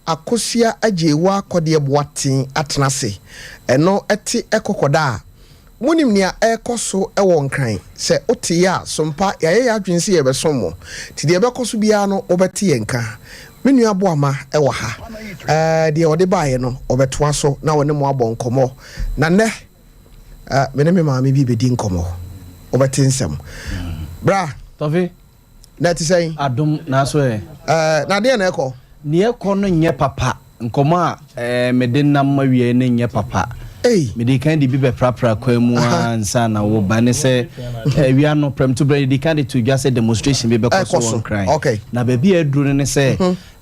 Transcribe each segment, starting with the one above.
Akosua Agyewa Akɔdeɛ Boaten atena ase. Ɛno ɛte ɛkɔkɔda a monim nea ɛrekɔ so wɔ Nkran. Sɛ wote yɛ a, sompa yɛayɛ yɛ adwene sɛ yɛbɛsom mo. Nti deɛ ɛbɛkɔ so biara no, wobɛte yɛn nka. Me nua Boama wɔ ha. Ɛɛ, deɛ ɔde baeɛ no, ɔbɛtoa so na ɔne mo abɔ nkɔmmɔ. Na nnɛ, me ne me maame bi bɛdi nkɔmmɔ. Wobɛte nsɛm. Bra. Tɔfe. Na ɛte sɛn? Adom, naaso ɛ? Ɛɛ, na deɛ na ɛkɔ? Neɛ ɛkɔ no nyɛ papa. Nkɔmmɔ a ɛɛ mede nam awiei no nyɛ papa. Ei. Mede kan de bi bɛprapra kwan mu ara ansa na woba. Ne sɛ, awia no, prɛmtoberɛ, yɛde kan de to dwa sɛ demonstration bi bɛkɔ so wɔ Nkran. Okay. Na baabi a aduru no ne sɛ,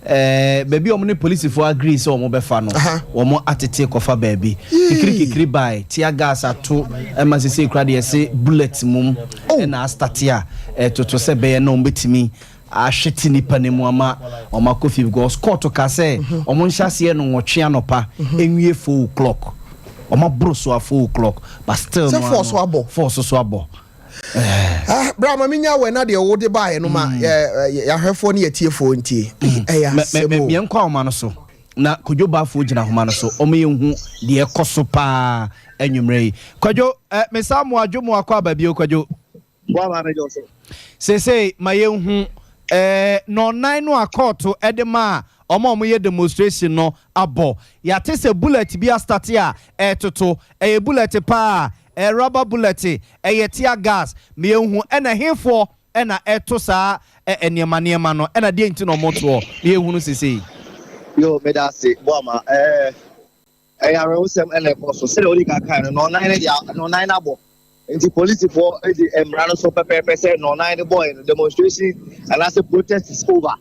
ɛɛ baabi a wɔn ne polisifoɔ agree sɛ wɔn bɛfa no, wɔn atete kɔfa baabi. Kikiri kikiri bae, tear gas ato, ɛma sesei koraa deɛ yɛse bullet mom ɛna astate a ɛtoto sɛ ɛbɛyɛ na wɔn bɛtumi ahwete nnipa no mu ama wɔn akɔ fie because court ka sɛ wɔn nhyɛ aseɛ no nwɔtwe anɔpa nwie 4 o'clock. Wɔn aboro so a 4 o'clock, but still sɛ no force so abɔ. Force so abɔ. Ah, bra ma menya wɔ na deɛ wode baeɛ no ma yɛahwɛfoɔ ne yɛtiefoɔ ntie. Ɛyɛ asɛm o. Yɛnkɔ ahoma no so na Kwadwo Baafoɔ gyina ahoma no so, ɔmo yɛnhu deɛ ɛkɔ so paa anwummerɛ yi. Kwadwo, mesa mo adwo mo akɔ aba bio, Kwadwo. Seesei ma yɛnhu nɔnan no a kɔɔto de ma a ɔmo a ɔmo yɛ demonstration no abɔ. Yɛate sɛ bullet bi astart a ɛɛtoto. Ɛyɛ bullet paa, ɛyɛ rubber bullet, ɛyɛ tear gas? Ma yɛnhu, ɛna hefoɔ ɛna ɛto saa nneɛma nneɛma no, ɛna deɛ nti na ɔmo toɔ? Ma yɛnhunu seesei. Yo, meda ase, Boama. Ɛyɛ awerɛhosɛm ɛna ɛkɔ so. Sɛdeɛ wodi kan no, nɔnan no deɛ, nɔnan no abɔ. Nti polisifoɔ de mmara no so pɛpɛɛpɛ sɛ nɔnan no bɔɔɛ no, demonstration anaasɛ protest is over.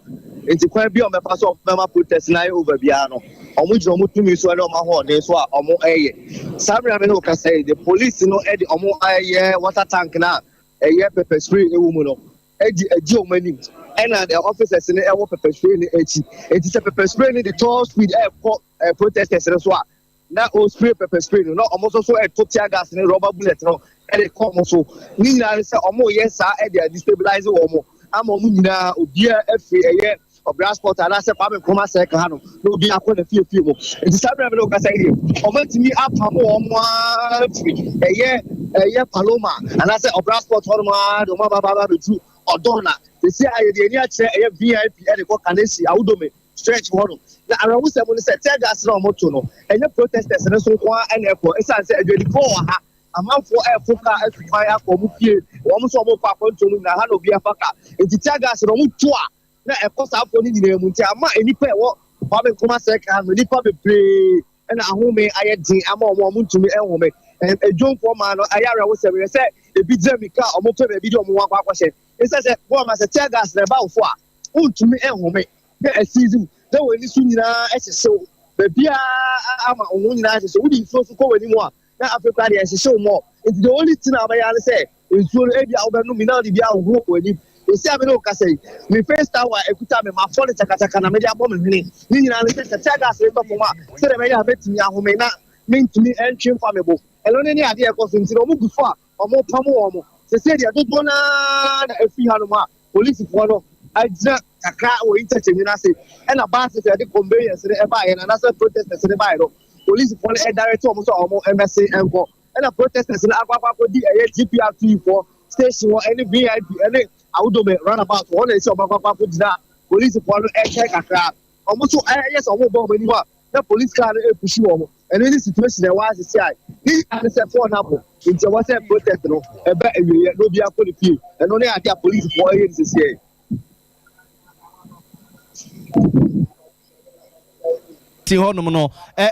Nti kwan bi a ɔmɛfa so ɔmɛma protest no ayɛ over biara no, ɔmo gyina ɔmo tumi so ɛne ɔmo ahoɔden so a ɔmo ɛyɛ. Saa mmerɛ a me ne wo kasa yi, the police no de ɔmo ayɛ water tank na ɛyɛ pepper spray ɛwɔ mu no ɛdi ɛdi ɔmo anim, ɛna the officers no ɛwɔ pepper spray no akyi. Nti sɛ pepper spray no de tall speed ɛkɔ protesters no so a, na o spray pepper spray no, na ɔmo nso so ɛto tear gas ne rubber bullet no ɛde kɔ ɔmo so. Ne nyinaa ne sɛ ɔmo yɛ saa ɛde destabilize wɔn ama ɔmo nyinaa obiara afiri ɛyɛ Ɔbra Sport anaasɛ Kwame Nkrumah Circle ha no na obi akɔ na fie fie mu. Nti saa bɛrɛ mi na ɔkasa yi deɛ, ɔmo atumi apam wɔn ara firi ɛyɛ Paloma anaasɛ Ɔbra Sport hɔnom ara de ɔmo aba aba abɛtu ɔdɔn, na sisi a yɛde ani akyerɛ ɛyɛ VIP ɛde kɔ Kaneshie Awudome stretch hɔ no. Na awerɛhosɛm no sɛ tear gas na ɔmo to no, ɛnyɛ protesters no so nko ara ɛna ɛkɔ, ɛsiane sɛ adwadifoɔ wɔ ha, amanfoɔ ɛfo kaa atu kwan akɔ ɔmo fie, wɔn nso ɔmo kɔ akɔntuo mu nyinaa ha na obi afa kaa. Nti tear gas na ɔmo to a, na ɛkɔ saa afoɔ no nyinaa mu. Nti ama nnipa ɛwɔ Kwame Nkrumah Circle ha no, nnipa bebree ɛna ahome ayɛ den ama ɔmo a ɔmo ntumi ɛnhome. Edwomfoɔ maa no ɛyɛ awerɛhosɛm yɛ sɛ ebi gyina mirika a ɔmo pɛ baabi de ɔmo ho akɔ akɔhyɛ, ɛsɛ sɛ wɔn ama sɛ tear gas na ɛba wo so a, wontumi ɛnhome na ɛsizi mu na wɔn ani so nyinaa ɛhyehyew baabiara ama wɔn ho nyinaa hyehyew. Wodi nsuo so kɔ wɔn anim a, na afei koraa deɛ ɛhyehyew mɔ. Nti the only thing a wɔbɛyɛ ne sɛ nsuo no ebi a wɔbɛnom mi na wɔde bi ahohoro wɔn anim. Esi a me ne wo kasa yi, me face towel a ekuta me ma fɔ ne kyakakyaka na mede abɔ me hwene. Ne nyinaa ne sɛ tear gas ne tɔ fam a, sɛdeɛ ɛbɛyɛ a mɛtumi ahome na mentumi ɛntwe mfa me bo. Ɛno ne adeɛ ɛkɔ so. Nti na wɔn gu so a wɔn pam wɔn sese deɛ dodoɔ naa na efiri hanom a polisifoɔ no agyina kakra wɔ interchange no ase, ɛna buses a yɛde conveyance no ɛbaeɛ no anaasɛ protesters no baeɛ no, polisifoɔ no ɛdirect wɔn sɛ wɔn ɛmɛse ɛnkɔ, ɛna protesters no akɔ akɔ akɔdi ɛyɛ GPRT foɔ station hɔ ɛne VIP ɛne Awudome roundabout hɔ na esi wɔn akɔ akɔ akɔgyina. Polisifoɔ no ɛkyɛn kakra, wɔn nso ɛyɛ sɛ wɔn bɔ wɔn anim a, na police car no epush wɔn. Ɛno ne situation ɛwɔ asese a ne nyinaa ne sɛ four na abɔ. Nti ɛwɔ sɛ protest no ɛbɛ awieɛ na obi akɔ ne fie. Ɛno ne adeɛ a polisifoɔ ɛyɛ ne sisi yɛ. Ti hɔnom no,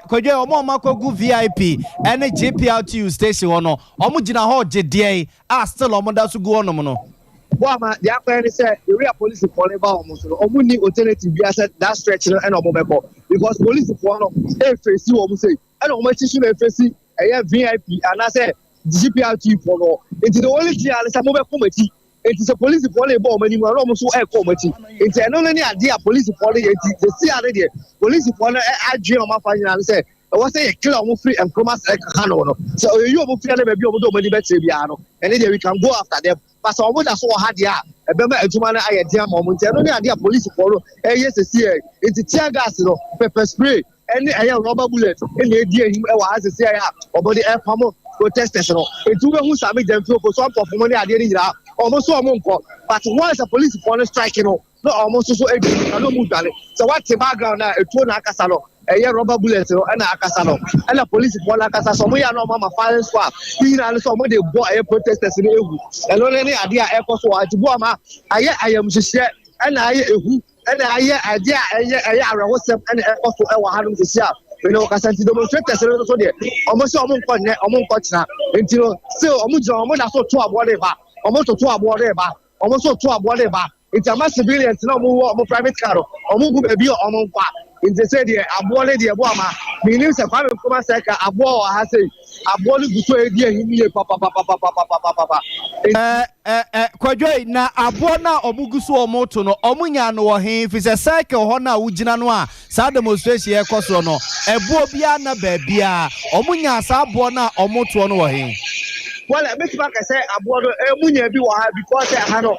Kwadwo, ɔmo a ɔmo akɔgu VIP ɛne GPRTU station hɔ no, ɔmo gyina hɔ gye deɛ a still ɔmo da so gu hɔnom no? Boama, deɛ akɔyɛ ne sɛ ewia polisifoɔ no ba wɔn so no, wɔn ni alternative bi asɛ that stretch no ɛna wɔn bɛkɔ, because polisifoɔ no efesi wɔn sei, ɛna wɔn akyi so na efesi ɛyɛ VIP anaasɛ GPRT foɔ no. Nti the only thing a ne sɛ mo bɛkɔ mo akyi. Nti sɛ polisifoɔ no ebɔ wɔn anim a, na wɔn nso ɛkɔ wɔn akyi. Nti ɛno no ne adeɛ a polisifoɔ no yɛ. Nti sisi ade deɛ polisifoɔ no adwene wɔn afa nyinaa ne sɛ ɛwɔ sɛ yɛ clear wɔn firi Nkrumah Circle ha no. Sɛ oyeyi wɔn firi ne baabi a wɔn de wɔn ani bɛkyerɛ biara no, ɛne deɛ we can go after them, but sɛ wɔn da so wɔ ha deɛ a Ɛbɛma adwuma no ayɛ den ama wɔn. Nti ɛno ne adeɛ a polisifoɔ no ɛyɛ sɛsi yɛ. Nti tear gas no, pepper spray ɛne ɛyɛ rubber bullet ɛna edi ahim ɛwɔ ha sɛsi yɛ a wɔde ɛpam protesters no. Nti wobɛhu Sammy Gyamfi, Ofosu Ampofo mu ne adeɛ no nyinaa, wɔn nso wɔn nkɔ, but once a polisifoɔ no strike no na wɔn nso so edi na wɔn dwane. Sɛ wate background na etuo na akasa no, ɛyɛ rubber bullet no ɛna akasa no, ɛna polisifoɔ no akasa so. Wɔn yɛ anɔ wɔn ama firing squad ne nyinaa no sɛ wɔn de bɔ ɛyɛ protesters no ehu. Ɛno ne adeɛ a ɛkɔ so wɔ ati bu ama ayɛ ayamhyehyɛ, ɛna ayɛ ehu, ɛna ayɛ adeɛ a ɛyɛ awerɛhosɛm ɛna ɛkɔ so ɛwɔ hanom sisi a mene ɔkasa. Nti demonstrators no nso deɛ, ɔmo sɛ ɔmo nkɔ nnɛ, ɔmo nkɔ kyena. Nti no still ɔmo gyina, ɔmo da so to aboɔ de ba, ɔmo toto aboɔ de ba, ɔmo nso to aboɔ de ba. Nti ama civilians na ɔmo wɔ ɔmo private car no, ɔmo gu baabi a ɔmo nkɔ a. Nti sɛ deɛ aboɔ ne deɛ bo ama menim sɛ Kwame Nkrumah sɛ ka aboɔ wɔ ha sɛ aboɔ no gu so edi ahim yie papapapapapapapa. Kwadwo yi, na aboɔ no a ɔmo gu so ɔmo to no, ɔmo nya no wɔ he? Fi sɛ Circle hɔ no a wogyina no a saa demonstration yɛ kɔ soɔ no, ɛboɔ biara na baabiara ɔmo nya saa aboɔ no a ɔmo toɔ no wɔ he? Well, ɛbɛtumi aka sɛ aboɔ no ɛmu nya bi wɔ ha because ɛha no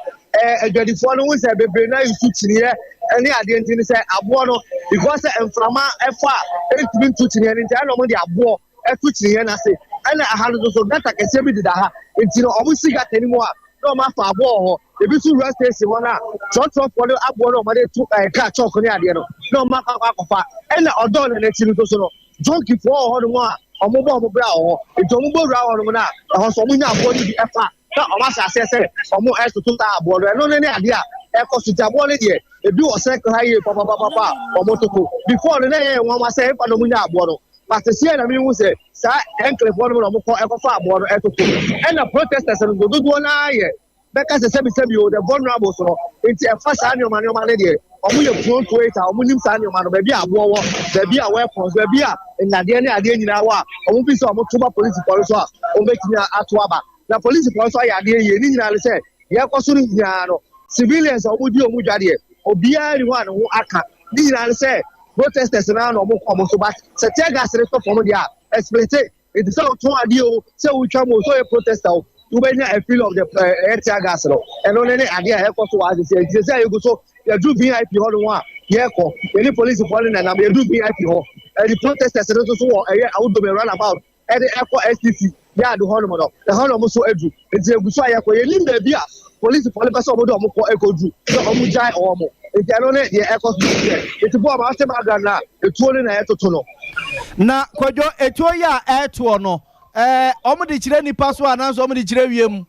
adwadifoɔ no ho sɛ bebree na yusu kyiniiɛ ɛne adeɛ. Nti ne sɛ aboɔ no, because sɛ mframa ɛfa a ɛntumi ntu kyiniiɛ no, nti ɛna ɔmo de aboɔ ɛto kyiniiɛ n'ase. Ɛna ɛha no nso so gutter kɛseɛ bi deda ha, nti no ɔmo si gutter no mu a na ɔmo afa aboɔ wɔ hɔ. Ebi nso wura station hɔ no a trɔtrɔfoɔ no aboɔ no ɔmo de to kaa chalk ne adeɛ no na ɔmo akɔ akɔfa. Ɛna ɔdɔɔ no n'akyi no nso so no, junkie foɔ wɔ hɔ nom a ɔmo bɔ ɔmo bra wɔ hɔ. Nti ɔmo bɔ wura hɔ nom na ɛhɔ so ɔmo nya aboɔ no bi ɛfa na ɔmo ahyɛ aseɛ sɛ ɔmo ɛtoto saa aboɔ no. Ɛno ne ne adeɛ a ɛkɔ so. Nti aboɔ no deɛ, ebi wɔ Circle ha yie papapapa a ɔmo toto. Before no na ɛyɛ wɔn asɛ ɛfa na ɔmo nya aboɔ no, but seesei na mi hu sɛ saa enclave no mu na ɔmo kɔ ɛkɔfa aboɔ no ɛtoto. Ɛna protesters no dodoɔ naa yɛ bɛka sɛ sɛbisɛbi o, the vulnerables no. Nti ɛfa saa nneɛma nneɛma no deɛ, ɔmo yɛ prone to it a ɔmo nim saa nneɛma no, baabi a aboɔ wɔ, baabi a weapons, baabi a nnadeɛ ne adeɛ nyinaa wɔ a ɔmo fi sɛ ɔmo to ba polisifoɔ no so a ɔmo bɛtumi ato aba. Na polisifoɔ nso ayɛ adeɛ yie. Ne nyinaa no sɛ yɛkɔ so no nyinaa no, civilians a ɔmo di ɔmo dwa deɛ, obiara ni hɔ a ne ho aka. Ne nyinaa no sɛ protesters naa na ɔmo kɔ ɔmo so, but sɛ tear gas ne tɔ fam deɛ a ɛsplit. Nti sɛ ɔtɔn adeɛ o, sɛ wotwa mu o, sɛ ɔyɛ protester o, wobɛnya a feel of the ɛyɛ tear gas no. Ɛno ne adeɛ a ɛkɔ so wɔ ase. Sɛ nti sɛ yɛgu so yɛdu VIP hɔ nom a yɛkɔ, yɛne polisifoɔ no nenam yɛdu VIP hɔ. Ɛde protesters no nso so wɔ ɛyɛ Awudome roundabout ɛde ɛkɔ STC yard hɔ nom no, ɛhɔ nom nso adu. Nti yɛgu so a yɛkɔ, yɛnim baabi a polisifoɔ no pɛ sɛ ɔmo de ɔmo kɔ ɛkɔdu sɛ ɔmo gyae ɔmo. Nti ɛno ne deɛ ɛkɔ so yɛ. Nti bɔɔl ma ɔte background na etuo no na ɛtoto no. Na Kwadwo, etuo yi a ɛɛtoɔ no, ɔmo de kyerɛ nipa so anaasɛ ɔmo de kyerɛ wiem?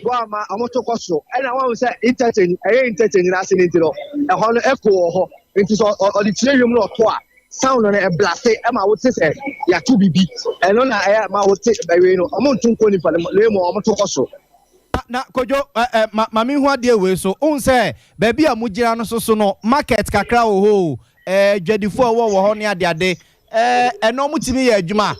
Bɔɔl ama ɔmo to kɔ soro, ɛna wɔn sɛ interchange, ɛyɛ interchange n'ase ne nti no ɛhɔ no ɛkɔ wɔ hɔ. Nti sɛ ɔde kyerɛ wiem na ɔto a, sound no ɛblast ɛma wote sɛ yàtò bibi. Ɛno na ɛyɛ ma wote ɛwɛ no. Ɔmo nto nko nipa no na emu ɔmo to kɔ soro. Na Kodwo, ɛ ɛ ma ma mi hu adeɛ wei so ohun sɛ baabi a mo gyina no so no, market kakra wɔ hɔ o, dwadifoɔ a wɔwɔ wɔ hɔ ne adeade ɛna ɔmo tumi yɛ adwuma.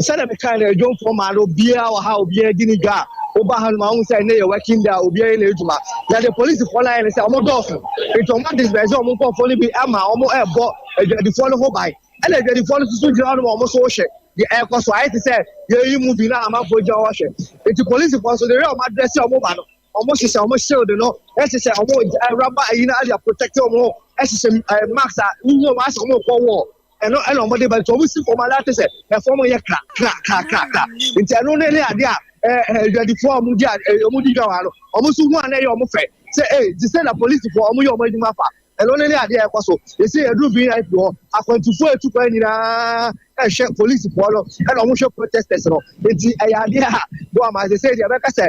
Sɛdeɛ meka no, adwomfoɔ maa no obiara wɔ ha, obiara di ne dwa a woba ha no ma wohu sɛ ɛnɛ yɛ working day a obiara yɛ n'adwuma. Na de polisifoɔ no ayɛ ne sɛ ɔmo dɔɔso, nti ɔmo adisperse ɔmo nkɔɔfoɔ no bi ama ɔmo ɛɛbɔ adwadifoɔ no ho ban. Ɛna adwadifoɔ no nso gyina hɔ nom a ɔmo nso hwɛ deɛ ɛrekɔ so. Ayɛ te sɛ yɛyi mu bi na amanfoɔ gyina hɔ hwɛ. Nti polisifoɔ nso de yɛ ɔmo adress ɔmo ba no, ɔmo hyehyɛ ɔmo shield no, ɛhyehyɛ ɔmo rubber ayi no ade protect ɔmo ho, ɛhyehyɛ mask a wuhu ɔmo asɛ ɔmo kɔ wɔ ɛno. Ɛna ɔmo de ba, nti ɔmo si fam ala te sɛ ɛfɔm yɛ kra kra kra kra kra. Nti ɛno ne ade a ɛɛ ɛɛ adwadifoɔ a ɔmo di a ɔmo di dwa wɔ ha no, ɔmo nso hu a na ɛyɛ ɔmo fɛ sɛ te sɛ na polisifoɔ ɔmo yɛ ɔmo adwuma fa. Ɛno ne adeɛ a ɛkɔ so. Yɛsi yɛduru VIP hɔ, akwantufoɔ etu kwan nyinaa ɛhwɛ polisifoɔ no, ɛna ɔmo hwɛ protesters no. Nti ɛyɛ adeɛ a bo ama sɛ deɛ ɛbɛka sɛ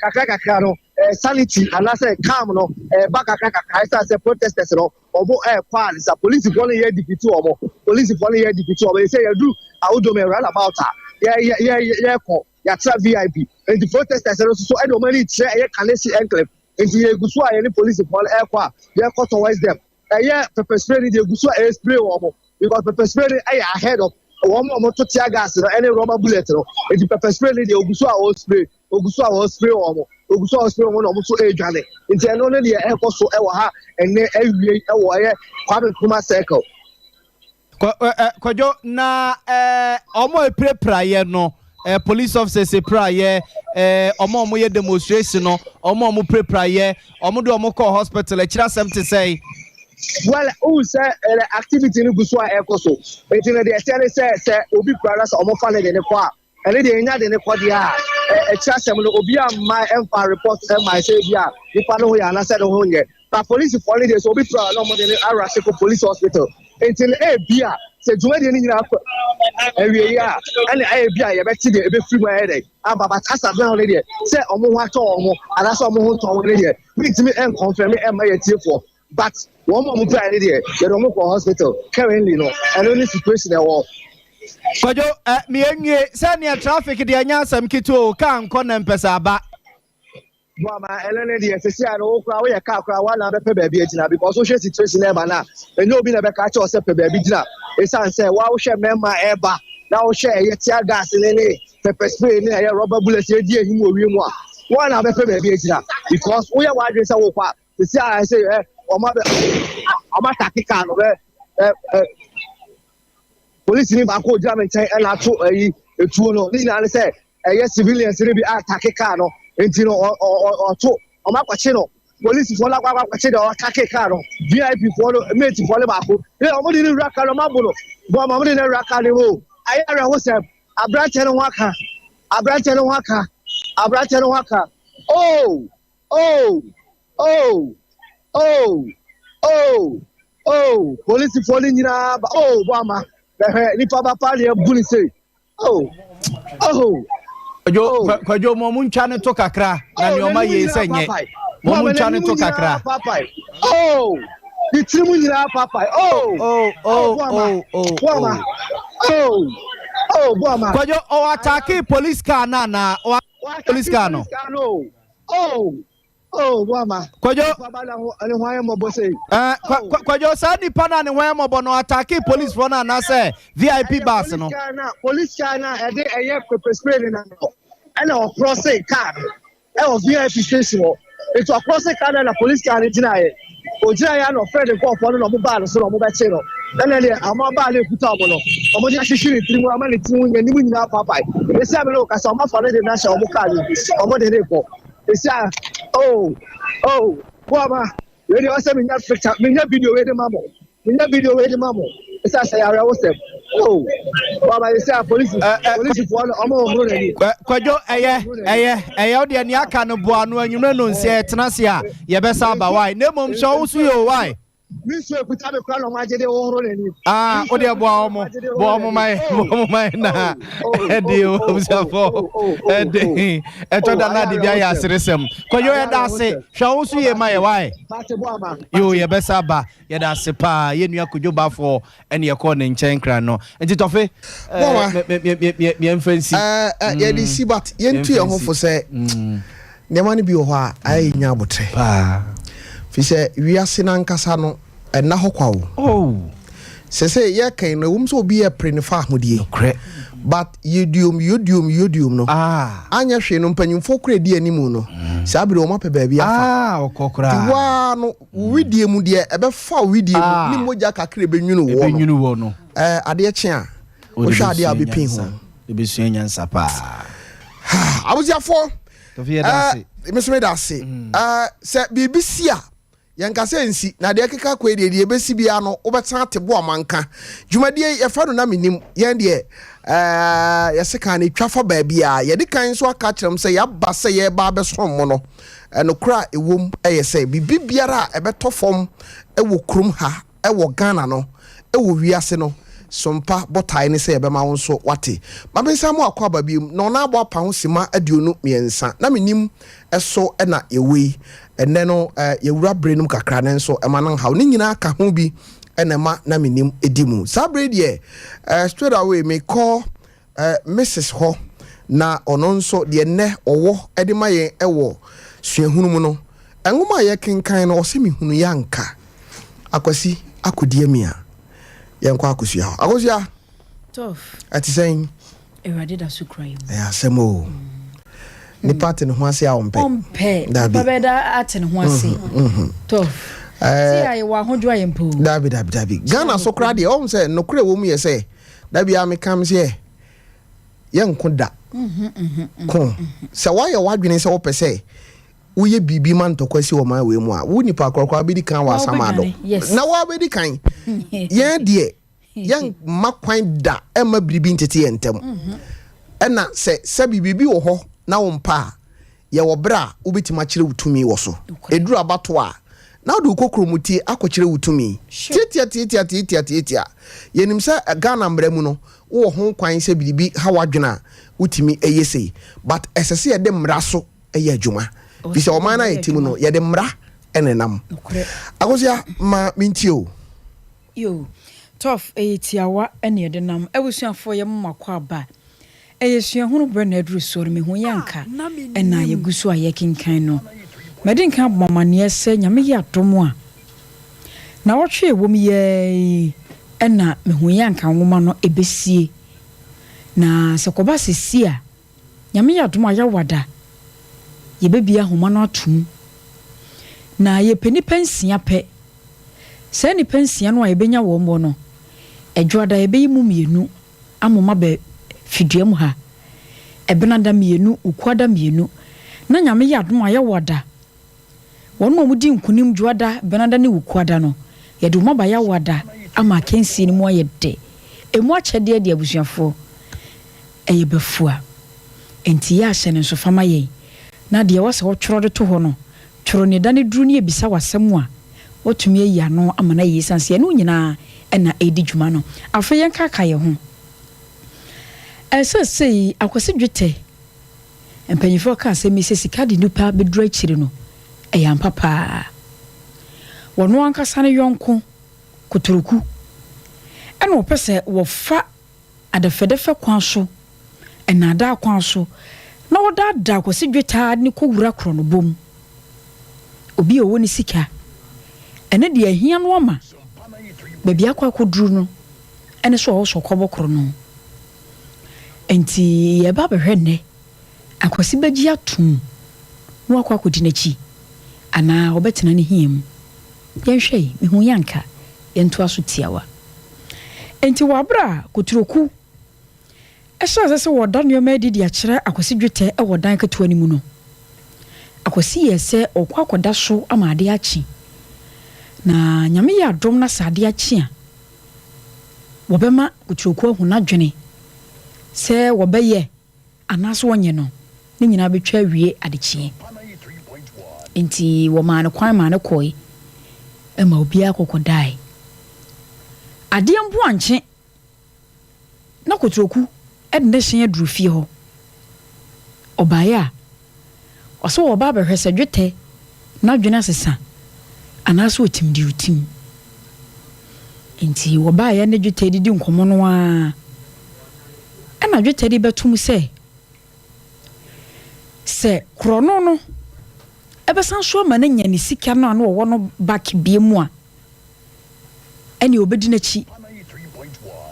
kakra kakra no, sanity anaasɛ calm no ba kakra kakra, ɛsɛ sɛ protesters no ɔmo ɛɛkɔ a nsa polisifoɔ no yɛ defeat ɔmo, polisifoɔ no yɛ defeat ɔmo. Yɛsɛ yɛduru Awudome roundabout a yɛ yɛ yɛ yɛkɔ yɛatra VIP. Nti protesters no nso so ɛde ɔmo ani kyerɛ ɛyɛ Kaneshie enclave. Nti yɛgu so a yɛne polisifoɔ no ɛkɔ a yɛkɔ towards them. Ɛyɛ pepper spray no deɛ, egu so a ɛyɛ spray wɔn mo because pepper spray no ɛyɛ ahead of wɔn a wɔto tear gas no ɛne rubber bullet no. Nti pepper spray no deɛ, ogu so a ɔwɔ spray, ogu so a ɔwɔ spray wɔn mo, ogu so a ɔwɔ spray wɔn na wɔn nso ɛredwane. Nti ɛno no deɛ ɛkɔ so ɛwɔ ha ɛnɛ ɛwie ɛwɔ ɛyɛ Kwame Nkrumah Circle. Kwadwo, na ɔmo epirapira yɛ no Police officers piraeɛ, wɔn a wɔyɛ demonstration no, wɔn a wɔpirapiraeɛ, wɔn de wɔn kɔɔ hospital, akyiri asɛm te sɛn? Well, wohu sɛ activity no gu so a ɛrekɔ so. Enti no deɛ ɛteɛ ne sɛ, sɛ obi pira na sɛ wɔfa no de no kɔ a, ɛne deɛ ɛnya de no kɔ deɛ a, akyiri asɛm no obi amma ɛmfa report ɛmmae sɛ ebi a nipa no ho yɛ anaasɛ ne ho nyɛ. But polisifoɔ no deɛ sɛ obi pira a na wɔde no arase kɔ police hospital. Enti no ebia sɛ dwumadie no nyinaa kɔ awieeɛ a, ɛna ebia yɛbɛte deɛ ɛbɛfiri mu ayɛ dɛn aba. But as at now no deɛ, sɛ wɔn ho atɔ wɔn anaasɛ wɔn ho ntɔ wɔn no deɛ, mentumi nconfirm ɛmma yɛn atiefoɔ. But wɔn a wɔn pirae no deɛ, yɛde wɔn kɔ hospital currently no, ɛno ne situation ɛwɔ hɔ. Kwadwo, eh, me enwie sɛ neɛ traffic deɛ ɛnyɛ asɛm ketewa o, car nkɔ na mpɛ sɛ aba. Boama, ɛno ne deɛ sɛsi a no wo koraa woyɛ car koraa woa na bɛpɛ baabi agyina because wohwɛ situation na ɛba no a ɛnyɛ obi na ɛbɛka akyerɛ wo sɛ pɛ baabi gyina ɛsiane sɛ woa wohwɛ mmarima a ɛba na wohwɛ ɛyɛ tear gas ne ne pepper spray ne ɛyɛ rubber bullet ɛdi ahim wɔ wiem a woa na bɛpɛ baabi agyina because woyɛ w'adwene sɛ wokɔ a sɛsi a ɛsɛ ɛ ɔma bɛ ɔma take car no bɛ ɛ ɛ Polisini baako a ogyina me nkyɛn na ato ayi etuo no. Ne nyinaa ne sɛ ɛyɛ civilians no bi atake kaa no nti no ɔto wɔn akɔkye no. Polisifoɔ no akɔ akɔkye deɛ ɔatake kaa no. VIP foɔ no mate foɔ no baako. Ne wɔn de no wura kaa no wɔn abo no. Bɔn wɔn de no awura kaa no mu o. Ayɛ awerɛhosɛm. Aberanteɛ no ho aka. Aberanteɛ no ho aka. Aberanteɛ no ho aka. Oh! Oh! Oh! Oh! Oh! Oh! Polisifoɔ no nyinaa ba. Oh! Bɔ ama. Bɛhwɛ nipa ba paa deɛ bu ne sei. Oh! Oh! Kwadwo, oh. Kwadwo, mo mo ntwa ne to kakra na oh, nneɛma yie sɛ nyɛ. Mo mo ntwa ne to kakra. Oh! Ne tiri mu nyinaa papae. Oh! Oh! Oh! Oh! Oh! Boama. Oh! Oh! Boama. Kwadwo, ɔwɔ atake police car na na ɔwɔ police car no. Oh, oh, boama. Kwadwo. Nipa na ho ne ho ayɛ mmɔbɔ sei. Eh, oh. Kwadwo saa nipa na ne ho ayɛ mmɔbɔ no atake police foɔ no anaasɛ VIP bus no. Police car na ɛde ɛyɛ pepper spray ne na no ɛna ɔkrɔse car no ɛwɔ VIP station hɔ. Nti ɔkrɔse car no na police car no gyinaeɛ. Ogyinaeɛ a na ɔfrɛ ne nkurɔfoɔ no na ɔmo baa no so na ɔmo bɛkye no. Ɛna deɛ ɔmo abaa no ekuta ɔmo no, ɔmo de ahyehye ne tiri mu ama ne tiri ho n'anim nyinaa apaapae. Esi a me ne wo kasa, ɔmo afa no de no ahyɛ ɔmo kaa no mu, ɔmo de no rekɔ. Esi a, oh, oh, boama, wei deɛ ɔsɛ menya picture, menya video wei de ma mo. Menya video wei de ma mo. Ɛsɛ sɛ yɛ awerɛhosɛm. Oh, waba yɛ sɛ apolisi, polisifoɔ no ɔmo ɔmo n'ani. Kwadwo ɛyɛ ɛyɛ ɛyɛ wo deɛ nea aka no boa ano anwummerɛ no nsia yɛtena ase a yɛbɛsa aba wae na mmom hyɛ wo so yɛ o wae. Me nsuo ekuta me kura na ɔmo agye de hohoro n'ani. Ah, wo deɛ boa ɔmo boa ɔmo ma yɛ boa ɔmo ma yɛ na ɛde o abusuafo ɛde ɛtɔ da na ade bi ayɛ aseresɛm. Kwadwo yɛda ase hwɛ wo so yie ma yɛ wae. Yoo yɛbɛsa aba. Yɛda ase paa yɛn nua Kojo Baffour ɛne yɛkɔɔ ne nkyɛn kra no. Nti Tɔfe, yɛmfa nsi. Yɛde si but yɛntu yɛn ho fo sɛ nneɛma no bi wɔ hɔ a ayɛ yɛnya abotrɛ. Fi sɛ wiase no ankasa no ɛnna hɔ kwa o. Oh. Sɛ sɛ yɛkɛn no ɛwom sɛ obi yɛ pere ne fa ahodie. But yɛduom yɛduom yɛduom no ah. Anyɛ hwee no mpanyimfoɔ kora di anim no saa bere wɔn apɛ baabi afa. Ah, ɔkɔ koraa. Ti waa no Wo wedeɛ mu deɛ ɛbɛfa wo wedeɛ mu ne mogya kakra ɛbɛnwunu woɔ no. Ɛbɛnwunu woɔ no. Ɛɛ adeɛ kye a, wohwɛ adeɛ a wobɛpin ho. Wobɛsua nyansa paa. Abusuafoɔ. Tɔfi yɛda ase. Me nso meda ase. Ɛɛ sɛ biribi si a, yɛnka sɛ nsi na deɛ ɛkeka kɔ yi deɛ deɛ ɛbɛsi biara no wobɛtena ate bo amanka. Dwumadie yi yɛfrɛ no na menim yɛn deɛ ɛɛ yɛse kan no ɛtwa fa baabiara. Yɛde kan nso aka akyerɛ mo sɛ yɛaba sɛ yɛreba abɛsom mo no. Nokorɛ a ɛwom yɛ sɛ, biribi biara a ɛbɛtɔ fam wɔ kurom ha, wɔ Ghana no, wɔ wiase no, Sompa botae ne sɛ yɛbɛma wo nso woate. Ma mensan mo akwaaba biom, na ɔno abɔ apa ho sima 23, na mennim so na yɛwɔ yi. Ɛnnɛ no, yɛwura bere no mu kakra, nanso ɛma no nhaw. Ne nyinaa ka ho bi na ɛma na mennim di mu. Saa bere yi deɛ, straight away mekɔ Mrs. Hɔ, na ɔno nso deɛ nnɛ ɔwɔ de ma yɛn wɔ suahunu mu no, nwoma a yɛkenkan no, ɔse mehunuiɛ anka Akwasi akɔdi amia. Yɛnkɔ Akosua hɔ. Akosua, ɛte sɛn? Awurade da so kura yɛn mu. Ɛyɛ asɛm o. Nipa te ne ho ase a ɔmpɛ. Ɔmpɛ. Dabi. Nipa bɛda ate ne ho ase. Tough. Ti a yɛwɔ ahodwo a yɛmpɛ o. Dabi dabi dabi. Ghana so koraa deɛ ɔhu sɛ nokorɛ wɔ mu yɛ sɛ Da biara meka me sɛ yɛnko da. Ko sɛ woayɛ w'adwene sɛ wopɛ sɛ woyɛ biribi ma ntɔkwa si wɔ man wei mu a, wo nipa korɔkorɔ wobɛdi kan wɔ Asamado na woabɛdi kan. Yɛn deɛ, yɛmma kwan da ɛma biribi ntete yɛn ntam. Ɛna sɛ sɛbi biribi wɔ hɔ na wo mpa a, yɛwɔ berɛ a wobɛtumi akyerɛ wo tumi wɔ so. Ɛduru abatoɔ a, na wode wo kokuromoti akɔkyerɛ wo tumi. Tiatia tiatia tiatia tiatia. Yɛnim sɛ Ghana mmara mu no, wowɔ ho kwan sɛ biribi ha w'adwene a, wotumi yɛ sei. But ɛsɛ sɛ yɛde mmara so yɛ adwuma. Firi sɛ ɔman no a yɛte mu no, yɛde mmara na ɛnam. Akosua, ma mentie o. Yoo, tough, ɛyɛ tiawa ɛna yɛde nam. Abusuafoɔ yɛ mo mako aba. Ɛyɛ suahunu berɛ na aduru soɔ no, mehu yɛ anka ɛna yɛgu so a yɛkenkan no. Madi nkan abɔ mo amaneɛ sɛ Nyame yɛ adom a, nawɔtwe a ɛwɔ mu yi ara yi ɛna mehu yɛ anka nwoma no ɛbɛsie. Na sɛ kɔba sɛsi a, Nyame yɛ adom a yɛawada, yɛbɛbie ahoma no atom. Na yɛpɛ nnipa nsia pɛ. Saa nnipa nsia no a yɛbɛnya wɔn wɔ no, Ɛdwoada yɛbɛyi mu mmienu amoma bɛ fidua mu ha, Ɛbenada mmienu, Wukuada mmienu. Na Nyame yɛ adom a yɛawada, Wɔn a wɔdi nkonim Dwoada, Benada ne Wukuada no, yɛde wɔn aba Yawoada ama akansie no mu ayɛ dɛ. Emu akyɛdeɛ deɛ abusuafoɔ, ɛyɛ bafua. Enti yɛ ahyɛ no nso fa ma yɛn. Na deɛ ɛwɔ sɛ wotwerɛ de to hɔ no, twerɛ ne da no duru ne yɛbisa wo asɛm a, woatumi ayi ano ama no ayɛ yie ɛsiane sɛ yɛne wo nyinaa na ɛredi dwuma no. Afei yɛnkaakae yɛn ho. Seesei Akwasi Dwetɛ Mpanyimfoɔ ka asɛm yi sɛ sika de nnipa bɛduru akyiri no, ɛyɛ ampa paa. Wɔno ankasa ne yɔnko kotoruku ɛna wɔpɛ sɛ wɔfa adɛfɛdɛfɛ kwan so, nnaadaa kwan so na wɔdaadaa Kwasi Dwetɛ de no kɔwura korɔnobɔ mu. Obi a ɔwɔ ne sika, ɛne deɛ ahia no ama baabi akɔ akɔduru no ɛne sɛ ɔwɔ sɛ ɔkɔbɔ korɔno. Enti yɛreba abɛhwɛ nnɛ, Akwasi bɛgye atom na wakɔ akɔdi n'akyi anaa ɔbɛtena ne hia mu? Yɛnhwɛ yi, mehu yɛ anka yɛntoa so tiawa. Enti wɔ abere a Koturoku hyɛɛ ase sɛ wɔreda nneɛma adi de akyerɛ Akwasi dwetɛ wɔ dan ketewa no mu no, Akwasi yɛɛ sɛ ɔrekɔ akɔda so ama ade akye. Na Nyame yɛ adom na sɛ ade akye a, wɔbɛma Koturoko ahu n'adwene sɛ wɔbɛyɛ anaasɛ wɔnyɛ no, ne nyinaa bɛtwa awie adekyeɛ. Enti wɔmaa no kwan maa no kɔe ma obiara kɔ kɔdae. Adeɛ mpo ankye na Koturoko de ne hyɛn aduru fie hɔ. Ɔbaeɛ a, ɔsɛ ɔreba abɛhwɛ sɛ dwetɛ n'adwene asesa anaasɛ ɔtim deɛ ɔtim. Enti wɔbaeɛ ne dwetɛ didi nkɔmmɔ no ara, ɛna dwetɛ de bɛtom sɛ, sɛ korɔno no ɛbɛsan so ama no anya ne sika no a na ɔwɔ no back bie mu a, ɛnneɛ ɔbɛdi n'akyi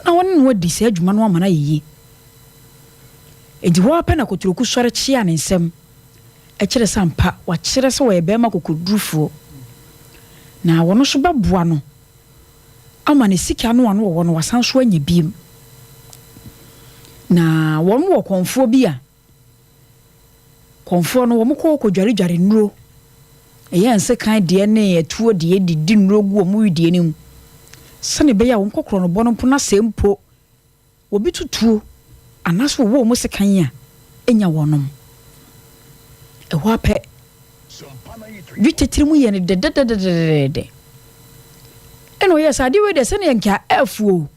na ɔne no adi saa adwuma no ama no ayɛ yie. Enti hɔ ara pɛ na Kotoku sɔre kyeaa ne nsam, kyerɛ sɛ ampa wakyerɛ sɛ ɔyɛ barima kokodurufoɔ, na ɔno nso bɛboa no ama ne sika no a na ɔwɔ no wasan nso anya bio. Na wɔn wɔ kɔmfoɔ bi a, kɔmfoɔ no wɔn kɔ hɔ kɔdwaredware nnuro, ɛyɛ nsekan deɛ ne atuo deɛ de di nnuro gu wɔn wedeɛ no mu, sɛdeɛ ɛbɛyɛ a wɔn kɔkorɔnobɔ no mpo no asɛe mpo. Obi to tuo anaasɛ wɔwɔ wɔn sekan a, enya wɔnom. Ɛhɔ ara pɛ, dwetɛ tiri mu yɛ no dɛdɛdɛdɛdɛdɛdɛ. Ɛna ɔyɛɛ sɛ adeɛ wei deɛ sɛdeɛ nka afuo o,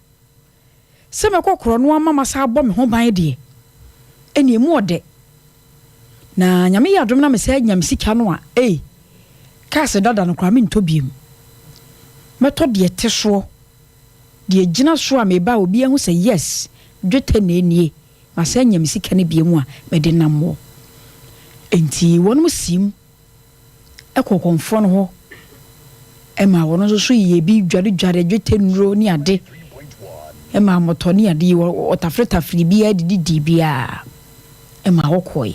sɛ mɛkɔ korɔ no ama masa abɔ me ho ban deɛ, ɛnna emu ɔdɛ. Na Nyame yɛ adom na mesan nya me sika no a, ei, cars dada no koraa mentɔ biom. Mɛtɔ deɛ ɛte soɔ. Deɛ ɛgyina so a meba a obi ahu sɛ yes dwetɛ na ɛnie, masan anya me sika no biom a mede nam hɔ. Enti wɔnom siim kɔɔ kɔmfoɔ no hɔ maa wɔn nso so yɛɛ bi dwaredware dwetɛ nnuro ne ade maa mmɔtɔ ne ade yi wɔtafretafere biara didi dii biara maa wɔkɔe.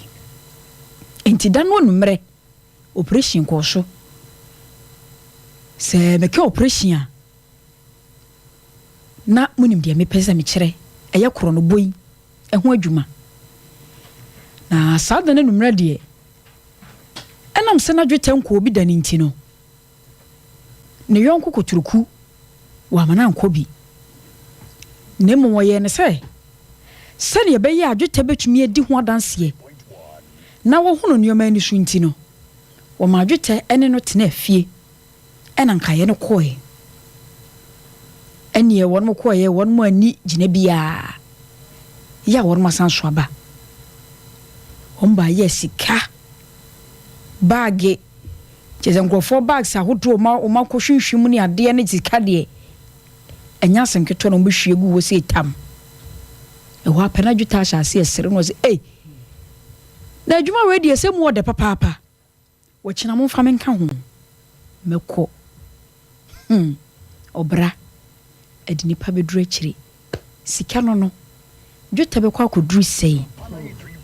Enti da no anummerɛ operation kɔɔ so. Sɛ meka operation a, Na monim deɛ mepɛ sɛ mekyerɛ, ɛyɛ korɔnobɔ yi ho adwuma. Na saa da no anwummerɛ deɛ, ɛnam sɛ na dwetɛ nkɔɔ bi da no nti no, ne yɔnko Kotoruku wamma no ankɔ bi. Na mmom ɔyɛɛ no sɛ, sɛdeɛ ɛbɛyɛ a dwetɛ bɛtumi adi ho adanseɛ na wahunu nneɛma ani so nti no, wɔmaa dwetɛ ne no tenaa fie. Ɛna nkaeɛ no kɔɔɛ. Ɛneɛ wɔnom kɔɔɛ, wɔnom anni gyina biara yɛ a wɔnom asan so aba. Wɔn baa yɛ sika baage, kyerɛ sɛ nkurɔfoɔ bags ahodoɔ wɔn wɔn akɔhwinhwim ne adeɛ ne sika deɛ, ɛnyɛ asɛm ketewa na wɔbɛhwie gu hɔ sɛ tam. Ɛhɔ ara pɛ na dwetɛ ahyɛ aseɛ sere na ɔsɛ, ei, na adwuma wei deɛ sɛ mu ɔdɛ papaapa. Ɔkyena momfa me nka ho mɛkɔ hmm ɔbra ɛde nipa bɛduru akyire sika no no dwetɛ bɛkɔ akɔduru sɛi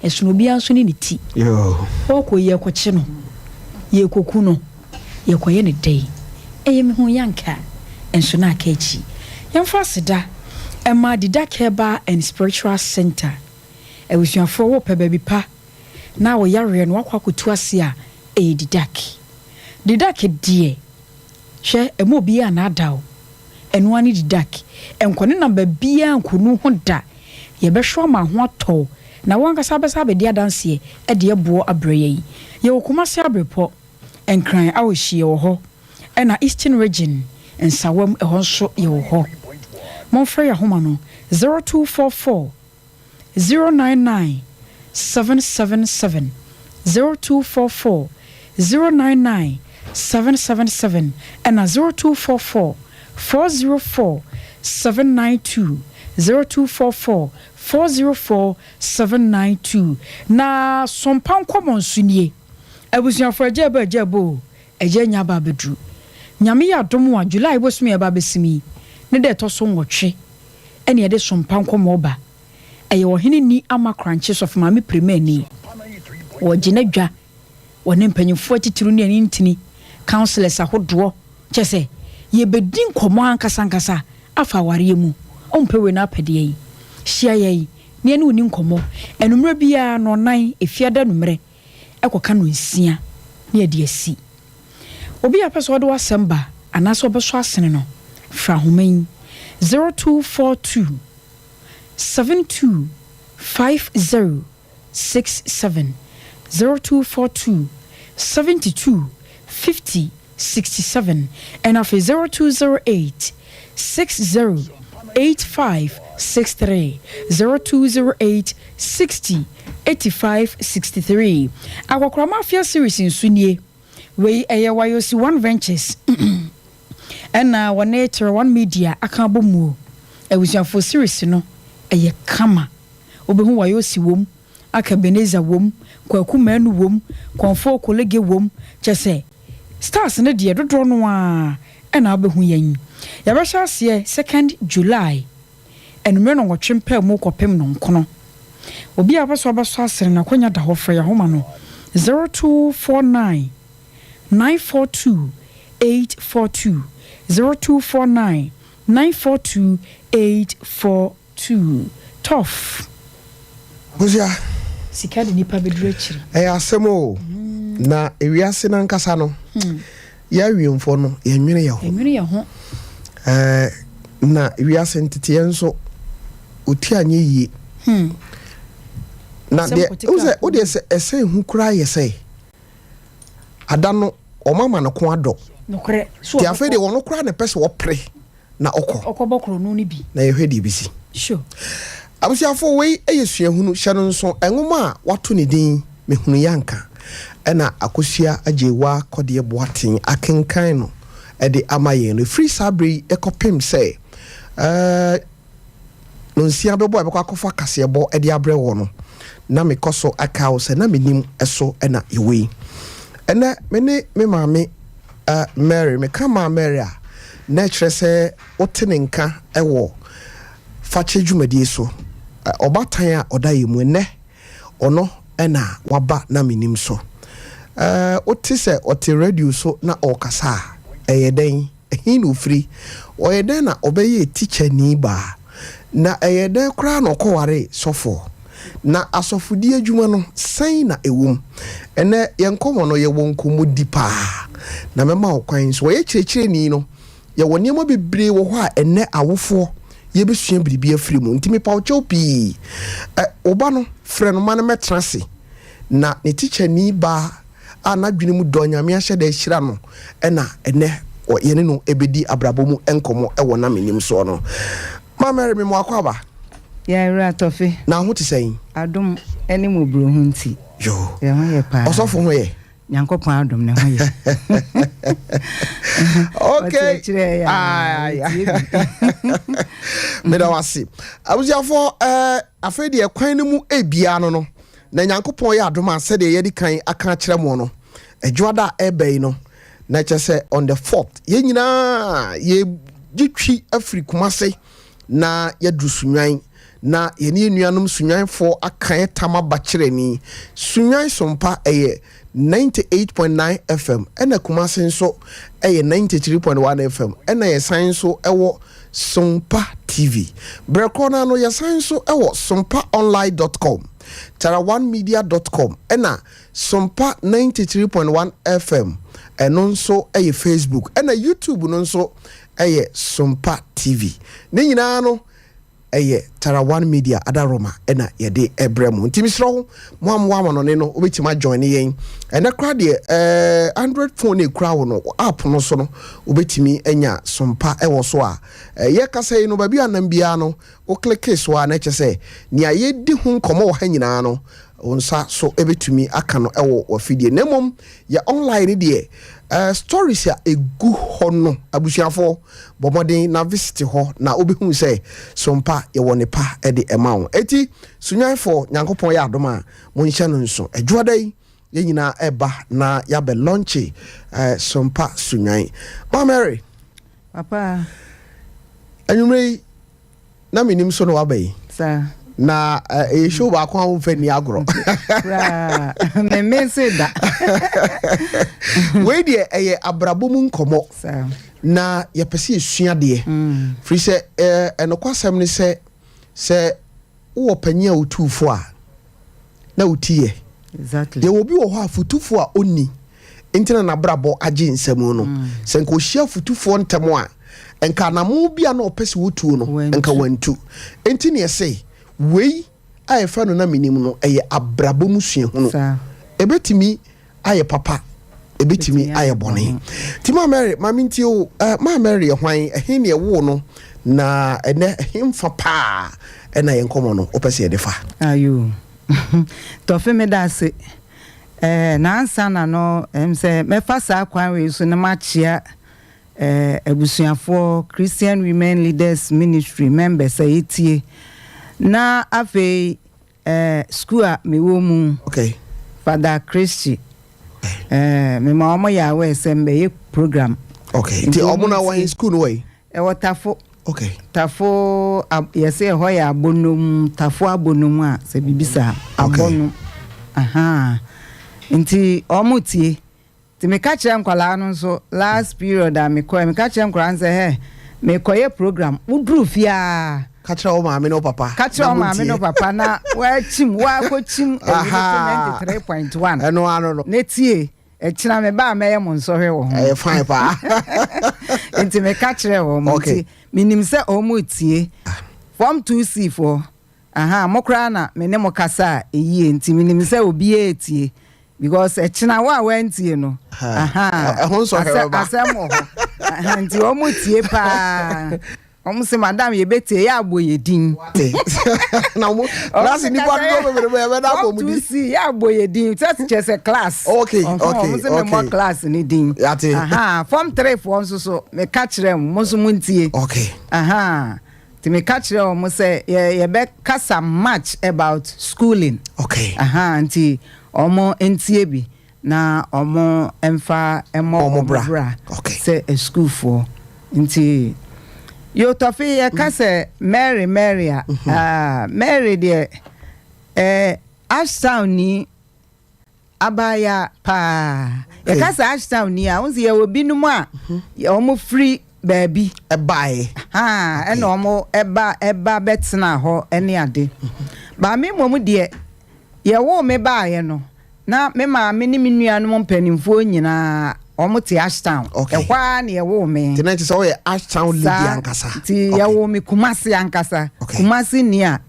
ɛsono obiara nso ne ne ti ɔɔkɔ yi yɛkɔkye no yɛkɔku no yɛkɔyɛ no dɛn ɛyɛ me hu yanka nso na aka akyi yɛmfa aseda ɛma Didac Herbal and Spiritual Center abusuafoɔ wopɛ baabi pa na wo yareɛ no wakɔ akɔtu ase a, ɛyɛ Didac. Didac deɛ, hwɛ, ɛmma obiara nnaadaa wo. Ɛno ara ne Didac. Ɛnkɔ ne nam baabiara nkɔnu ho da. Yɛbɛhwɛ wo ama ho atɔ wo, na wo ankasa wobɛsan abɛdi adanseɛ de ɛboɔ abrɛ yɛn. Yɛwɔ Kumasi Abrepɔ, Nkran Awohyi yɛwɔ hɔ, ɛna Eastern Region, Nsawam ɛhɔ nso yɛwɔ hɔ. Momfrɛ yɛn ahoma no, 0244 099 777 0244 099 777 ɛna 0244 404 792 0244 404 792 Na Sompa nkɔmɔ nso nie Abusuafoɔ agya ɛba agya ɛba oo agya anya aba abɛduru Nyame yɛ adom a July bosome a ɛba abɛsim yi ne da ɛtɔ so nwɔtwe ɛne yɛde sompa nkɔmmɔ ba. Ɛyɛ ɔhene ni ama Korankye Sɔfo Maame Pirimani. Wɔgye n'adwa, wɔne mpanyimfoɔ atitiriw ne ani ntini, councillors ahodoɔ, kyerɛ sɛ yɛbɛdi nkɔmmɔ ankasa ankasa afa awareɛ mu. Wompɛ wei na apɛ deɛ yi? Hyia yɛn na yɛne wo nni nkɔmmɔ anwummerɛ biara nnɔnnan, Efiada anwummerɛ kɔka nnɔnsia na yɛde asi. Obi a ɔpɛ sɛ ɔde w'asɛm ba anaasɛ ɔbɛsɔ asene no, frɛ ahoma yi, 0242 72 5067, 0242 72 50 67, ɛna afei 0208 60 8563, 0208 60 85 63. Akɔkora Mafia series nso nie. Wei ɛyɛ Wayosi One Ventures ɛna wɔne Terra One Media aka abɔ muo. Abusuafoɔ series no ɛyɛ kama. Wobɛhu Wayosi wom, Aka Ebenezer wom, Kwaku Manu wom, Kɔmfoɔ Kolege wom, kyerɛ sɛ stars no deɛ dodoɔ no ara ɛna wobɛhu yɛn. Yɛbɛhyɛ aseɛ second July. Anwummerɛ nnɔnwɔtwe mpaemu kɔpem nnɔnkono. Obi a ɔpɛ sɛ ɔbɛsɔ asene no akwanya da hɔ, frɛ yɛn ahoma no 0249 942 842, 0249 942 842. Tough. Akosua. Sika de nipa bɛduru akyiri. Ɛyɛ asɛm o. Na ewiase no ankasa no, yɛn awiemfoɔ no, yɛnnwene yɛn ho. Yɛnnwene yɛn ho. Ɛɛ, na wiase nteteɛ nso, oti anyɛ yie. Hmm. Na deɛ, wohu sɛ, wodeɛ sɛ ɛsɛ hu koraa yɛ sɛ, ada no, wɔn ama no ko adɔ. Nokorɛ. So Nti afei deɛ wɔn koraa na ɛpɛ sɛ wɔpere. na ɔkɔ. Ɔkɔbɔ korɔno no bi. Na yɛhwɛ deɛ ɛbɛsi. Sure. Abusuafoɔ, wei yɛ suahunu, hyɛ no nso, nwoma a wɔato ne din Mehunu Yanka ɛna Akosua Agyeiwaa Kɔdeɛ Boateng akenkan no de ama yɛn no. Ɛfiri saa berɛ yi kɔpem sɛ ɛɛ. Nonsia bɛbɔ a ɛbɛkɔ akɔfa kaseɛbɔ de abrɛ woɔ no, na mekɔ so aka wo sɛ na mennim so na yɛwɔ yi. Ɛnnɛ, me ne me maame Mary, meka maa Mary a, na ɛkyerɛ sɛ wote ne nka wɔ fakyɛ dwumadie so. Ɔbaatan a ɔda yɛn mu ɛnnɛ, ɔno na waba na mennim so. Wote sɛ ɔte radio so na ɔrekasa a, ɛyɛ dɛn? Ɛhe na ɔfiri? Ɔyɛ dɛn na ɔbɛyɛɛ tikyani baa? Na ɛyɛɛ dɛn koraa na ɔkɔwaree sɔfoɔ? Na asɔfodie adwuma no, sɛn na ɛwɔ mu? Ɛnnɛ yɛn nkɔmmɔ no, yɛwɔ nkɔmmɔdi paa. Na mɛma wo kwan nso. Wɔyɛ kyerɛkyerɛni no, yɛwɔ nneɛma bebree wɔ hɔ a ɛnnɛ awofoɔ yɛbɛsua biribi afiri mu. Nti mepa wo kyɛw pii. Ɛ, wo ba no, frɛ no ma no mmɛtena ase. Na ne tikyani baa a n'adwene mu dɔ Nyame ahyɛ da ahyira no na ɛnnɛ yɛne no bɛdi abrabɔ mu nkɔmmɔ wɔ na menim soɔ no. Ma Mary me mo akwaaba. Yɛn werɛ atɔ fe. Na ho te sɛn? Adom ne mmɔborɔhu nti. Yoo. Yɛn ho yɛ paa. Ɔsɔfo ho yɛ? Nyankopɔn adom ne ho yɛ. Okay. Ɔkyerɛkyerɛ yɛ a, yɛtie bi. Meda wo ase. Abusuafoɔ, eh, afei deɛ kwan no mu ebia no no, Na Nyankopɔn yɛ adom a sɛdeɛ yɛadi kan aka akyerɛ mo no, Adwoada a ɛreba yi no, na kyerɛ sɛ on the fourth, yɛn nyinaa yɛgye twi afiri Kumase na yɛaduru Sunnwan, na yɛne yɛn nuanom Sunnwanfoɔ aka yɛn tam aba kyerɛni. Sunnwan Sompa ɛyɛ 98.9 FM, ɛna Kumase nso ɛyɛ 93.1 FM, ɛna yɛsan nso ɛwɔ Sompa TV. Berɛ korɔ no ara no, yɛsan nso wɔ sompaonline dot com, taraonemedia dot com, ɛna Sompa 93.1 FM, ɛno nso yɛ Facebook, ɛna YouTube no nso yɛ Sompa TV. Ne nyinaa no ɛyɛ Tara One Media Adaroma ɛna yɛde ɛbrɛ mo. Nti mesrɛ wo, mo a mowɔ amanɔne no, wobɛtumi ajoine yɛn. Ɛnɛ koraa deɛ, ɛɛ Android phone na ekura wo no, app no so no, wobɛtumi anya Sompa ɛwɔ so a, yɛkasa yi no, baabi a nam biara no, wo kleke so a na ɛkyɛ sɛ nea yɛdi ho nkɔmmɔ wɔ ha nyinaa no, wo nsa so bɛtumi aka no wɔ w'afidie. Na mmom yɛ online no deɛ, eh, stories a ɛgu hɔ no, abusuafoɔ, bɔ mmɔden na visit hɔ na wobɛhu sɛ Sompa yɛwɔ nnepa de ɛma wo. Enti, Sunyanfoɔ, Nyankopɔn yɛ adom a, monhyɛ no nso. Adwoada yi, yɛn nyinaa ɛba na yɛabɛ launche eh, Sompa Sunyan. Ma Mary. Papa. Anwummerɛ yi, na menim so na waba yi. Saa. Na ɛyɛ eh, show baako a womfa nni agorɔ. Koraa, meme se da. Wei deɛ ɛyɛ abrabɔ mu nkɔmmɔ. Saa. Na yɛpɛ sɛ yɛsua adeɛ. Mm. Firi sɛ eh, ɛnokwasɛm ne sɛ sɛ wowɔ panyin a otu fo a, na wo ti yɛ. Exactly. Yɛwɔ obi wɔ hɔ a futufo a onni nti na n'abrabɔ agye nsamu no. Mm. Sɛ nka ohyia futufoɔ ntɛm a, nka anamon bi a na ɔpɛ sɛ wotuo no, nka wantu. Nti ne ɛse, wei a yɛfrɛ no na menim no, ɛyɛ abrabɔ mu suahunu. Ɛbɛtumi ayɛ papa, ebetumi ayɛ bɔne. Nti Maa Mary, ma mentie o, eh, Maa Mary yɛ hwan? Ɛhe ne ɛwoo no? Na ɛnɛ ɛhe mfa paa ɛna yɛn nkɔmmɔ no wopɛ sɛ yɛde fa? Ayo. Tɔfe meda ase. Eh, na ansa na no, ɛm sɛ mɛfa saa kwan wei so na makyea eh, abusuafoɔ, Christian Women Leaders Ministry members a yɛtie. Na afei Eh, school a me wɔ mu. Okay. Father Christy. Eh, me ma wɔn yɛ aware sɛ mbɛ yɛ program. Okay. Nti wɔn na wɔn school no wɔ yi. Ɛwɔ Tafo. Okay. Tafo ab yɛsɛ ɛhɔ yɛ abonom Tafo abonom a sɛ biribi saa. Okay. Abonom. Aha. Nti wɔn tie. Nti meka kyerɛɛ nkwadaa no nso last period a mekɔɛ meka kyerɛɛ nkwadaa no sɛ hɛ mekɔyɛ program woduru fie a. Ka kyerɛ wo maame ne wo papa. Ka kyerɛ wo maame ne wo papa na wakyim wakɔkyim ɛyi no so 93.1. Ɛno ano no. Ne tie ɛkyina me ba a mɛyɛ mo nsɔhwɛ wɔ ho. Ɛyɛ fine paa. Nti meka kyerɛɛ wɔn okay. Nti menim sɛ wɔn tie. Form 2C foɔ aha mo koraa na me ne mo kasa a ɛyie nti menim sɛ obiara tie. Because ɛkyena wo a wantie no ɛho nsɔhwɛ bɛba asɛm wɔ hɔ nti wɔn tie paa wɔn sɛ madam yɛbɛtie yɛ abɔ yɛ din na wɔn class nipa dodoɔ bebree bɛ yɛbɛda abɔ mu din si yɛ abɔ yɛ din sɛ kyerɛ sɛ class okay okay wɔn sɛ mɛmɔ class ni din yate form 3 foɔ nso so meka kyerɛ mo nso mo ntie okay. Nti meka kyerɛɛ wɔn sɛ yɛ yɛbɛkasa much about schooling. Okay. Ahaa nti wɔn ntie bi na wɔn mfa mmɔ Wɔn wɔn bra. bra Okay. sɛ asukuufoɔ. Nti yo Tɔfe yɛka sɛ Mary Mary a, ah, Mary deɛ eh, Ashtown ni. Abaayaa paa. Yɛka sɛ Ashtown ni a, wohu sɛ yɛwɔ binom a wɔn firi baabi. Ɛbaeɛ. Haa, ɛna wɔn ɛba ɛba bɛtena hɔ ɛne ade. But me mmom deɛ, yɛwoo me baeɛ no, na me maame ne me nuanom mpanimfoɔ nyinaa, wɔn te Ashtown. Okay. Ɛhɔ ara na yɛwoo me. Nti na kyerɛ sɛ woyɛ Ashtown lady Saa, ankasa. nti Okay. yɛwoo me Kumasi ankasa. Okay. Kumasi ni a,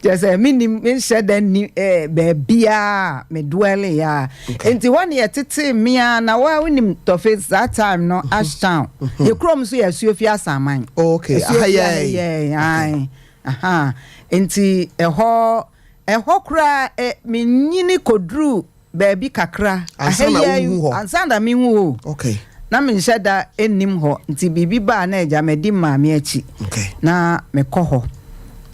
kyerɛ sɛ mennim, menhyɛ da nni eh, baabiara a me dwɛleeɛ a. Okay. Nti hɔ ne yɛtetee me ara, na wo a wonim Tɔfe, saa time no, Ashtown. Yɛ kurom nso yɛ Asuofie Asaman. Okay, aha Asuofie yɛ aha yɛ, ae. Ahaa, nti ɛhɔ, ɛhɔ koraa ɛ, menyini kɔduruu baabi kakra. Ansa na Aha yi wohu hɔ? Ansa na mehu hɔ o. Okay. Na menhyɛ da nnim hɔ, nti biribi ba a na agya madi maame akyi. Okay. Na mekɔ hɔ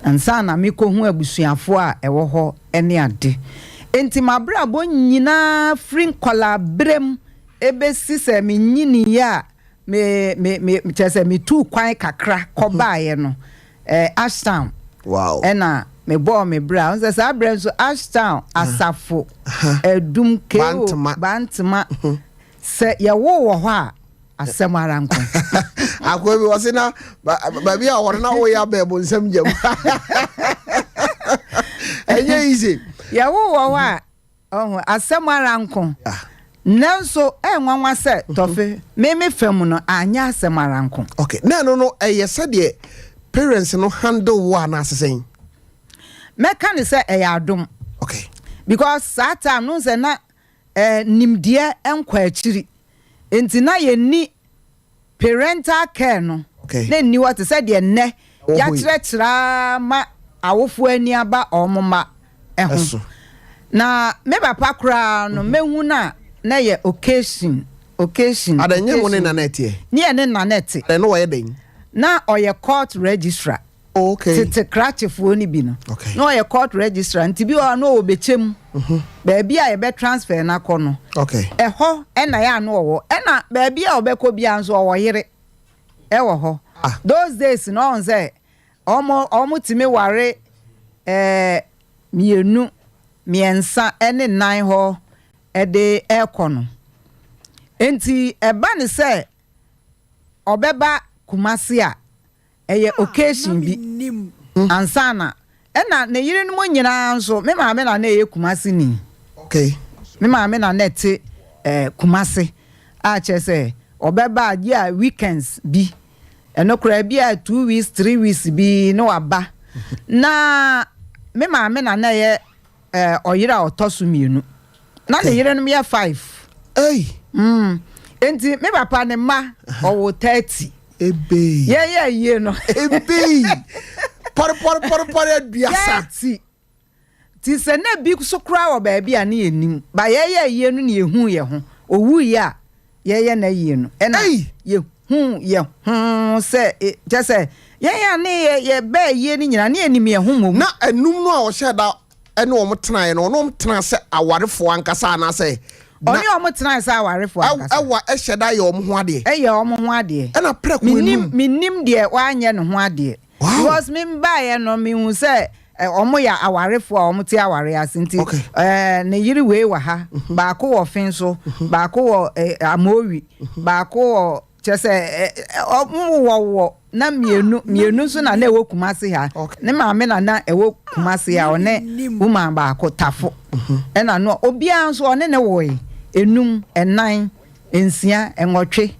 ansa na mekɔhu abusuafoɔ a ɛwɔ hɔ ne ade. Nti m'abrabɔ nyinaa firi nkwadaa-berɛ mu ɛbɛsi sɛ menyiniiɛ a me, me, me, kyerɛ sɛ metuu kwan kakra kɔbaeɛ no, eh, Ashtown. Wow. Ɛna mebɔɔ me bra. Wohu sɛ saa berɛ nso Ashtown, Asafo, Adum, KO, Bantama. Bantama. Sɛ yɛwoo wɔ hɔ a, asɛm ara nko. Akoa bi wɔse na baabi a wɔre na woyɛ abɛɛ bonsam gyam. Ɛnyɛ easy. Yɛwoo wɔ hɔ a, Ɔho, asɛm ara nko. Nanso, ɛyɛ nwanwa sɛ, Tɔfe, me me fa mu no, anyɛ asɛm ara nko. Okay, na ɛno no, ɛyɛ sɛdeɛ parents no handle wo anaasɛ sɛn? Mɛka no sɛ ɛyɛ adom. Okay. Because saa time no, wohu sɛ na eh, nimdeɛ nkɔ akyiri. Nti na yɛnni parental care no na nni hɔ te sɛ deɛ nnɛ yɛakyerɛkyerɛ ara ma awofoɔ ani aba wɔn mma ho. Na me papa koraa no, mɛhu no a, na ɛyɛ occasion, occasion, Ada nyɛ mo ne occasion. nana ɛteɛ? Ne yɛ ne nana ɛte. Ɛno ɔyɛ dɛn? Na ɔyɛ court registrar. Oh, okay. Tete krakyefoɔ no bi no. Okay. Na ɔyɛ court registrar nti bi wɔ hɔ a na ɔwɔ bɛkyɛ mu. Baabi a yɛbɛ transfer no akɔ no. Okay. Ɛhɔ ɛna yɛ a na ɔwɔ. Ɛna baabi a ɔbɛkɔ biara nso ɔwɔ yere ɛwɔ hɔ. Ah. Those days no ɔhu sɛ ɔmo ɔmo tumi ware ɛɛ mmienu, mmiɛnsa ɛne nnan hɔ ɛde ɛkɔ no. Nti ɛba ne sɛ ɔbɛba Kumasi a, ɛyɛ occasion bi ansa na ɛna ne yerenom nyinaa nso, me maame na na ɛyɛ Kumasi ni. Okay. Me maame na na ɛte eh, Kumasi a kyerɛ sɛ ɔbɛba a gye a weekends bi, ɛno koraa bi a 2 weeks 3 weeks bi na waba. Na me maame na na ɛyɛ eh, ɔyere a ɔtɔ so mmienu. Na ne yerenom yɛ five. Hey. Enti me papa ne mma ɔwɔ 30. Ebe. Yɛyɛ yie no. Ebe. Pɔre pɔre pɔre pɔre 30. 30. Ti sɛ na bi so koraa wɔ baabi a ne yɛnim. Ba yɛyɛ yie no ne yɛhu yɛ ho. Owu yɛ a yɛyɛ na yie no. Ɛna yɛhu yɛ ho sɛ kyɛ sɛ yɛn a ne yɛ yɛbɛɛ yie no nyinaa ne yɛnim yɛn ho mmom. Na enum no a ɔhyɛ da ɛne wɔn tenaeɛ no, ɔne wɔn tena sɛ awarefoɔ ankasa anaasɛ? Ɔne wɔn tenae sɛ awarefoɔ ankasa. Ɛwa ɛhyɛ da yɛ wɔn ho adeɛ. Ɛyɛ wɔn ho adeɛ. Ɛna prɛko Menim enum. menim deɛ wanyɛ ne ho adeɛ. Wow. Because me baeɛ no mehu sɛ wɔn yɛ awarefoɔ a wɔn te aware ase nti ɛɛ ne yere wei wɔ ha, baako wɔ fen so, baako wɔ Amowi, baako wɔ kyerɛ sɛ wɔn wɔ wɔ na mmienu mmienu nso na na ɛwɔ Kumasi ha. Ne maame na na ɛwɔ Kumasi ha, ɔne woman baako Tafo. Ɛna no obiara nso ɔne ne woe enum, ɛnan, nsia, nwɔtwe.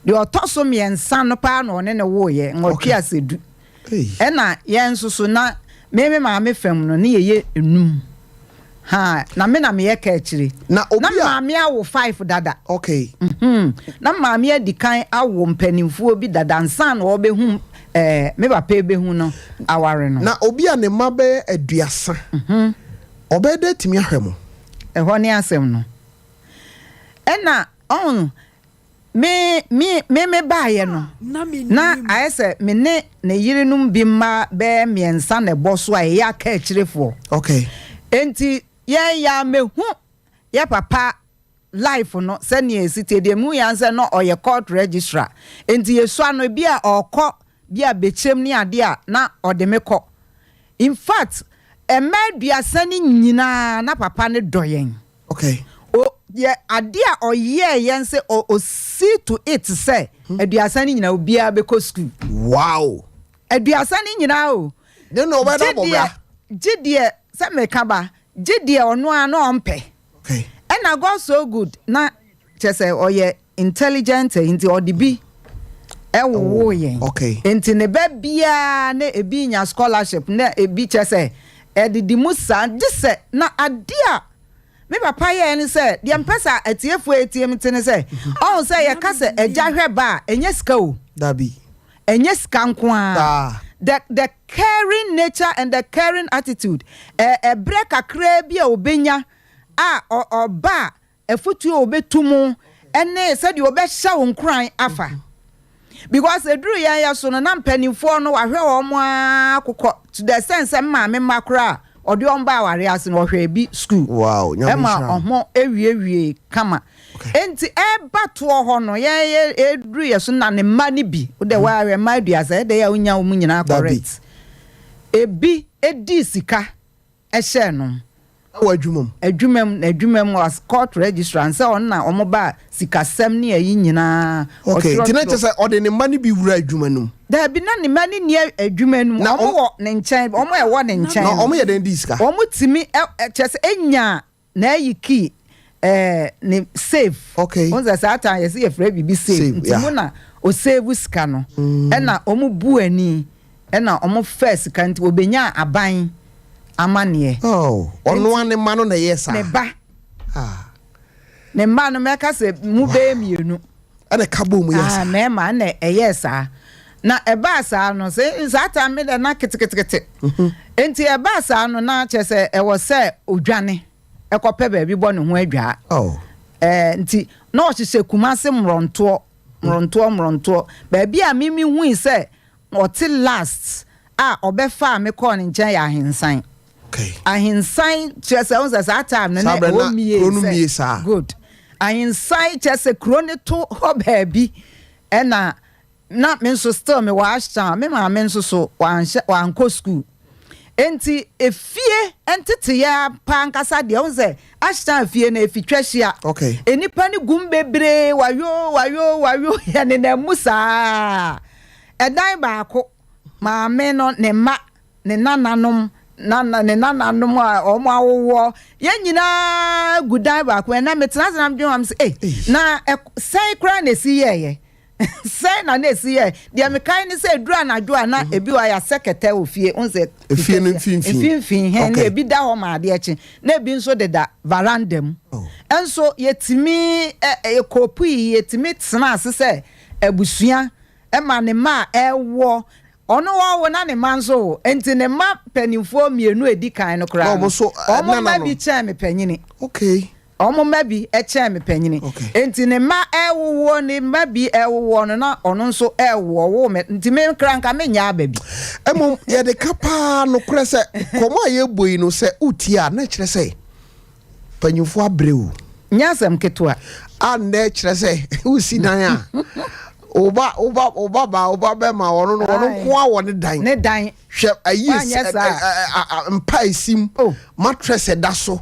Deɛ ɔtɔ so mmiɛnsa no paa na ɔne ne woeɛ, 8 asɛ 10. Ɛna yɛn nso so na me me maame fam no ne yɛyɛ enum. Ha, na me na meyɛ ka akyire. Na obi Na a maame awo five dada. Na maame adi kan awo mpanimfoɔ bi dada ansa na ɔbɛhu me papa bɛhu no aware no. Na obi a ne mma bɛyɛ 30, ɔbɛyɛ dɛ tumi ahwɛ mo? Ɛhɔ ne asɛm no. Ɛna ɔn me me me me baeɛ no, na ayɛ sɛ me ne ne yerenom bi mma bɛyɛ mmiɛnsa na ɛbɔ so a yɛyɛ aka akyirefoɔ. Enti yɛn yɛ amehu yɛ papa life no sɛnea esi tie deɛ mehu yɛn sɛ na ɔyɛ court registrar. Enti yɛsua no ebi a ɔkɔ bi a bɛkyɛm ne adeɛ a na ɔde me kɔ. In fact, mmaa 30 no nyinaa na papa ne dɔ yɛn. O yɛ adeɛ a ɔyɛɛ yɛn sɛ o see to it sɛ 30 no nyinaa obiara bɛkɔ school. 30 no nyinaa o. Ne na ɔbɛda Gye bɔ deɛ bra. Gye deɛ sɛ meka ba, gye deɛ ɔno ara na ɔmpɛ. Ɛna God so good na kyerɛ sɛ ɔyɛ intelligent nti ɔde bi ɛwowoo yɛn. Nti ne ba biara na ebi nya scholarship na ebi kyerɛ sɛ ɛdidi mu saa, gye sɛ na adeɛ a me papa yɛɛ ne sɛ, deɛ mpɛ sɛ atiefoɔ etie me te ne sɛ, ɔho sɛ yɛka sɛ agya hwɛ ba a, ɛnyɛ sika o. Dabi. Ɛnyɛ sika nko ara. The caring nature and the caring attitude, ɛbrɛ kakraa bi a obenya a ɔba a, afutuo a obetu mu ɛne sɛdeɛ ɔbɛhyɛ wo nkoran afa. Because eduru yɛn yɛ so no, na mpanimfoɔ no wahwɛ wɔn ara kokɔ to the extent sɛ maame mma koraa ɔde wɔn ba aware ase no, ɔhwɛ bi school. Nyame ɛma nhyira no. Ɔmo ewiewie kama. Nti ɛba toɔ hɔ no, yɛn yɛ eduru yɛ so na ne mma ni bi wode wɔahwɛ mma 30 ɛdɛ yɛ a wonya wɔn nyinaa. Dabi. Correct, ebi edi sika ɛhyɛ no. Ɛwɔ adwuma mu. Adwuma mu, na adwuma mu as court registrar nsɛ ɔno na ɔmo ba sikasɛm ne ɛyi nyinaa. Okay, nti na kyerɛ sɛ ɔde ne mma no bi wura adwuma no mu? Dabi, na ne mma ne ni adwuma no mu. Na ɔmo wɔ ne nkyɛn, ɔmo ɛwɔ ne nkyɛn. Na ɔmo yɛ dɛn di sika? Ɔmo timi ɛ ɛ kyerɛ sɛ enya na ɛyi key ne safe. Wɔn sɛ saa time yɛsɛ yɛfrɛ biribi safe. Safe, nti mu na o save sika no, ɛna ɔmo bu ani ɛna ɔmo fɛ sika, nti obenya aban amaneɛ. Oh, ɔno a ne mma no na ɛyɛ saa? Ne ba. Ah. Ne mma no, mɛka sɛ mu bɛyɛ mmienu. Ɛna ka bɔ mu yɛ Ah, saa? Mmarima na ɛyɛɛ saa. Na ɛbaa saa no sɛ saa time mi dɛ na ketekete, nti ɛbaa saa no na kyerɛ sɛ ɛwɔ sɛ odwane ɛkɔpɛ baabi bɔ ne ho adwaa. Oh. Nti na ɔhyehyɛ Kumase mmorɔntoɔ mmorɔntoɔ mmorɔntoɔ. Baabi a mimi hui sɛ ɔte last a ɔbɛfa a mekɔɔ ne nkyɛn yɛ Ahensan. Ahensan kyerɛ sɛ ɔn sɛ saa time no Saa na berɛ ɛwɔ na mie kuro no sɛ mmie saa. Good, Ahensan kyerɛ sɛ kuro no to hɔ baabi, ɛna na me nso still me wɔ Ashtown. Me maame nso so wanhyɛ wankɔ school, nti efie nteteyɛ pa ankasa deɛ, ɔn sɛ Ashtown fie no efi twa hyia. Enipa ne gum bebree, wayo wayo wayo, yɛ nenam mu saa. Ɛdan baako, maame no, ne mma, ne nananom, nana ne nananom a wɔn awowoɔ, yɛn nyinaa gu dan baako. Ɛnna metena ase na medwene wɔn sɛ, ee, na sɛn koraa na esi yɛɛyɛ, sɛn na esi yɛ? Deɛ mekae ne sɛ eduru anadwo a, na ebi wɔ ayɛ kɛtɛ wɔ fie n sɛ Efie no mfimfini. Mfimfini hɛn na ebi da hɔ ma adeɛ kye, na ebi nso deda veranda mu. Nso yɛtumi ɛ ɛ koopu yi, yɛtumi tena ase sɛ abusua, ɛma ne mma a ɛwɔ ɔno wɔwo na ne mma nso wo, nti ne mma mpanimfoɔ mmienu a edi kan no koraa Na no, ɔmo so, ɔmo mma nana no. bi kyɛn me panyini. Ɔmo mma bi kyɛn me panyini. Nti ne mma ɛwowoɔ, ne mma bi ɛwowoɔ no, na ɔno nso ɛwo ɔwo me, nti me nkra nka me nya aba bi. Mmom yɛde ka paa nokorɛ sɛ kɔmɔ a yɛbɔ yi no, sɛ wotie a, na kyerɛ sɛ mpanyimfoɔ abrɛ o. Nyɛ asɛm ketewa. A nnɛ kyerɛ sɛ wosi dan a, woba woba woba ba woba bɛma ɔno no, ɔno nko a wɔ ne dan. Ne dan. Hwɛ ayi. Wanyɛ saa. Mpa esim. Oh. Mattress ɛda so,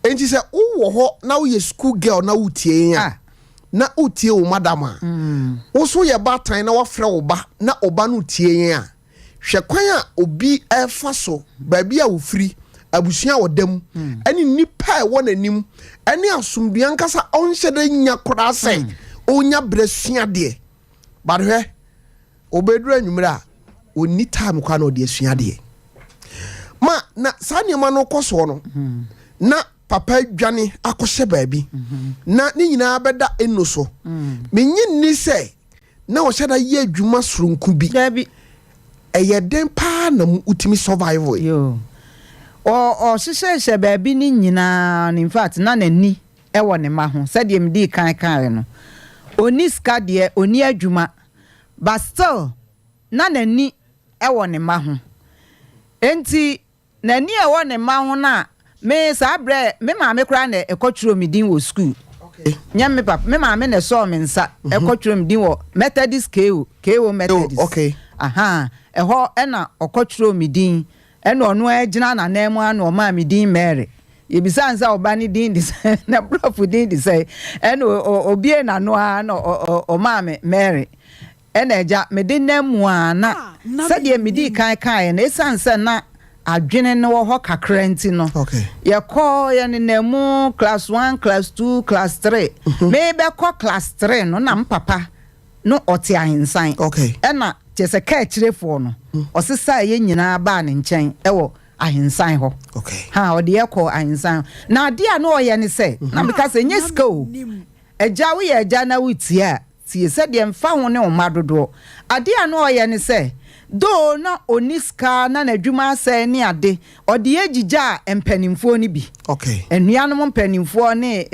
nti sɛ wowɔ hɔ na woyɛ school girl na wotie yɛn a, na wotie wo madam a, wo so yɛ baatan na wafrɛ wo ba na ɔba no tie yɛn a, hwɛ kwan a obi ɛfa so, baabi a wofiri, abusua a ɔda mu, ɛne nipa a ɛwɔ n'anim, ɛne asomdua nkasa ɔnhyɛ dɛ nya koraa sɛ ɔnya berɛ sua deɛ. But hwɛ, obɛduru anwummerɛ a, ɔnni time koraa na ɔde asua adeɛ. Ma na saa nneɛma no kɔ soɔ no, na papa dwane akɔhyɛ baabi na ne nyinaa bɛda eno so. Menye nni sɛ na ɔhyɛ da yɛ adwuma soronko bi. Dabi. Ɛyɛ den paa na wotumi survive yi? Yo, ɔhyehyɛhyɛ baabi ne nyinaa no, in fact na n'ani ɛwɔ ne mma ho. Sɛdeɛ medii kan kaeɛ no, ɔni sika deɛ, ɔni adwuma, but still na n'ani ɛwɔ ne mma ho. Nti n'ani a ɛwɔ ne mma ho no a, me saa berɛ me maame koraa na ɛkɔtwerɛ me din wɔ school. Nyɛ me papa, me maame na ɛsɔɔ me nsa ɛkɔtwerɛ me din wɔ Methodist KO, KO Methodist. Aha, ɛhɔ ɛna ɔkɔtwerɛ me din, ɛna ɔno ara gyina n'anan mu ano ɔmaa me din Mary. Yɛbisa no sɛ ɔba ne din de sɛ, na borɔfo din de sɛ, ɛna obie n'ano ara na ɔmaa me Mary. Ɛna agya mede nam mu a, na sɛdeɛ medii kan kaeɛ no, ɛsiane sɛ na adwene no wɔ hɔ kakra nti no, yɛkɔ yɛnenam mu class one, class two, class three. Mebɛkɔ class three no na mpapa no ɔte ahensan. Ɛna kyerɛ sɛ kaa akyirefoɔ no, ɔsesaa yɛn nyinaa baa ne nkyɛn ɛwɔ ahensan hɔ. Ha ɔde yɛ kɔ ahensan hɔ. Na adeɛ a na ɔyɛ ne sɛ, na meka sɛ nyɛ sika o. Agya, woyɛ agya na wotie a, tie sɛdeɛ mfa ho ne wo mma dodoɔ. Adeɛ a na ɔyɛ ne sɛ, though na ɔni sika na n'adwuma asɛe ne ade, ɔde yɛ gyigya a mpanimfoɔ no bi. Anuanom mpanimfoɔ ne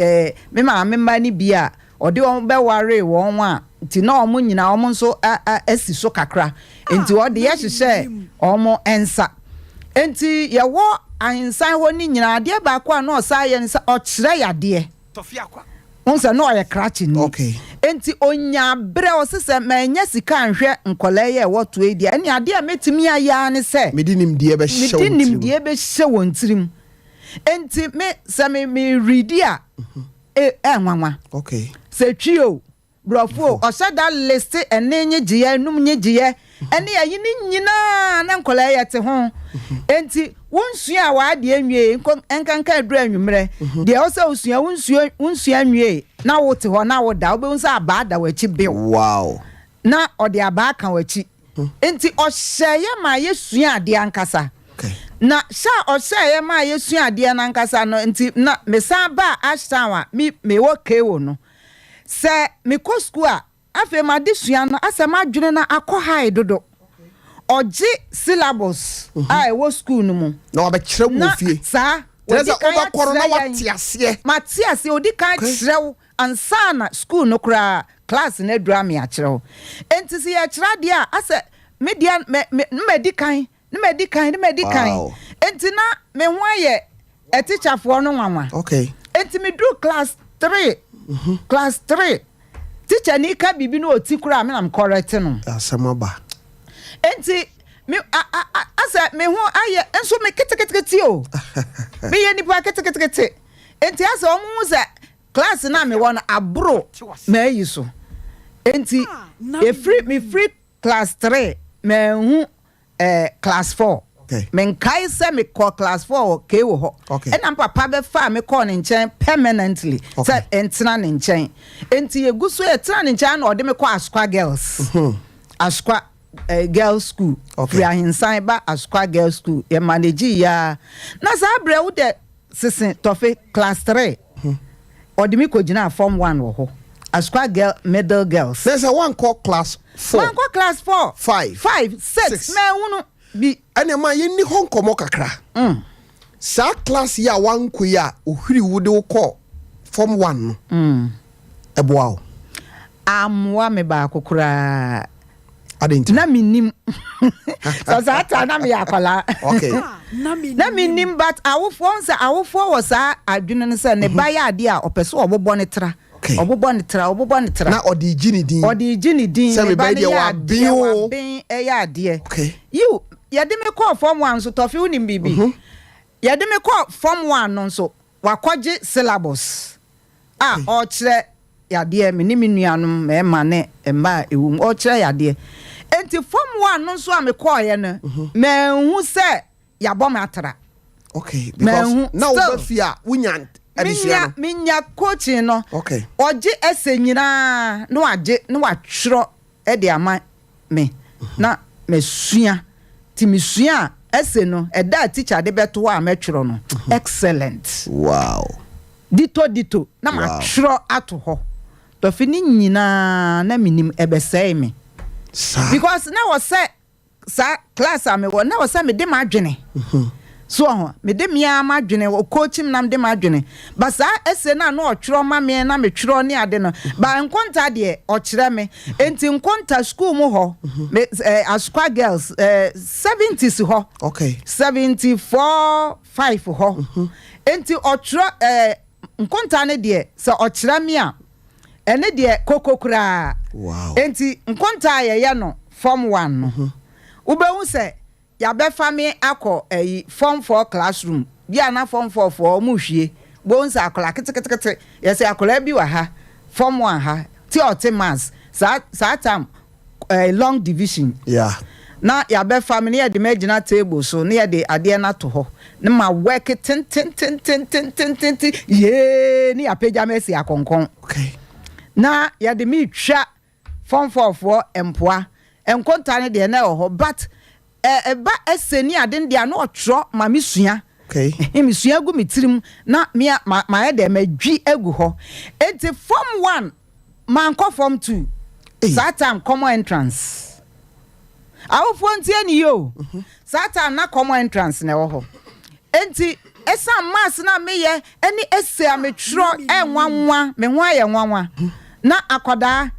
me maame mma no bi a ɔde wɔn bɛwaree wɔn a, nti na wɔn nyinaa wɔn nso asi so kakra. Nti ɔde yɛ hyehyɛ wɔn nsa. Nti yɛwɔ ahensan hɔ ne nyinaa, adeɛ baako a na ɔsan yɛ ne sɛ ɔkyerɛ yadeɛ. Wohu sɛ na ɔyɛ krakyeni. Enti ɔnyaa berɛ, ɔse sɛ manya sika anhwɛ nkwadaa yi a ɛwɔ toa yi deɛ, ɛnneɛ adeɛ a mɛtumi ayɛ ara ne sɛ Mede nimdeɛ bɛhyɛ mede wɔn tirim. nimdeɛ bɛhyɛ wɔn tirim. Enti me, sɛ me meredi a, e, ɛnwanwa. Sɛ Twi o, Borɔfo o, ɔhyɛ da liste ɛnne nnyegyeeɛ, anum nnyegyeeɛ, ɛne ayi ne nyinaa na nkwadaa yi ɛte ho. Enti wonsuaa w'adeɛ nwiee, nko nkanka aduru anwummerɛ, deɛ ɛwɔ sɛ wosua, wonsua, wonsua nwiee na wote hɔ na woda, wobɛhu sɛ abaa da w'akyi bew. Na ɔde abaa ka w'akyi. Enti ɔhyɛeɛ maa yɛsuaa adeɛ ankasa. Na hyɛ a ɔhyɛeɛ maa yɛsuaa adeɛ no ankasa no nti na mesan baa Ashtown a me mewɔ KO no. Sɛ mekɔ sukuu a, afei m'adesua no asɛ m'adwene no akɔ high dodo. Ɔgye syllabus a ɛwɔ sukuu no mu. Na wabɛkyerɛ wo Na wɔ fie. saa, Kyerɛ wadi sɛ kan wobɛkɔ no na akyerɛ yɛn. wate aseɛ. Mate aseɛ, ɔdi kan kyerɛ wo ansa na sukuu no koraa class no aduru ame akyerɛ wo. Enti sɛ yɛkyerɛ adeɛ a, asɛ me deɛ mɛ mɛ na madi kan, na madi kan, na madi kan. Enti na me ho ayɛ atikyafoɔ no nwanwa. Enti meduru class three, class three, tikyani ka biribi na ɔti koraa a, me na me correct no. Asɛm aba. Enti me a a a asɛ me ho ayɛ nso me ketekete o. Meyɛ nipa ketekete. Enti asɛ wɔn hu sɛ class no a mewɔ no aboro m'ayi so. Enti efiri mefiri class three manhu eh, class four. Menkae sɛ mekɔɔ class four wɔ KO hɔ. Ɛna me papa bɛfaa me kɔɔ ne nkyɛn permanently sɛ ntena ne nkyɛn. Enti yɛgu so yɛtena ne nkyɛn na ɔde me kɔ Asokwa Girls. Asokwa eh, Girls School. Firi Ahensan ba Asokwa Girls School. Yɛ manage yia. Na saa berɛ wo dɛ sese tɔfe class three. Ɔde me kɔgyinaa form one wɔ hɔ. Asukwa girl, middle girls. Na sɛ woankɔ class four. Mankɔ class four. Five. Five, six, Six. Manhunu bi. Ɛnna ma yɛnni hɔ nkɔmmɔ kakra. Saa class yi a woankɔ yi a ohwiri wo de wo kɔɔ form one no, ɛboa wo? Ammoa me baako koraa. Adɛn nti? Na mennim. Sɛ saa ta na meyɛ akwadaa. Na mennim, but awofoɔ n sɛ awofoɔ wɔ saa adwene no sɛ ne ba yɛ adeɛ a ɔpɛ sɛ ɔbobɔ ne tra. Ɔbobɔ ne tra, ɔbobɔ ne tra. Na ɔde gye ne din. Ɔde gye ne din. Sɛ Ne me ba ba no yi deɛ yɛ waben adeɛ, o. waben ɛyɛ adeɛ. Yiw, yɛde me kɔɔ form one nso, Tɔfe wonim biribi? Yɛde me kɔɔ form one no nso, wakɔgye syllabus a ɔrekyerɛ yadeɛ, me ne me nuanom mmarima ne mmaa a ɛwɔ mu, ɔrekyerɛ yadeɛ. Enti form one no nso a mekɔeɛ no, manhu sɛ yɛabɔ me atra. Okay, because Manhu. na Still, woba fie a wonya adesua menya no. menya coaching no. Ɔgye essay nyinaa na wagye na watwerɛ de ama me na masua. Nti mesua a, essay no, ɛda a teacher de bɛto hɔ a mɛtwerɛ no, excellent. Ditto ditto na matwerɛ ato hɔ. Tɔfe ne nyinaa na menim ɛbɛsɛe me. Because na wɔ sɛ saa class a mewɔ na wɔ sɛ mede m'adwene. So ɔho mede me ara m'adwene ɔcoach me na mede m'adwene. But saa essay no a na ɔtwerɛ ma me na metwerɛ ne ade no, but nkonta deɛ ɔkyerɛ me. Enti nkonta school mu hɔ, me eh, Asukwa girls eh, 70s hɔ. 74 5 hɔ. Enti ɔtwerɛ eh, nkonta no deɛ sɛ ɔkyerɛ me a, ɛne deɛ koko koraa. Enti nkonta a yɛyɛ no form one no, wobɛhu sɛ yɛabɛfa me akɔ ayi form four classroom bi a na form four foɔ ɔmo hwie. Wobɛhu sɛ akwadaa ketekete, yɛsɛ akwadaa bi wɔ ha, form one ha, ti a ɔte maths, saa saa time eh, long division. Na yɛabɛfa me na yɛde me agyina table so na yɛde adeɛ no ato hɔ na ma work tententententententen yee ne yɛapagya me asi akɔnkɔn. Na yɛde me retwa form fourfoɔ mpoa. Nkonta no deɛ na ɛwɔ hɔ but ɛba essay ne ade no deɛ a na ɔtwerɛ ma me sua. Mesua gu me tirim na me a ma mayɛ dɛ madwi agu hɔ. Enti form one mankɔ form two. Saa time common entrance. Awofoɔ ntie ne yie o. Saa time na common entrance na ɛwɔ hɔ. Enti ɛsan maths na meyɛ ɛne essay a metwerɛ ɛnwanwa me ho ayɛ nwanwa. Na akwadaa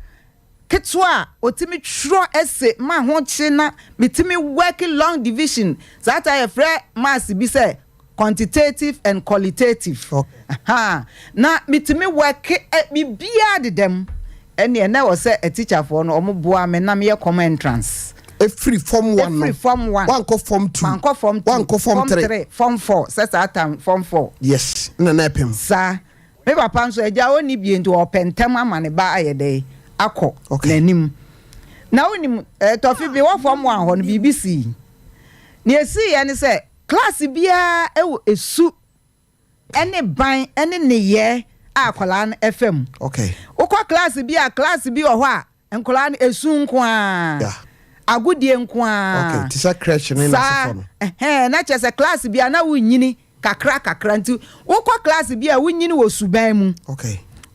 ketewa a otumi twerɛ essay ma ho kye na metumi work long division. Saa time yɛfrɛ maths bi sɛ quantitative and qualitative. Ha na metumi work biribiara dedam. Ɛne ɛnɛ wɔ sɛ atikyafoɔ no ɔmo boa me na meyɛ common entrance. Efiri form one no? Efiri form one. Wankɔ form two? Mankɔ form two. Wankɔ form three? Form four, sɛ saa time form four. Yes, na na ɛpem. Saa me papa nso agya ɔnni bie nti ɔpɛ ntɛm ama ne ba ayɛ dɛ akɔ n'anim. Na wonim tɔfi bi wɔ form one hɔ no, biribi sii. Nea esii yɛ ne sɛ class biara ɛwɔ esu ɛne ban ɛne nneyɛɛ a akwadaa no ɛfɛ mu. Wokɔ class bi a, class bi wɔ hɔ a nkwadaa no esu nko ara, agodie nko ara. Okay, te sɛ crèche ne saa n'asefo no. Ɛhɛn, na kyerɛ sɛ class bi a na wonyini kakra kakra, nti wokɔ class bi a wonyini wɔ suban mu,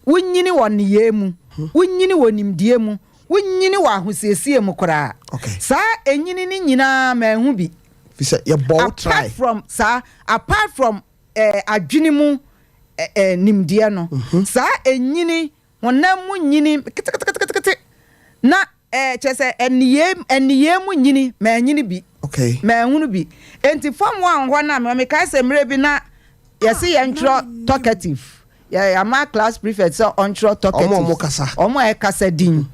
wonyini wɔ nneyɛɛ mu, wonyini wɔ nimdeɛ mu, wonyini wɔ ahosiesie mu koraa. Saa enyini ne nyinaa manhu bi. Fi sɛ yɛbɔ wo try. Apart from saa, apart from adwene mu nimdeɛ no, saa enyini honam mu nyini keteketekete na kyerɛ sɛ ɛniyɛ mu nyini manyini bi. Manhunu bi. Enti form one hɔ na mekae sɛ mmerɛ bi na yɛse yɛntwerɛ talkative, yɛ ama class prefect sɛ ɔntwerɛ talkative. Ɔmo a ɔmo kasa. Ɔmo a ɛkasa din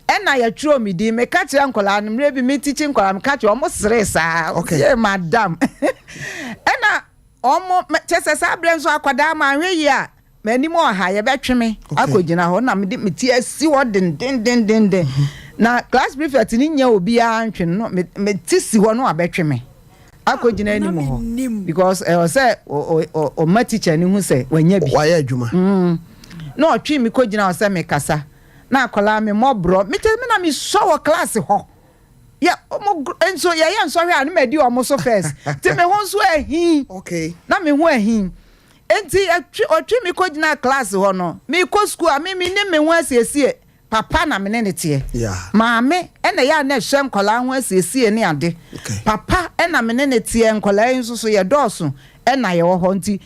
ɛna yɛtwerɛ mi din. Meka kyerɛ nkɔlaa no, mmerɛ bi me tikyi nkɔlaa, meka kyerɛ ɔmo, sere saa. Yɛ madam ɛna ɔmo kyɛ sɛ saa berɛ nso akwadaa ma ahwɛ yie a m'anim ɔha yɛbɛtwe me akɔgyina hɔ na mede me ti asi hɔ dendendendenden na class prefect ni nya obiara ntwe no, me ti si hɔ no abɛtwe me akɔgyina anim hɔ because ɛwɔ sɛ ɔma teacher ni hu sɛ wanya bi. Wayɛ adwuma. Na ɔtwe mi kɔgyina hɔ sɛ mekasa na akwadaa mi mmɔborɔ mi kyɛ mi na mi sɔ wɔ class hɔ yɛ ɔmo nso yɛyɛ nsɔhwɛ a ne ma di ɔmo so first, ti mi ho nso ahin. Na mi ho ahin nti ɛtwi ɔtwi mi kɔgyina class hɔ no, mi kɔ school a mi ne mi ho asiesie papa na mi ne ne teɛ. Maame ɛna yɛ a na ɛhyɛ nkɔlaa ho asiesie ne ade. Papa ɛna me ne ne teɛ. Nkɔlaa yi nso so yɛ dɔɔso ɛna yɛwɔ hɔ, nti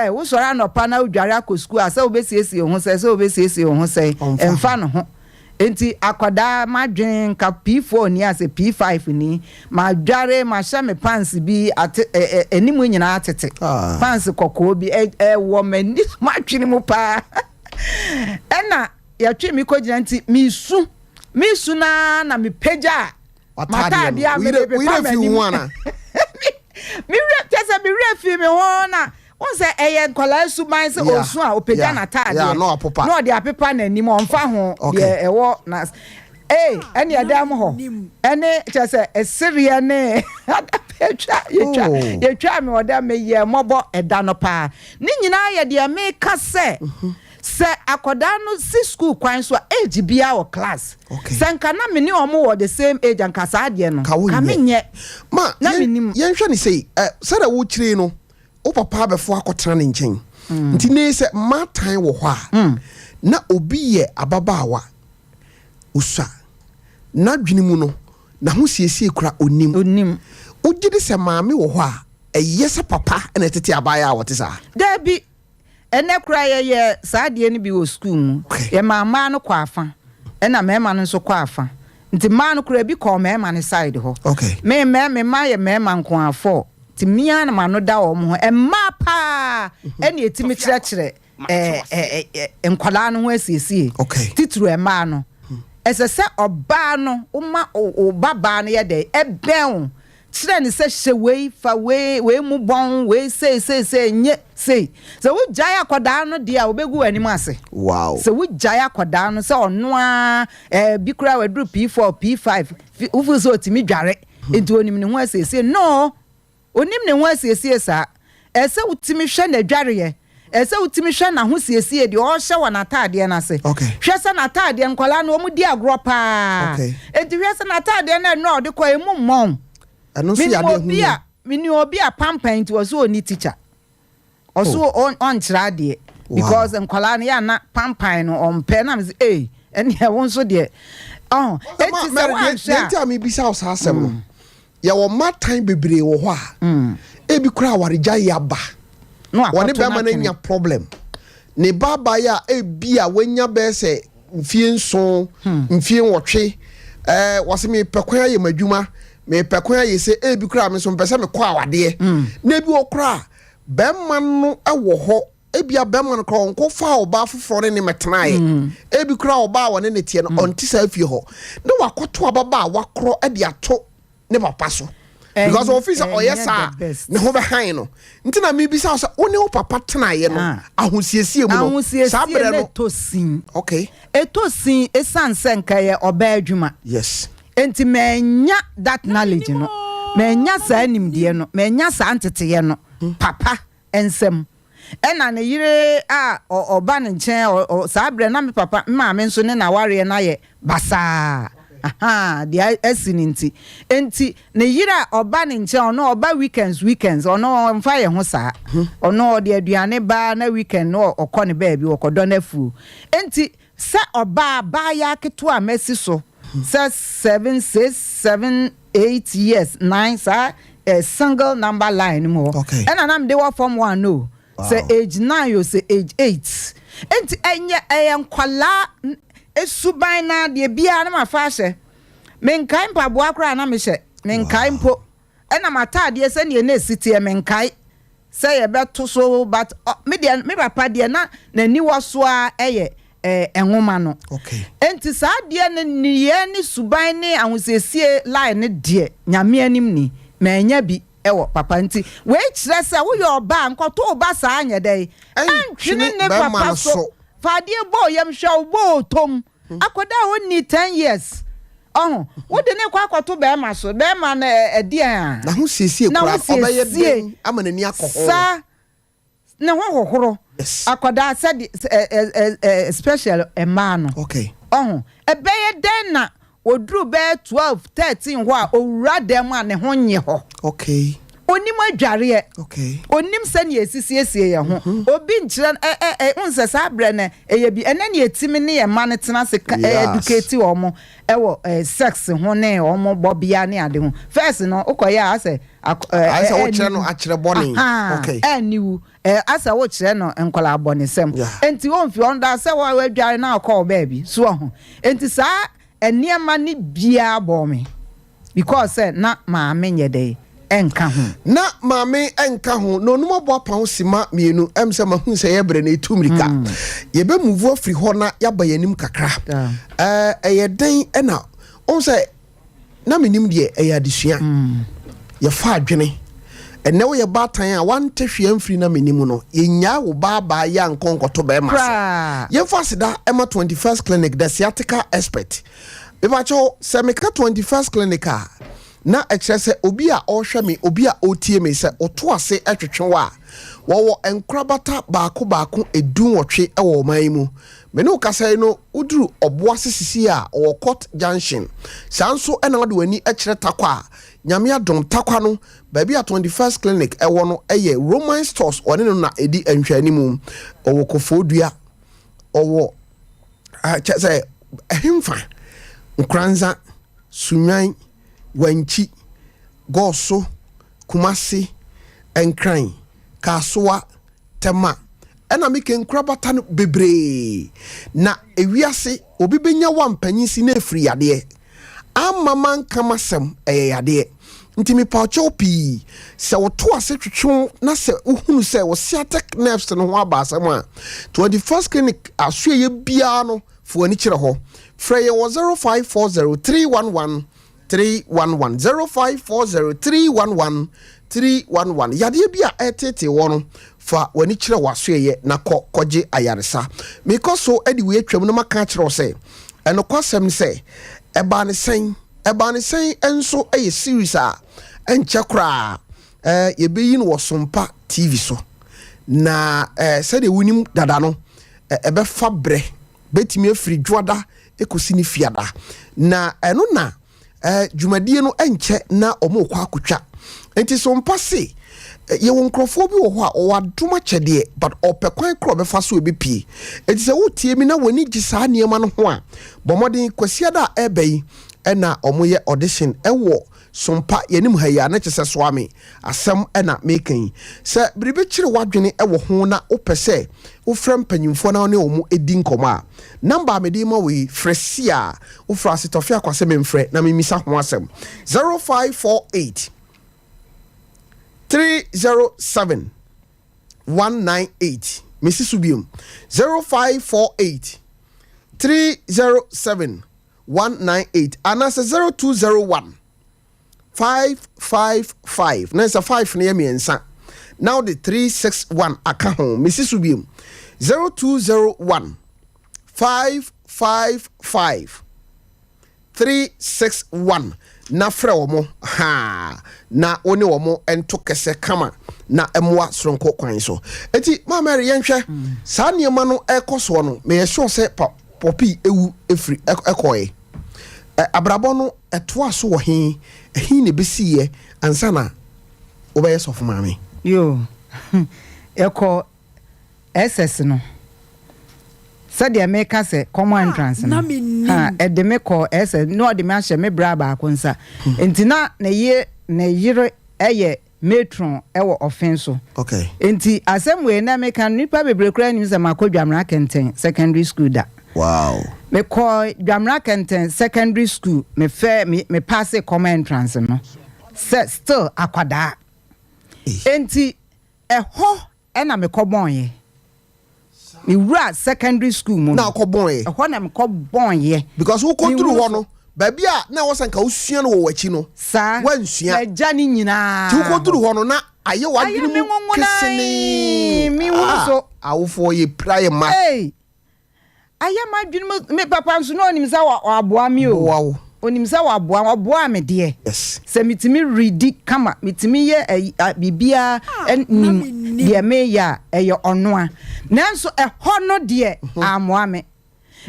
wosɔre anɔpa na wodware akɔ sukuu a, sɛ wobɛsiesie wo ho sɛ wobɛsiesie wo ho sɛ Ɔmfa ɛmfa ne ho. Nti akwadaa madwene nka P4 ni ase P5 ni, madware mahyɛ me pants bi ate ɛ ɛ anim nyinaa tete. Pants kɔkɔɔ bi ɛwɔ m'ani madwene mu paa ɛna yɛtwe mi kɔgyina, nti misu misu naa na mepagya a W'ataadeɛ mataadeɛ a no. mede Wo pepa yere fi m'anim. wo ho ana? Me werɛ kyɛ sɛ me werɛ fi me ho na wọn sɛ ɛyɛ nkɔlaa suban sɛ osu a opagya n'ataadeɛ na ɔpopa. Na ɔde apepa n'anim, ɔnfa ho. Deɛ ɛwɔ na ɛne ɛdan mu hɔ ɛne kyɛ sɛ ɛsereɛ ne yɛtwa yɛtwa. Yɛtwa mi ɔda mi yɛ mɔbɔ ɛda no paa. Ne nyinaa yɛ deɛ meka sɛ sɛ akɔdaa no si school kwan so a, age biara wɔ class. Sɛ nka na me ne ɔmo wɔ the same age anka saa adeɛ no Ka wo ka nyɛ. me nyɛ. Ma Na menim. Yɛnhwɛ ne sei, sɛdeɛ wokyerɛ no, wo papa abɛfo akɔtena ne nkyɛn nti ne sɛ mmaatan wɔ hɔ a na obi yɛ ababaawa osua n'adwene mu no n'aho siesie kora onim. Onim. Wogye di sɛ maame wɔ hɔ a ɛyɛ sɛ papa ɛna ɛtete abaayewa a wɔte saa? Daabi, ɛnɛ kora yɛyɛ saa adeɛ no bi wɔ school mu. Yɛma mmaa no kɔ afa ɛna mmarima no nso kɔ afa, nti mmaa no kora bi kɔɔ mmarima no side hɔ. Me mɛ me mma yɛ mmarima nko afɔ, nti mmea na ma no da wɔn ho. Mmaa paa ɛna etimi kyerɛkyerɛ ɛɛ ɛɛ ɛ nkwadaa no ho asiesie. Titiri mmaa no, ɛsɛ sɛ ɔbaa no woma o ba baa no yɛ dɛ ɛbɛn o, kyerɛ ne sɛ hyɛ wei, fa wei, wei mu bɔn wei, sei sei sei, nye sei. Sɛ wogyae akwadaa no deɛ a, wobɛgu w'anim ase. Sɛ wogyae akwadaa no sɛ ɔno a bi koraa waduru P4 P5, wofu sɛ ɔtumi dware. Nti onim ne ho asiesie? No, onim ne ho asiesie saa. Ɛsɛ wotumi hwɛ n'adwareɛ, ɛsɛ wotumi hwɛ n'ahosiesie, deɛ ɔhyɛ wɔ n'ataadeɛ n'ase. Hwɛ sɛ n'ataadeɛ, nkɔlaa no wɔn di agorɔ paa. Eti hwɛ sɛ n'ataadeɛ no ɛno a ɔde kɔ emu mmɔn. Ɛno nso yɛ Minim adeɛ obi hu. A minim obi a pampan nti ɔso oni teacher, ɔso ɔnkyerɛ adeɛ because nkɔlaa no yɛ ana pampan no ɔmpɛ. Na mi sɛ ee, ɛne ɛwo nso deɛ ɔhɔn eti sɛ Deɛ wanhwɛ nti a mebisa wo saa asɛm no, yɛwɔ mmatan bebree wɔ hɔ a ebi kora awaregya yi aba a na wɔne wakɔto bɛrima no n'atwene. anya problem, ne ba baeɛ a ebi a wanya bɛyɛ sɛ mfie 7, mfie 8, wɔsɛ mepɛ kwan ayɛ m'adwuma, mepɛ kwan ayɛ sɛ ebi kora me nso mpɛ sɛ mekɔ awadeɛ, na ebi wɔ kora a bɛrima no wɔ hɔ, ebia bɛrima no kora ɔnkɔ fa ɔbaa foforɔ ne ne mɛtenaeɛ, ebi kora ɔbaa a wɔne ne teɛ no ɔnte saa fie hɔ, na wakɔto ababaa a wakorɔ de ato ne papa so because ɔfi sɛ ɔyɛ Ɛnyɛ saa the best. ne ho bɛhan no. Nti na mebisa wo sɛ wo ne wo papa tenaeɛ no, Ah. ahosiesie mu no, saa Ahosiesie berɛ no no? ɛtɔ sin. Ɛtɔ sin ɛsiane sɛ nka yɛ ɔbaa adwuma. Nti manya that knowledge no, manya saa nimdeɛ no, manya saa nteteyɛ no papa nsɛm, ɛna ne yere a ɔba ne nkyɛn saa berɛ na me papa, me maame nso ne n'awareɛ no ayɛ basaa. Aha, deɛ asi ne nti ne yere a ɔba ne nkyɛn, ɔno ɔba weekends weekends, ɔno ɔmfa yɛn ho saa, ɔno ɔde aduane baa na weekend no ɔkɔ ne baabi, ɔkɔdɔ n'afuo. Nti sɛ ɔbaa baayɛ aketewa a mɛsi so sɛ 7, 6, 7, 8 years, 9, saa single number line mu hɔ. Ɛna nam de wɔ form one no sɛ age 9 o, sɛ age 8. Nti ɛnyɛ ɛyɛ nkwalaa esuban na deɛ biara na ma fa ahyɛ. Menkae mpaboa koraa na mehyɛ, menkae mpo, ɛna m'ataadeɛ sɛdeɛ na esi teɛ menkae sɛ yɛbɛto so, but me deɛ, me papa deɛ na n'ani wɔ so a ɛyɛ ɛnwoma no. Nti saa deɛ no, nneyɛɛ ne suban ne ahosiesie line ne deɛ, Nyame anim ni, manya bi ɛwɔ papa. Nti wei kyerɛ sɛ woyɛ ɔbaa, nkɔto wo ba saa nyɛ dɛn ɛntwene ɛntwene ne bɛrima papa no so. So. Fa adeɛ bɔɔ yam, hwɛ wo bɔɔ tom akɔda a ɔnni 10 years ɔho wode ne kɔ akɔto bɛrima so, bɛrima no ɛdeɛn a N'ahosiesie Na koraa ɔbɛyɛ hosiesie. den ama n'ani akɔ ho. Saa ne ho hohoro. Akwadaa sɛde ɛ ɛ ɛ special mmaa no ɔho ɛbɛyɛ dɛn na oduru bɛyɛ 12, 13 hɔ a owura dɛm a ne ho nye hɔ? Onim adwareɛ, onim sɛnea esisiesie yɛn ho, obi nkyerɛ ɛ ɛ ɛ nsɛ saa berɛ no ɛyɛ bi. Ɛnɛ ne yɛtumi ne yɛn mma no tena ase ka educate wɔn ɛwɔ sex ho ne wɔn bɔbea ne ade ho. First no, wokɔyɛ a asɛ ɛ Ayɛ sɛ ɛ wokyerɛ no ɛniwu. akyerɛ bɔne. Ɛniwu asɛ wokyerɛ no nkɔla abɔnesɛm. Nti omfi ɔno da sɛ wɔadware na akɔ wɔ baabi so ɔho. Nti saa nneɛma ne biara bɔ me because sɛ na maame nyɛ dɛ ɛnka ho. Na maame nka ho na onum abɔ apam sima 2. Sɛ mahu sɛ yɛbrɛ no ɛtu mmirika, yɛbɛmove afiri hɔ na yɛaba yɛn anim kakra. Ɛyɛ dɛn ɛna ɔhu sɛ na menim deɛ ɛyɛ adesua yɛfa adwene ɛnɛ woyɛ baatan a wante hwee amfiri na menim no, yɛnyaa wo baabaa yɛ ankɔ nkɔto bɛrima so. Koraa. Yɛmfa aseda ɛma 21st Clinic, the sciatica expert. Mepakyɛw, sɛ meka 21st Clinic a, na ɛkyerɛ sɛ obi a ɔrehwɛ me, obi a ɔretie me, sɛ ɔto ase ɛtwetwe wɔ a, wɔwɔ nkorabata baako baako 18 ɛwɔ ɔman yi mu. Me ne wo kasa yi no, woduru Ɔboase sisi a ɔwɔ Court Junction saa nso, ɛna wode w'ani kyerɛ Takwa a, Nyame adom, Takwa no baabi a 21st Clinic ɛwɔ no ɛyɛ Roman Stores, ɔne no na ɛdi nhwɛanimu. Ɔwɔ Kofoɔdua, ɔwɔ kyɛ sɛ ɛhemfa Nkoranza, Sunwan, Wankyi, Gɔɔso, Kumase, Nkran, Kaasoa, Tɛma, ɛna meke nkorabata no bebree. Na ewiase obi bɛnya wa mpanyin si na efiri yadeɛ ama manka masɛm, ɛyɛ yadeɛ. Nti mepawkyɛw pii sɛ woto ase twetwe na sɛ wohunu sɛ wo sciatic nerves no ho aba asɛm a, 21st Clinic asoɛyɛ biara no, fo ani kyerɛ hɔ. Frɛ yɛ wɔ 0540 311 311, 0540 311 311. Yadeɛ bi a ɛtete wɔ no, fa w'ani kyerɛ w'asoɛyɛ na kɔ kɔgye ayaresa. Mekɔ so de wei atwam no, maka akyerɛ wo sɛ ɛnokwasɛm sɛ ɛbaa ne sɛn. Ɛbaa ne sɛn nso yɛ series a ɛnkyɛ koraa yɛbɛyi no wɔ Sompa TV so. Na sɛdeɛ wonim dada no, ɛbɛfa berɛ, bɛtumi afiri Dwoada kɔsi ne Fiada. Na ɛno na dwumadie no nkyɛ na wɔrekɔ akɔtwa. Nti Sompa se yɛwɔ nkurɔfoɔ bi wɔ hɔ a ɔwɔ adom akyɛdeɛ but ɔpɛ kwan korɔ ɔbɛfa so ɛbɛpie. Nti sɛ wotie mi na w'ani gye saa nneɛma no ho a, bɔ mmɔden. Kwasiada a ɛreba yi ɛna wɔyɛ audition ɛwɔ Sompa yɛnim ha yi a, na kyerɛ sɛ soa me asɛm ɛna meka yi. Sɛ biribi kyere w'adwene ɛwɔ ho na wopɛ sɛ wofrɛ mpanyimfoɔ na wo ne wɔn di nkɔmmɔ a, number a mede ma wo yi, frɛ si a wofrɛ ase tɔfe akwa sɛ memfrɛ na memisa ho asɛm. 0548 307 198. Mesi so biom, 0548 307 198 anaasɛ 0201 555 na sɛ 5 no yɛ mmiɛnsa na wode 361 aka ho. Mesi so biom, 0201 555 361 na frɛ wɔ ha na wo ne wɔ nto kɛsɛ kama na mmoa soronko kwan so. Eti Maa Mary, yɛnhwɛ saa nneɛma no ɛkɔ soɔ no, meyɛ sure sɛ pa pɔpi ewu efiri ɛkɔɛ ɛ abrabɔ no ɛtoa so wɔ he ɛhe na ebesi ansa na wobɛyɛ sɔfo maame? Yo, yɛkɔ SS no, sɛdeɛ meka sɛ common entrance no ha, ɛde me kɔ SS na ɔde me ahyɛ me bra baako nsa. Nti na ne yere ɛyɛ matron ɛwɔ ɔfen so. Nti asɛm wei na meka no, nipa bebree koraa nim sɛ makɔ Dwamena Kɛntɛn Secondary School da. Mekɔ Dwamena Kɛntɛn Secondary School, mefɛ me pass common entrance no sɛ still akwadaa. Nti ɛhɔ ɛna mekɔ bɔnyɛ mewura secondary school mu. Na akɔ bɔnyɛ? Ɛhɔ na mekɔ bɔnyɛ. Because wokɔ duru hɔ no, baabi a na ɛwɔ sɛ nka wosua no wɔ w'akyi no, saa wansua. Magya ne nyinaa. Nti wokɔ duru hɔ no na ayɛ w'adwene me mu nwonwo kesenee. Mehunu so. Awofoɔ yɛ pira yɛ ma. Ei, ayɛ m'adwene mu. Me papa nso na ɔnim sɛ waboa me o. Boa wo. Onim sɛ waboa, ɔboa me deɛ. Sɛ metumi redi kama, metumi yɛ ɛyi biribiara, nim deɛ meyɛ a, ɛyɛ ɔnoa. Nanso ɛhɔ no deɛ, ammoa me.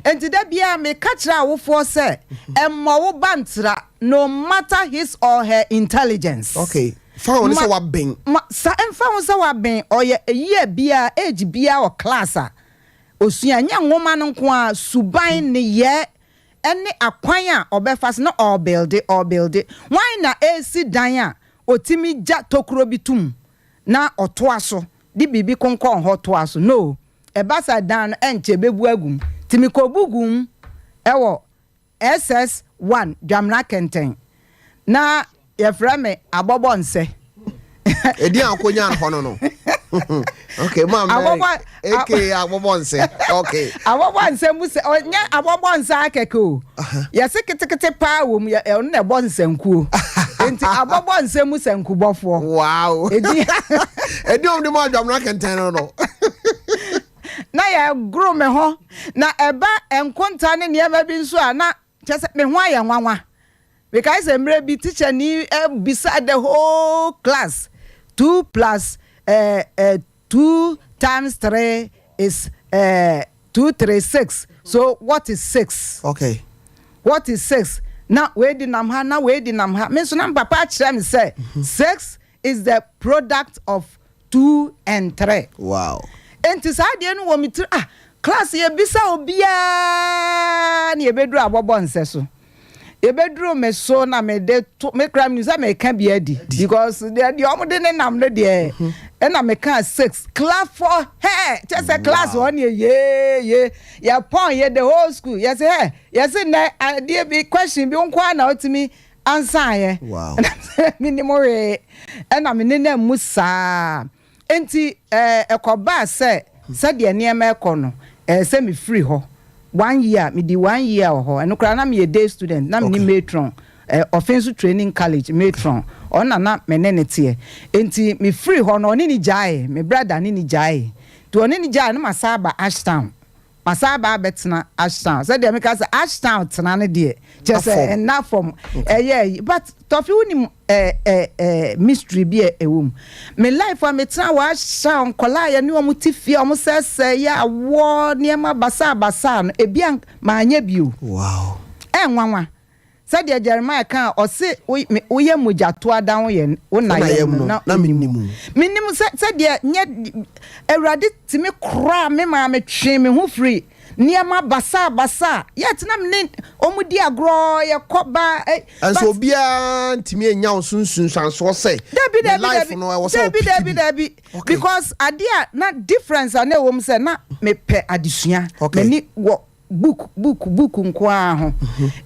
Nti da biara meka kyerɛ awofoɔ sɛ ɛmmɔ wo ba ntra, no matter his or her intelligence. Okay, fa wo ne sɛ wabɛn. Ma sa ɛmfa ho sɛ wabɛn, ɔyɛ year biara, age biara wɔ class a osua, nyɛ nwoma no nko a, suban ne yɛ ɛne akwan a ɔbɛfa so na ɔrebuild ɔrebuild. Wan na esi dan a otimi gya tokuro bi tum na ɔtoa so de biribi konkɔn hɔ toa so? No, ɛba sa dan no ɛnkyɛ bɛbu agum. Timi kɔ bu gum ɛwɔ SS1 Dwamena Kɛntɛn na yɛfrɛ me Abɔbɔ Nsɛ. Ɛdi a akɔnya hɔ no, okay, Maa Mary aka Abɔbɔ Nsɛ, okay. Abɔbɔ Nsɛ mu sɛ ɔnyɛ Abɔbɔ Nsɛ akɛkɛ o, yɛse ketekete paa wɔ mu, ɔno na ɛbɔ nsɛnkuo, nti Abɔbɔ Nsɛ mu sɛnkubɔfoɔ. Wow. Ɛdi ɔm de ma Adwamena Kɛntɛn no. Na yɛgoro me ho na ɛba nkonta ne nneɛma bi nso a, na kyɛ sɛ me ho ayɛ nwanwa. Mekae sɛ mmerɛ bi teacher ni bisa the whole class, two plus two times three is two, three, six, so what is six? What is six? Na wei di nam ha, na wei di nam ha. Me nso na papa akyerɛ me sɛ six is the product of two and three. Nti saa adeɛ no wɔ me tiri. Ah, class yɛbisa obiara na yɛbɛduru Abɔbɔ Nsɛ so, yɛbɛduru me so na mede to me kora mi sɛ meka bi adi because deɛ ɔmo de ne nam no deɛ, ɛna meka six. Clap for her. Kyɛ sɛ class hɔ ne yee yɛpɔn yɛ the whole school, yɛsɛ hɛ yɛsɛ nnɛ adeɛ bi, question bi nko ara na ɔtumi ansa yɛ. Menim hwee, ɛna me nenam mu saa. Nti ɛkɔbaa sɛ sɛdeɛ nneɛma ɛkɔ no, sɛ mefiri hɔ one year, medi one year wɔ hɔ. Ɛno koraa na meyɛ day student na mene matron Ɔfenso Training College matron, ɔno na me ne ne teɛ. Nti mefiri hɔ no, ɔne ne gyae, me brother ne ne gyae, nti ɔne ne gyae no, ma saa ba Ashtown. Masan aba abɛtena Ashtown. Sɛdeɛ meka sɛ Ashtown tena no deɛ, kyerɛ sɛ ɛnna fam. Ɛyɛ ayi. But Tɔfe wonim eh, eh, eh, mystery bi a ɛwɔ mu. Me life a metena wɔ Ashtown, nkwadaa a yɛne wɔn te fie a wɔsɛesɛe yɛ awoɔ nneɛma basaa basaa no, ebi a manyɛ bi o. Wow. Ɛnwanwa. Sɛdeɛ Jeremiah kaa, ɔse, Wo, me, woyɛ mogyatoa da wo yɛ, wo na yam no, na onim wo. Menim sɛ, sɛdeɛ nyɛ, Awurade tumi koraa me maa me twee me ho firi nneɛma basaa basaa, yet na me ne wɔn di agorɔ, yɛkɔ ba, eh, Ɛnso but. obiara ntumi anya wo so nsunsuansoɔ sɛ, Dabi, ne dabi, life dabi, no ɛwɔ sɛ dabi, ɔpiki dabi, bi. dabi, Okay. because adeɛ a na difference a na ɛwɔ mu sɛ na mepɛ adesua, Okay. m'ani wɔ book book book nko ara ho.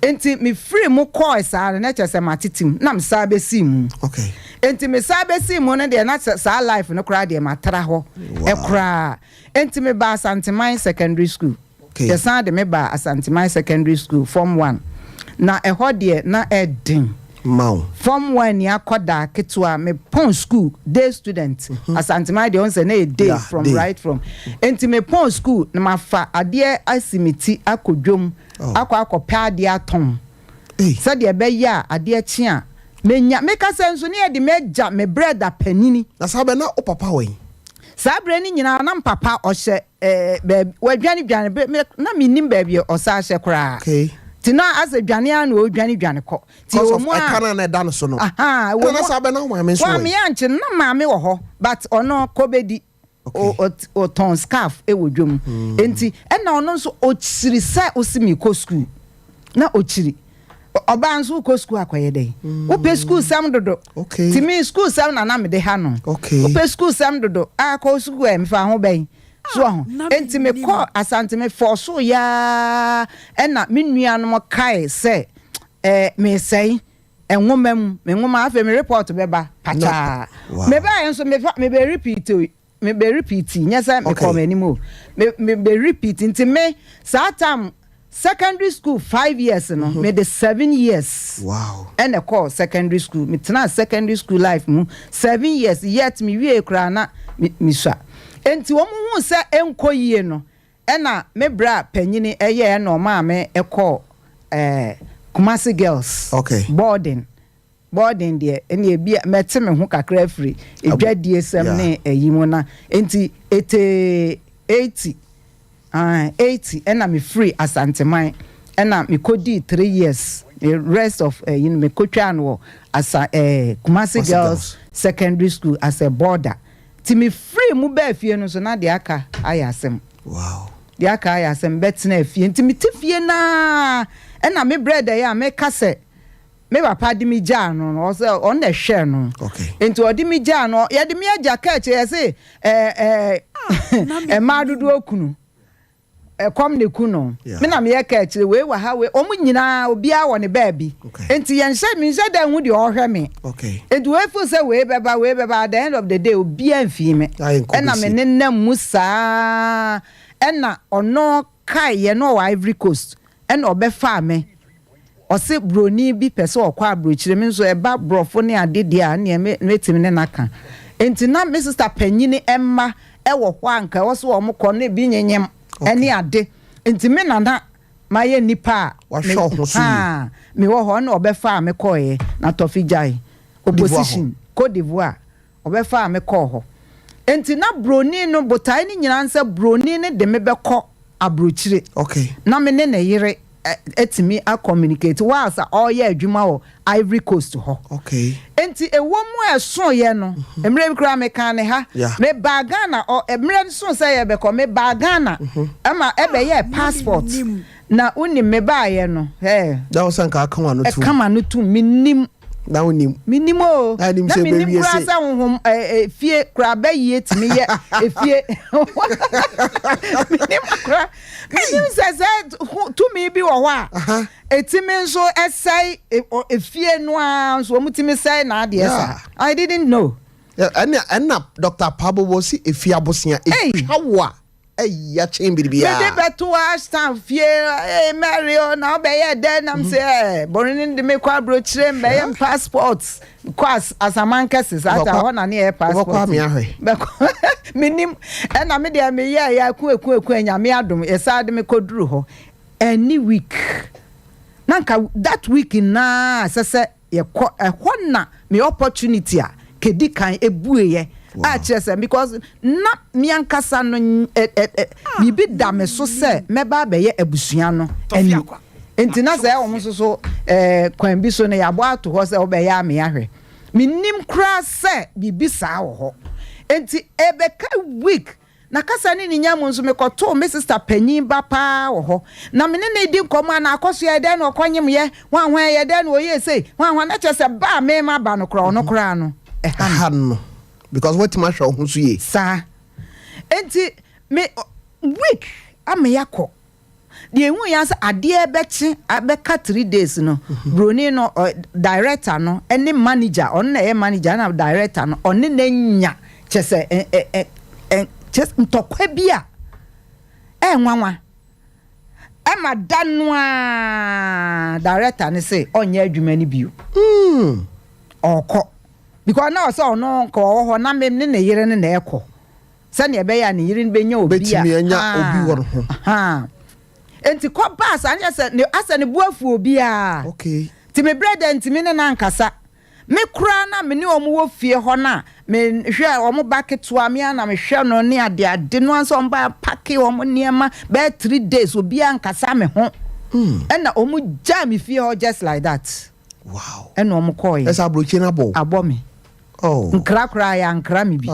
Enti mefirii mu kɔɔe saa no, na kyerɛ sɛ matete mu, na mesan bɛsii mu. Okay. Enti mesan bɛsii mu no deɛ, na sɛ saa life no koraa deɛ matra hɔ koraa. Enti mebaa Asanteman Secondary School. Okay. Yɛsan de me baa Asanteman Secondary School, Form One. Na ɛhɔ deɛ, na ɛden. Ma wo. Form one ni akɔdaa ketewa me pɔn school day student mhm. Asanteman deɛ ɔn sɛ na yɛ day from day. Right from nti me pɔn school na ma fa adeɛ asi me ti akɔ dwom oh. Akɔ akɔpɛ adeɛ atɔn sɛdeɛ ɛbɛyɛ a adeɛ kye a menya meka sɛ nso ne yɛde m'agya me brɛda panini. Na saa bɛ na o papa wɔ yi. Saa berɛ no nyinaa na papa ɔhyɛ ɛɛ baabi wadwane dwane bɛ me na mennim baabi a ɔsan hyɛ koraa Okay. nti na asɛ dwane ara na ɔredwane dwane kɔ nti Because ɛwɔ of mu a ɛka no a na ɛda no so no. Ahaa ɛwɔ Ɛna na mu saa bɛ na wo maame nso wɔ Maame he? ankye no na maame wɔ hɔ but ɔno kɔbɛdi Okay. O ɔt ɔtɔn scarf wɔ dwam nti ɛna ɔno nso ɔkyiri sɛ ɔsi mekɔ school na ɔkyiri Ɔbaa nso wokɔ sukuu akɔyɛ dɛn? Wopɛ sukuu sɛm dodo. Okay. Ti me sukuu sɛm na na mede ha no. Okay. Wopɛ sukuu sɛm dodo. Ah, kɔ sukuu ɛ, mfa ho bɛn. So Ah, ho. na Enti mennim. mekɔ Asante me fɔɔso yaa ɛna me nuanom kae sɛ eh, mesɛe nwoma mu. Me nwoma afei me report bɛba pakyaa. Wow. Mebaeɛ nso mefa mebɛ repeat me bɛ repeat nyɛ sɛ me kɔ m'anim o me me bɛ repeat nti me saa tam secondary school 5 years no me de 7 years ɛna kɔɔ secondary school. Me tena secondary school life mu 7 years, yet me wie koraa na me me sua. Nti wɔn hu sɛ ɛnkɔ yie no, ɛna me bra panyini ɛyɛ ɛna ɔmaa me ɛkɔɔ Kumasi Girls boarding. Boarding deɛ, ɛne ebi a mɛte me ho kakra afiri edwadie sɛm ne ɛyi mu na nti ete 80, 80 ɛna me firi Asanteman ɛna me kɔdii 3 years, the rest of ɛyi no me kɔtwaa no wɔ asa Kumasi Girls Secondary School as a boarder. Ti me firi mu bɛɛ fie no nso na deɛ aka ayɛ asɛm. Deɛ aka ayɛ asɛm, bɛtena fie nti me te fie naa ɛna me brɛ dɛ yɛ a meka sɛ me papa de me gyaa no no, ɔsɛ ɔno na ɛhwɛɛ no. Nti ɔde me gyaa no, yɛde me agya kaa akyire, yɛse ɛɛ ɛɛ mmaa dodoɔ kunu ɛkɔm ne ku no. Me na meyɛ kaa akyire, wei wɔ ha, wei, wɔn nyinaa obiara wɔ ne baabi. Nti yɛnhyɛ menhyɛ da nhu deɛ ɔhwɛ me. Nti wei feel sɛ wei bɛba, wei bɛba, at the end of the day obiara mfii me. Ɛna me nenam mu saa, ɛna ɔno kae yɛ no ɔwɔ Ivory Coast ɛna ɔbɛfaa me. Ɔse broni bi pɛ sɛ ɔkɔ aburokyire, me nso ɛba borɔfo ne ade deɛ a ɛneɛ me mɛtumi ne no aka. Nti na me sister panyini mma ɛwɔ hɔ a nka ɛwɔ sɛ wɔn kɔ na ebi nyenyem ɛne ade. Nti me nana mayɛ nipa a Wahwɛ wo ho so yie. Haa, mewɔ hɔ ɛna ɔbɛfaa me kɔeɛ na Tɔfi gyae opposition Cote d'Ivoire ɔbɛfaa me kɔɔ hɔ. Nti na broni no botae no nyinaa ne sɛ broni no de me bɛkɔ aburokyire na me ne ne yere atumi a communicate whilst a ɔreyɛ adwuma wɔ Ivory Coast hɔ. Nti ɛwɔ mu a ɛsoeɛ no, mmerɛ bi koraa mekaa ne ha, mebaa Ghana, ɔ, mmerɛ no soo sɛ yɛbɛkɔ, mebaa Ghana ɛma ɛbɛyɛɛ passport. Na wonim mebaeɛ no, hɛɛ. Na wo sɛ nka aka w'ano tom. Ɛka m'ano tom, mennim. Na wonim. Mennim o. Na nim Na sɛ mennim ɛbɛwie koraa se. sɛ honhom ɛ, ɛ, fie koraa bɛyie tumi yɛ efie. Mennim koraa. Mennim sɛ sɛ ho, tumi bi wɔ hɔ a, ɛtumi nso ɛsɛe e, ɔ, efie no ara nso, wɔtumi sɛe n'adeɛ saa. I didn't know. Ɛna, ɛna Dr. Pabobo si efie abosea Ei! ɛtwa wo a. Ɛya kyɛn biribiara. Mede bɛto Ashtown fie, ee Mary o, na wobɛyɛ dɛn? Nam sɛ ɛɛ bɔne no de me kɔ aburokyire, mbɛyɛ m passport kɔ as asaman kɛse saa ta hɔ na ne yɛ passport. Wobɛkɔ ame ahwɛ. Bɛkɔ menim ɛna me deɛ meyɛ yɛ aku aku aku Nyame adom yɛsaa de me kɔduru hɔ any week na nka that week naa ɛsɛ sɛ yɛkɔ ɛhɔ na me opportunity a kedi kan ebueyɛ a kyerɛ sɛ because na me ankasa no ɛ ɛ ɛ biribi da me so sɛ mɛba abɛyɛ abusua no ani. Nti na sɛ wɔn nso so kwan bi so no yɛabɔ ato hɔ sɛ wobɛyɛ ame ahwɛ. Menim koraa sɛ biribi saa wɔ hɔ. Nti ɛbɛka week na kasa ne ne nya mu nso mekɔtoo me sister panyin ba paa wɔ hɔ na me ne ne di nkɔmmɔ a na akɔ so yɛ dɛn na ɔkɔnyem yɛ hwan hwan yɛ dɛn na ɔyɛ sei hwan hwan na kyerɛ sɛ ba a mema ba no koraa ɔno koraa no ɛha no because watumi ahwɛ wo ho so yie. Saa nti me week ama yɛakɔ deɛ ehu yɛn sɛ adeɛ bɛkye abɛka 3 days no, broni no director no ɛne manager, ɔno na ɛyɛ manager na director no ɔne na nya kyɛ sɛ ɛ ɛ ɛ ɛ kyɛ ntɔkwa bi a ɛnwanwa ɛma da no a director no sɛ ɔnyɛ adwuma no bio. Ɔkɔ because na ɔsɛ ɔno nka ɔwɔ hɔ na me ne ne yere no na ɛkɔ sɛnea ɛbɛyɛ a ne yere no bɛnya obi a bɛtumi anya obi wɔ ne ho. Nti kɔ baas anyɛ sɛ ne asɛ ne bu afu obiara. Nti me brɛ dɛ ntumi ne nankasa me koraa na me ne wɔn wɔ fie hɔ na me hwɛ wɔn ba ketewa me ana mehwɛ no ne ade ade no ansa wɔn ba pack wɔn nneɛma bɛyɛ 3 days, obiara nkasa me ho ɛna wɔn gyaa me fie hɔ just like that. Ɛna wɔn kɔɔ yɛ. Ɛsɛ aburokyi no abɔ. Abɔ me. Nkra koraa yɛ ankra me bi.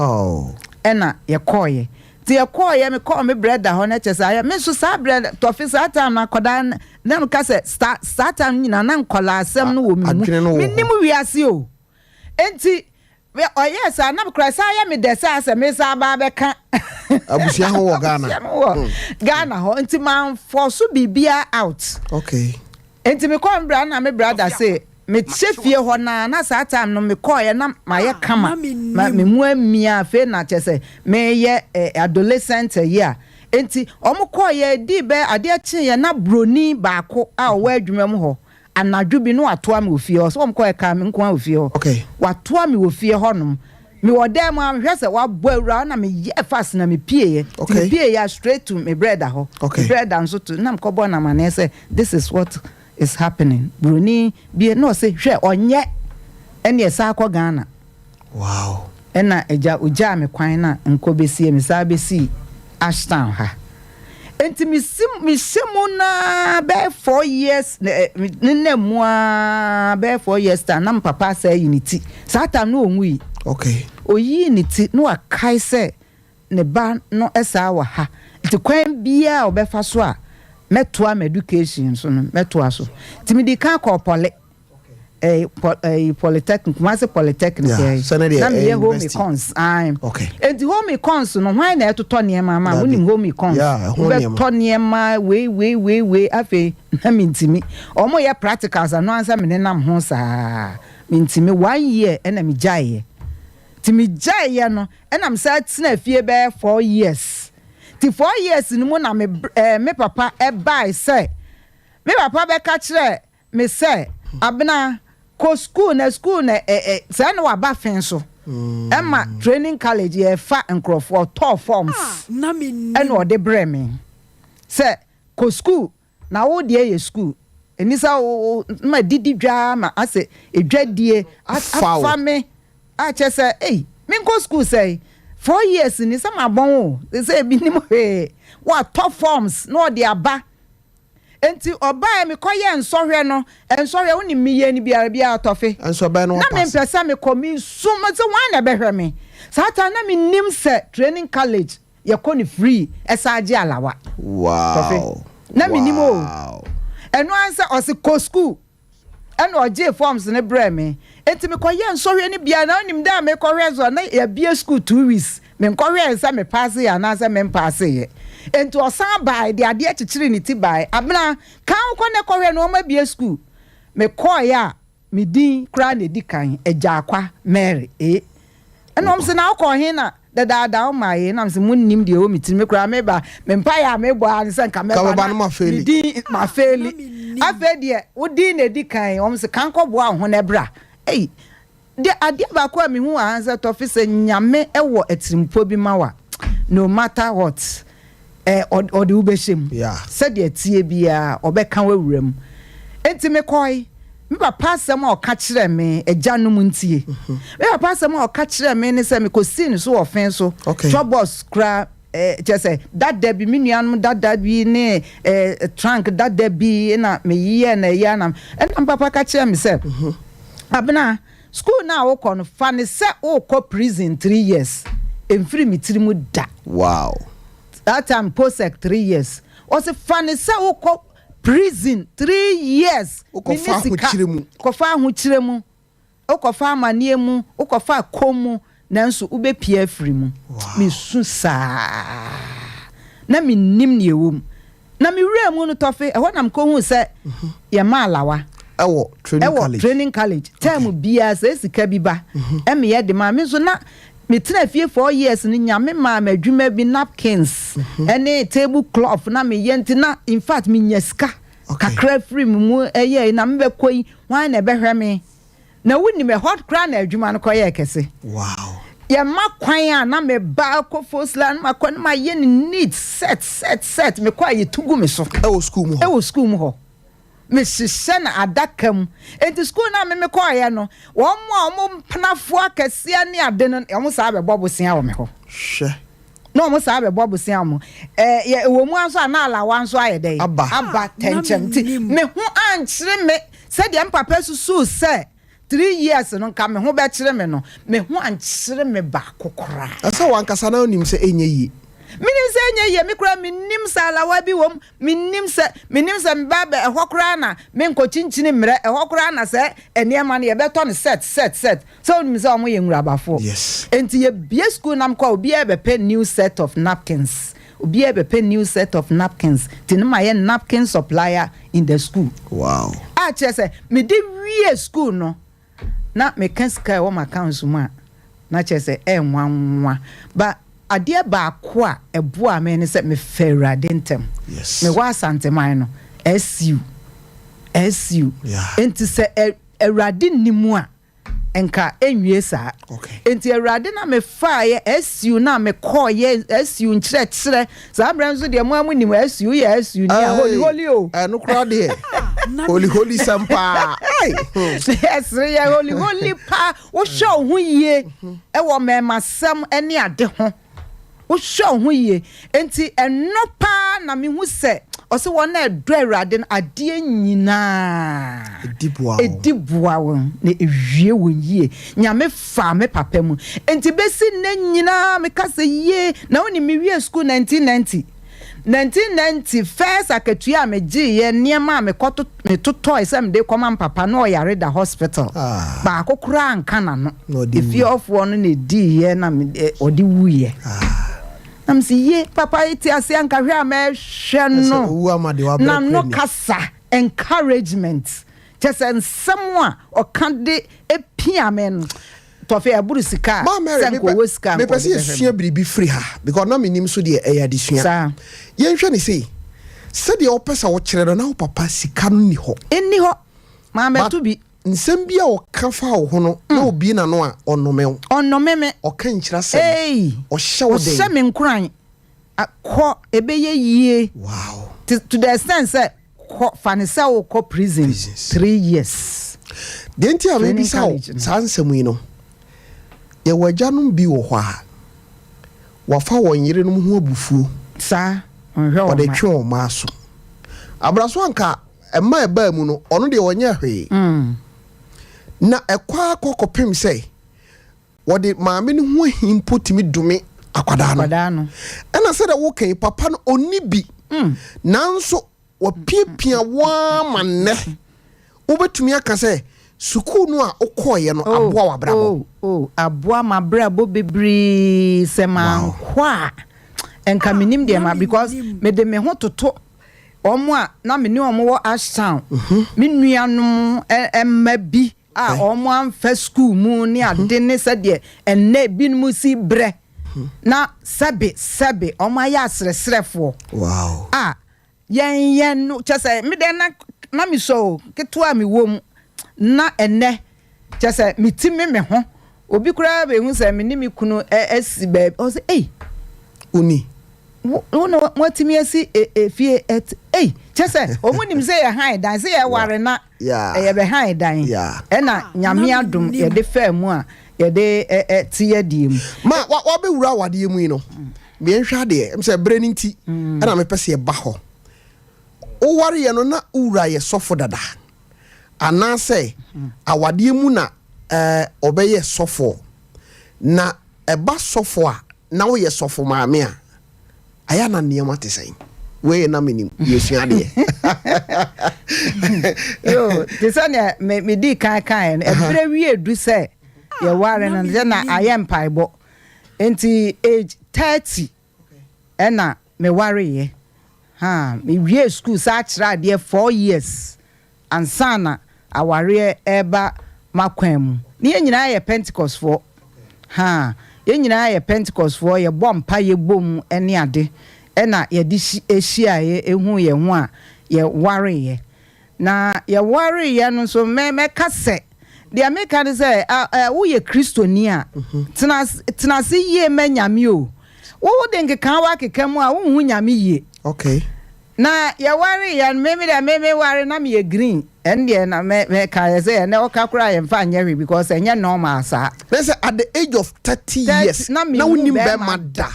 Ɛna yɛkɔɔ yɛ nti yɛkɔɔ yɛ mekɔɔ me brɛ da hɔ na kyɛ sɛ ayɛ me nso saa brɛ tɔfe saa time no akɔdaa na meka sɛ saa time nyinaa na nkɔlaa asɛm no wɔ me mu. Adwene no wɔ hɔ. Menim wiase o, nti ɔyɛɛ saa na mekora saa yɛ me dɛ sɛ asɛ me saa ba bɛka abusua ho wɔ Ghana. Abusua ho wɔ Ghana hɔ nti mamfɔ so biribiara out. Nti mekɔɔ me bra na me brother se mehyɛ fie hɔ na saa time no mekɔɔyɛ na mayɛ kama ma me mu amia afei na kyɛ sɛ meyɛ adolescent yi a nti ɔmo kɔɔyɛ di bɛ adeɛ kyeeɛ na broni baako a ɔwɔ adwuma mu hɔ anadwo bi no watoa me wɔ fie hɔ sɛ ɔmo kɔɔyɛ kaa me nko a wɔ fie hɔ. Watoa me wɔ fie hɔnom, mewɔ dan mu a mehwɛ sɛ wabɔ awura na meyɛ fast na mepieɛ. Nti mepieɛ a straight to me brother hɔ. Me brother nso to na mekɔbɔ no amanneɛ sɛ this is what is happening, broni bi na ɔsɛ hwɛ ɔnyɛ ɛne ɛsa akɔ Ghana. Ɛna agya ogyaa me kwan na nkɔ bɛsie me saa bɛsii Ashtown ha nti mesi mehyɛ mu naa bɛyɛ 4 years ne nam mu aa bɛyɛ 4 years time na me papa asa ayi ne ti. Saa time no ɔnwui. Oyii ne ti na wakae sɛ ne ba no ɛsaa wɔ ha nti kwan biara a ɔbɛfa so a mɛtoa m education so no mɛtoa so nti mede kan kɔɔ poly polytechnic, Kumasi Polytechnic. Sɛne deɛ na ɛyɛ meyɛ home university. econs ae. Enti home econs no hwan na ɛtotɔ nneɛma ma? Dabi. Wonim home econs? Yeah, ɛho nneɛma. Wobɛtɔ nneɛma wei wei wei wei. Afei na mentimi ɔmo yɛ practicals ano ansa mene nam ho saa mentimi. One year ɛna megyaeɛ nti megyaeɛ no ɛna mesa tena fie bɛyɛ 4 years. Nti 4 years no mu na me papa ɛbae sɛ me papa bɛka kyerɛ me sɛ Abena kɔ school na school na ɛ ɛ sɛ na waba fen so ɛma training college yɛfa nkurɔfoɔ tɔɔ forms ɛna ɔde brɛ me sɛ kɔ school na wo deɛ yɛ school ɛni sɛ wo ma didi dwa ma asɛ edwadie Fa wo. Afa me akyɛ sɛ ei menkɔ school sɛ 4 years ni sɛ ma bɔn o sɛ ebi nim hwee watɔ forms na ɔde aba. Nti ɔbaa mi kɔyɛ nsɔhwɛ no, nsɔhwɛ wonim mi yɛ ni biara biara tɔfe. Nso ɔbɛn no na wapass. Mempɛ sɛ mekɔ me nsum sɛ wɔn na ɛbɛhwɛ me saa ta na menim sɛ training college yɛkɔ ne free ɛsa agye alawa. Tɔfe na menim o. Ɛno ara sɛ ɔse kɔ school ɛna ɔgye forms ne brɛ me nti mekɔyɛ nsɔhwɛ no bia na onim dɛ a mekɔhwɛ so a na yɛabie school 2 weeks menkɔhwɛ sɛ mepass yɛ anaasɛ mempass yɛ. Nti ɔsan bae de adeɛ kyekyere ne ti bae, Abena kan wokɔ ne kɔhwɛ no ɔma bie school. Mekɔɔyɛ a me din koraa na ɛdi kan, Agya Akwa Mary ɛna ɔm sɛ na wokɔ he na Dadaada wo maa yei, na mese monnim deɛ ɛwɔ me tirim, me koraa meba, me mpaeɛ a mebɔ ara ne sɛ nka mɛba na me din mafeeli. Afei deɛ wo din na ɛdi kan, wɔn se kan kɔboa wo ho na bra. Ei, deɛ adeɛ baako a mehu wɔ ha ne sɛ Tɔfe sɛ Nyame wɔ atirimpɔ bi ma wo a, no matter what, eh, ɔde wo bɛhyɛ mu. Sɛdeɛ ɛteɛ biara, ɔbɛka wo awura mu. Enti mekɔe. Me papa asɛm a ɔka kyerɛɛ me, agyanom ntie. Me papa asɛm a ɔka kyerɛɛ me ne sɛ mekɔsii no so wɔ fe so, trɔbɔs koraa, eh, kyerɛ sɛ dada bi, me nuanom dada bi ne eh, trunk dada bi na meyeyɛɛ no ɛyɛ na ɛna me papa ka kyerɛɛ me sɛ, Abena, School no a wokɔ no, fa no sɛ worekɔ prison 3 years. Ɛmfiri me tiri mu da. That time posec 3 years. Ɔse fa no sɛ wokɔ prison 3 years. Wokɔfa ahokyere mu. Kɔfa ahokyere mu. Wokɔfa amanneɛ mu. Wokɔfa kɔm mu. Nanso wobɛpie afiri mu. Mesu saa. Na mennim nea ɛwɔ mu. Na mewura mu no tɔfe, ɛhɔ na mekɔhuu sɛ yɛma alawa. Ɛwɔ training ɛwɔ college. Training college term biara sɛ sika bi ba ɛmeyɛ de maa me nso na metena fie 4 years no, Nyame maa me adwuma bi, napkins ɛne table cloth na meyɛ, nti na in fact menya sika kakra firi me mu. Ɛyɛ na mebɛkɔ yi, hwan na ɛbɛhwɛ me? Na wonim ɛhɔ koraa na adwuma no kɔyɛɛ kɛse. Yɛma kwan a na meba kɔ Fosla no, makɔ no mayɛ no neat, set set set. Mekɔ a yɛtu gu me so. Ɛwɔ school mu hɔ. Ɛwɔ school mu hɔ, mehyehyɛ no adaka mu. Nti school no a meme kɔɔyɛ no, wɔn mo a wɔn mpenafoɔ akɛseɛ ne ade no, wɔn saa bɛbɔ bosea wɔ me hɔ. Hwɛ. Na wɔn saa bɛbɔ bosea wɔ mo ɛɛ yɛ ɛwɔ mu nso a na alawa nso ayɛ dɛ. Aba. Aba tɛnkyɛm, nti me ho ankyere me sɛdeɛ mpapa susu sɛ 3 years no nka me ho bɛkyerɛ me no. Me ho ankyere me baako koraa. Ɛsɛ wankasa na onim sɛ ɛnyɛ yie. Menim sɛ ɛnyɛ yie. Me koraa menim sɛ alawa bi wɔ mu. Menim sɛ meba bɛ ɛhɔ koraa na menkɔ kyinkyini mmerɛ ɛhɔ koraa na sɛ nneɛma no yɛbɛtɔ no set set set, sɛ wonim sɛ ɔmo yɛ nwurabafoɔ. Enti yɛbie school nam kɔ a, obiara bɛpɛ new set of napkins, obiara bɛpɛ new set of napkins, nti ne ma yɛ napkin supplier in the school. A kyerɛ sɛ mede wie school no na meka sika a ɛwɔ m'accounts mu a, na kyerɛ sɛ ɛnwanwa ba. Adeɛ baako a ɛboa me ne sɛ mefɛ Awurade ntɛm. Mewɔ Asanteman no SU SU. Nti sɛ Awurade nni mu a, nka ɛnwie saa. Nti Awurade na mefaeɛ SU na mekɔɔyɛ SU nkyerɛkyerɛ. Saa mmerɛ nso deɛ, mo a monim SU yɛ SU ni a, holy holy o. Ɛno koraa deɛ, holy holy sɛm paa. Ai. Ɛsere yɛ holy holy paa. Wohwɛ wo ho yie ɛwɔ mmɛɛmasɛm ne ade ho, wohwɛ wo ho yie. Nti ɛno paa na mehu sɛ ɔsɛ wɔn a ɛdɔ Awurade no adeɛ nyinaa ɛdi boa wo. Ɛdi boa wɔn na ewie wɔn yie. Nyame fa me papa mu, nti bɛsi nnɛ nyinaa meka sɛ yie na wonim mewie school 1990 1990, first akatua a megyeeɛ, nneɛma a mekɔto metotɔe sɛ mede kɔma mpapa na ɔyare da hospital. Ah. Baako koraa nka n'ano. Na ɔde efie ɔfoɔ no na ɛdiiɛ na ɔde wuiɛ. Na mesi ye papa yi te ase anka hwɛ a mɛhwɛ Ɛsɛ no. owu ama deɛ wabrɛ Na no kora ni. kasa encouragement kyɛ sɛ nsɛm a ɔka de epia me no, tɔfe ɛboro sika a Ma Mary, sɛ nka ɔwɔ sika a nka mepɛ sɛ ɔde bɛhwɛ yɛsua biribi firi ha because na menim so deɛ ɛyɛ adesua. Saa. Yɛnhwɛ ne sei, sɛdeɛ wopɛ sɛ wokyerɛ no na wo papa sika no ni hɔ. Ɛnni hɔ, maamɛto bi. Nsɛm bi a ɔka fa wo ho no na obie n'ano a, ɔnnome wo. Ɔnnome me. Ɔka nkyerɛ asɛm. Ei. Ɔhyɛ wo den. Ɔhyɛ me nkuran. Kɔ, ɛbɛyɛ yie. To the extent sɛ kɔ, fa ne sɛ wokɔ prison Prisons. 3 years. Deɛ nti a Training mebisa wo college no. saa nsɛm yi no, yɛwɔ agyanom bi wɔ hɔ a wafa wɔn yerenom ho abufuo. Saa ɔnhwɛ wɔn ɔde ma. twe wɔn mma so abra so anka ɛma ɛbaa mu no, ɔno deɛ ɔnyɛ hwee. Na ɛkɔ akɔ kɔpem sɛ wɔde maame no ho ahi mpo tumi dome akwadaa no. Akwadaa no. Ɛna sɛdeɛ woka yi, papa no ɔnni bi, nanso wapiapia wɔn ama nnɛ wobɛtumi aka sɛ sukuu no a wokɔɔyɛ no aboa w'abrabɔ. Oh, aboa m'abrabɔ bebree. Sɛ mankɔ a, nka menim deɛ ma, because mede me ho toto wɔn a na me ne wɔn wɔ Ashtown, me nuanom mma bi a wɔn amfa school mu ne ade ne sɛdeɛ ɛnnɛ binom si brɛ. Na sɛbe sɛbe ɔmo ayɛ asrɛsrɛfoɔ. A yɛn yɛn no kyɛ sɛ me dɛ na me sɔ o, ketewa a mewɔ mu na ɛnɛ kyɛ sɛ meti me ho, obi koraa bɛhu sɛ me ne me kunu asi baabi, ɔsɛ, "Ei, Oni wo na moatumi asi efie ɛt ei." Kyɛ sɛ ɔmo nim sɛ yɛ han dan sɛ yɛware na ɛyɛ bɛ han dan. Ɛna Nyame adom yɛde faa mu a yɛde ɛ ɛ te yɛdeɛ mu. Ma wabɛwura awadeɛ mu yi no, mmiɛnhwɛ adeɛ sɛ berɛ no nti ɛna mepɛ sɛ yɛba hɔ. Wowareɛ no na wowura yɛ sɔfo dada anaasɛ awadeɛ mu na ɔbɛyɛ sɔfoɔ? Na ɛba sɔfo a, na woyɛ sɔfo maame a, ayɛ na nneɛma te sɛn? Wei na menim yɛsua adeɛ. Yo, te sɛ nea medii kan kaeɛ no, ɛberɛ wie du sɛ yɛware no sɛ na ayɛ mpaebɔ nti age 30 ɛna mewareeɛ. Ha mewie school saa kyerɛ adeɛ 4 years ansa na awareɛ ɛreba m'akwan mu. Ne yɛn nyinaa yɛ Pentecostfoɔ. Ha yɛn nyinaa yɛ Pentecostfoɔ, yɛbɔ mpa, yɛbɔ mu ne ade, ɛna yɛde hyiaeɛ ehu yɛn ho a yɛwareeɛ. Na yɛwareeɛ no nso, mɛka sɛ deɛ meka ne sɛ woyɛ Kristoni a, tena ase yie ma Nyame o. Wo de nkeka wakeka mu a, wonhu Nyame yie. Na yɛwareeɛ no, meme deɛ meme ware na meyɛ green. Ɛn deɛ na mɛka yɛ sɛ ɛnɛ ɔka koraa yɛmfa nyɛ hwee because ɛnyɛ normal saa. Na sɛ at the age of 30 years na na wonim bɛrima da?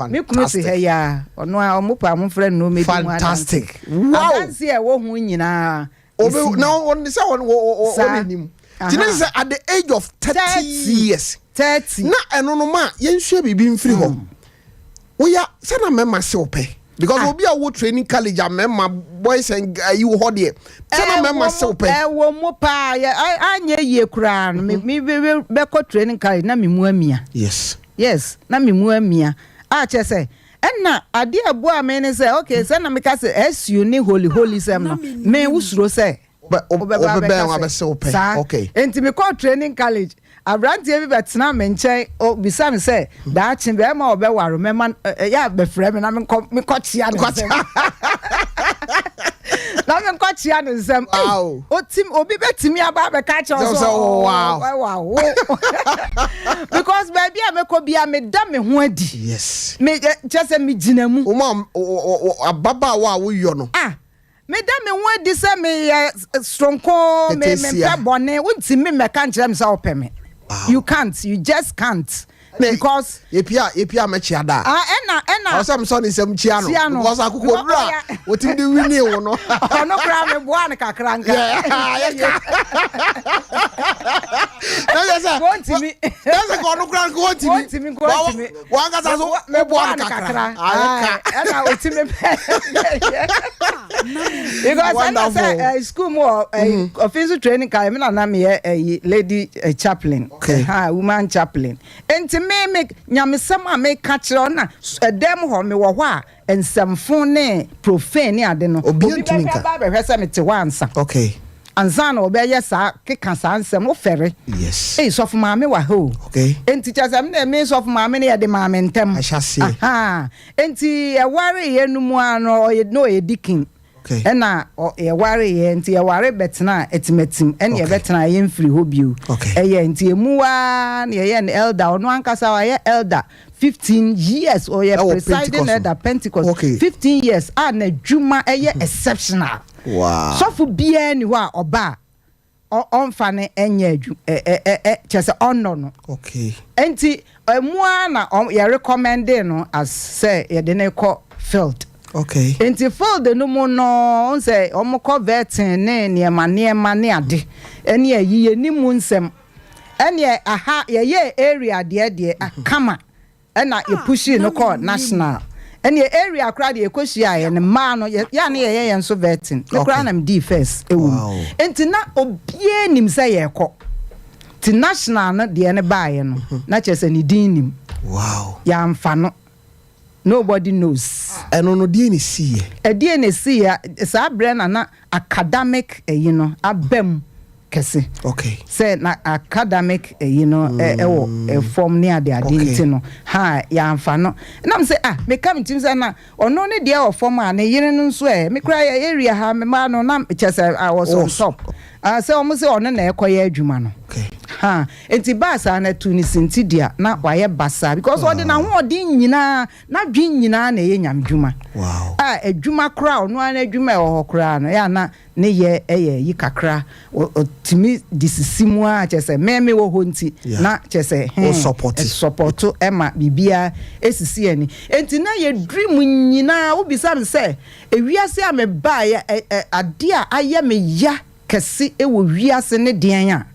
Me kunu te ha yi a, ɔno a ɔmo pa mo frɛ no, medi mu adanse. Adanse a ɛwɔ ho nyinaa. Obi na ɔne sɛ ɔne nim ti ne sɛ at the age of 30 years 30. Na ɛno no ma yɛnsua biribi mfiri hɔ. Woya sɛ na mɛma se wopɛ because obi a wo training college a, mɛma boys and ayi wɔ hɔ deɛ, sɛ na mɛma se wopɛ. Ɛwɔ mu paa. Yɛ anyɛ yie koraa no, me bɛkɔ training college na me mu amia. Yes, na me mu amia a kyerɛ sɛ ɛna adeɛ a ɛboa me ne sɛ, okay, sɛ na meka sɛ SU ne holy holy sɛm no, me wosuro sɛ wobɛbɛn wabɛsɛ wopɛ saa. Nti mekɔɔ training college, aberanteɛ bi bɛtena me nkyɛn, obisa me sɛ daakye bɛrima a ɔbɛware mɛma ɛyɛ a bɛfrɛ me na menkɔkyea ne nsɛm, na menkɔkyea ne nsɛm. Otim obi bɛtumi aba abɛka kyerɛ wo sɛ wow, because baabi a mɛkɔ bia meda me ho adi. Me kyerɛ sɛ megyina mu. Woma ababaawa a woyɔ no. Ah, meda me ho adi sɛ meyɛ soronko, me mempɛ bɔne. Wontumi mmɛka nkyerɛ me sɛ wopɛ me. You can't, you just can't, because yɛpia yɛpia mɛkyia da. Ah, ɛna ɔsɛ mesɔ ne nsɛm kyia no because akoko dura wɔtumi de wini wo no. Ɔno koraa meboa no kakra nka. Sɛ wɔntumi. Sɛ ɔno koraa nka wɔntumi. Wɔntumi. Wankasa so meboa no kakra, ɛna ɔtumi pɛ because ɛna sɛ school mu wɔ Offinso training college, mi na na meyɛ ɛyi lady chaplain, ha woman chaplain. Nti me nyamesɛm a meka kyerɛ ɔna ɛdɛm hɔ, mewɔ hɔ a, nsɛmfo ne profane ne ade no, obi ntumi nka. Bɛhwɛ ba bɛhwɛ sɛ mete hɔ ansa. Ansa na ɔbɛyɛ saa keka saa nsɛm, wofɛre. Ei, sɔfo maame wɔ ha o. Nti kyerɛ sɛ me me sɔfo maame no yɛde maame ntɛm. Ahyɛseɛ. Nti ɛware yɛ no mu a no, ɔyɛ na ɔyɛ deacon. Ɛna yɛware yɛ, nti yɛware bɛtena atimatim, ɛna yɛbɛtena yɛ mfiri hɔ bio. Ɛyɛ nti emu waa na yɛyɛ no elder. Ɔno ankasa ɔyɛ elder 15 years, ɔyɛ presiding elder Pentecost 15 years a n'adwuma ɛyɛ exceptional. Sɔfo biara ni hɔ a ɔba a ɔmfa ne ɛnyɛ adwu ɛ ɛ ɛ kyerɛ sɛ ɔnnɔ no. Nti ɛmu ara na yɛ recommend no as sɛ yɛde ne kɔ field. Nti field no mu no, n sɛ wɔn kɔ vetting ne nneɛma nneɛma ne ade ɛne ayi yɛ ni mu nsɛm, ɛneɛ aha yɛyɛ area deɛ deɛ kama, ɛna yɛ push no kɔ national. Ɛne area koraa deɛ, yɛkɔhyia yɛ no, mmaa no yɛ ne yɛyɛ yɛn nso vetting ne koraa na medii first ɛwɔ mu. Nti na obiara nim sɛ yɛrekɔ, ti national no deɛ ne baeɛ no, na kyerɛ sɛ ne din nim. Yɛamfa no, nobody knows. Ɛno no deɛ ne siiɛ? Ɛdeɛ ne siiɛ, saa berɛ na academic ɛyi no aba mu. kɛse. Okay. Sɛ na academic ɛyi no ɛwɔ fam ne ade ade nti no ha yɛamfa no. Nam sɛ, ah, meka me tim sɛ na ɔno ne deɛ wɔ fam a, ne yere no nso ɛ me kora yɛ area ha mmaa no na kyɛ sɛ I was on top. Ah, sɛ ɔmo sɛ ɔno na ɛkɔyɛ adwuma no. Ha nti baa saa na tu ne sinti deɛ na wayɛ basaa because ɔde n'ahoɔden nyinaa, n'adwen nyinaa na ɛyɛ Nyame dwuma. A adwuma koraa, ɔno ara adwuma a ɛwɔ hɔ koraa no, ɛyɛ ana ne yɛ ɛyɛ yi kakra, ɔtumi de sisi mu a kyerɛ sɛ mɛɛme wɔ hɔ nti na kyerɛ sɛ O support. Support ɛma biribiara esisi ani. Nti na yɛ dream nyinaa, wobisa me sɛ ewiase a mebaeɛ ɛ ɛ adeɛ a ayɛ me ya kɛse ɛwɔ wiase ne deɛn a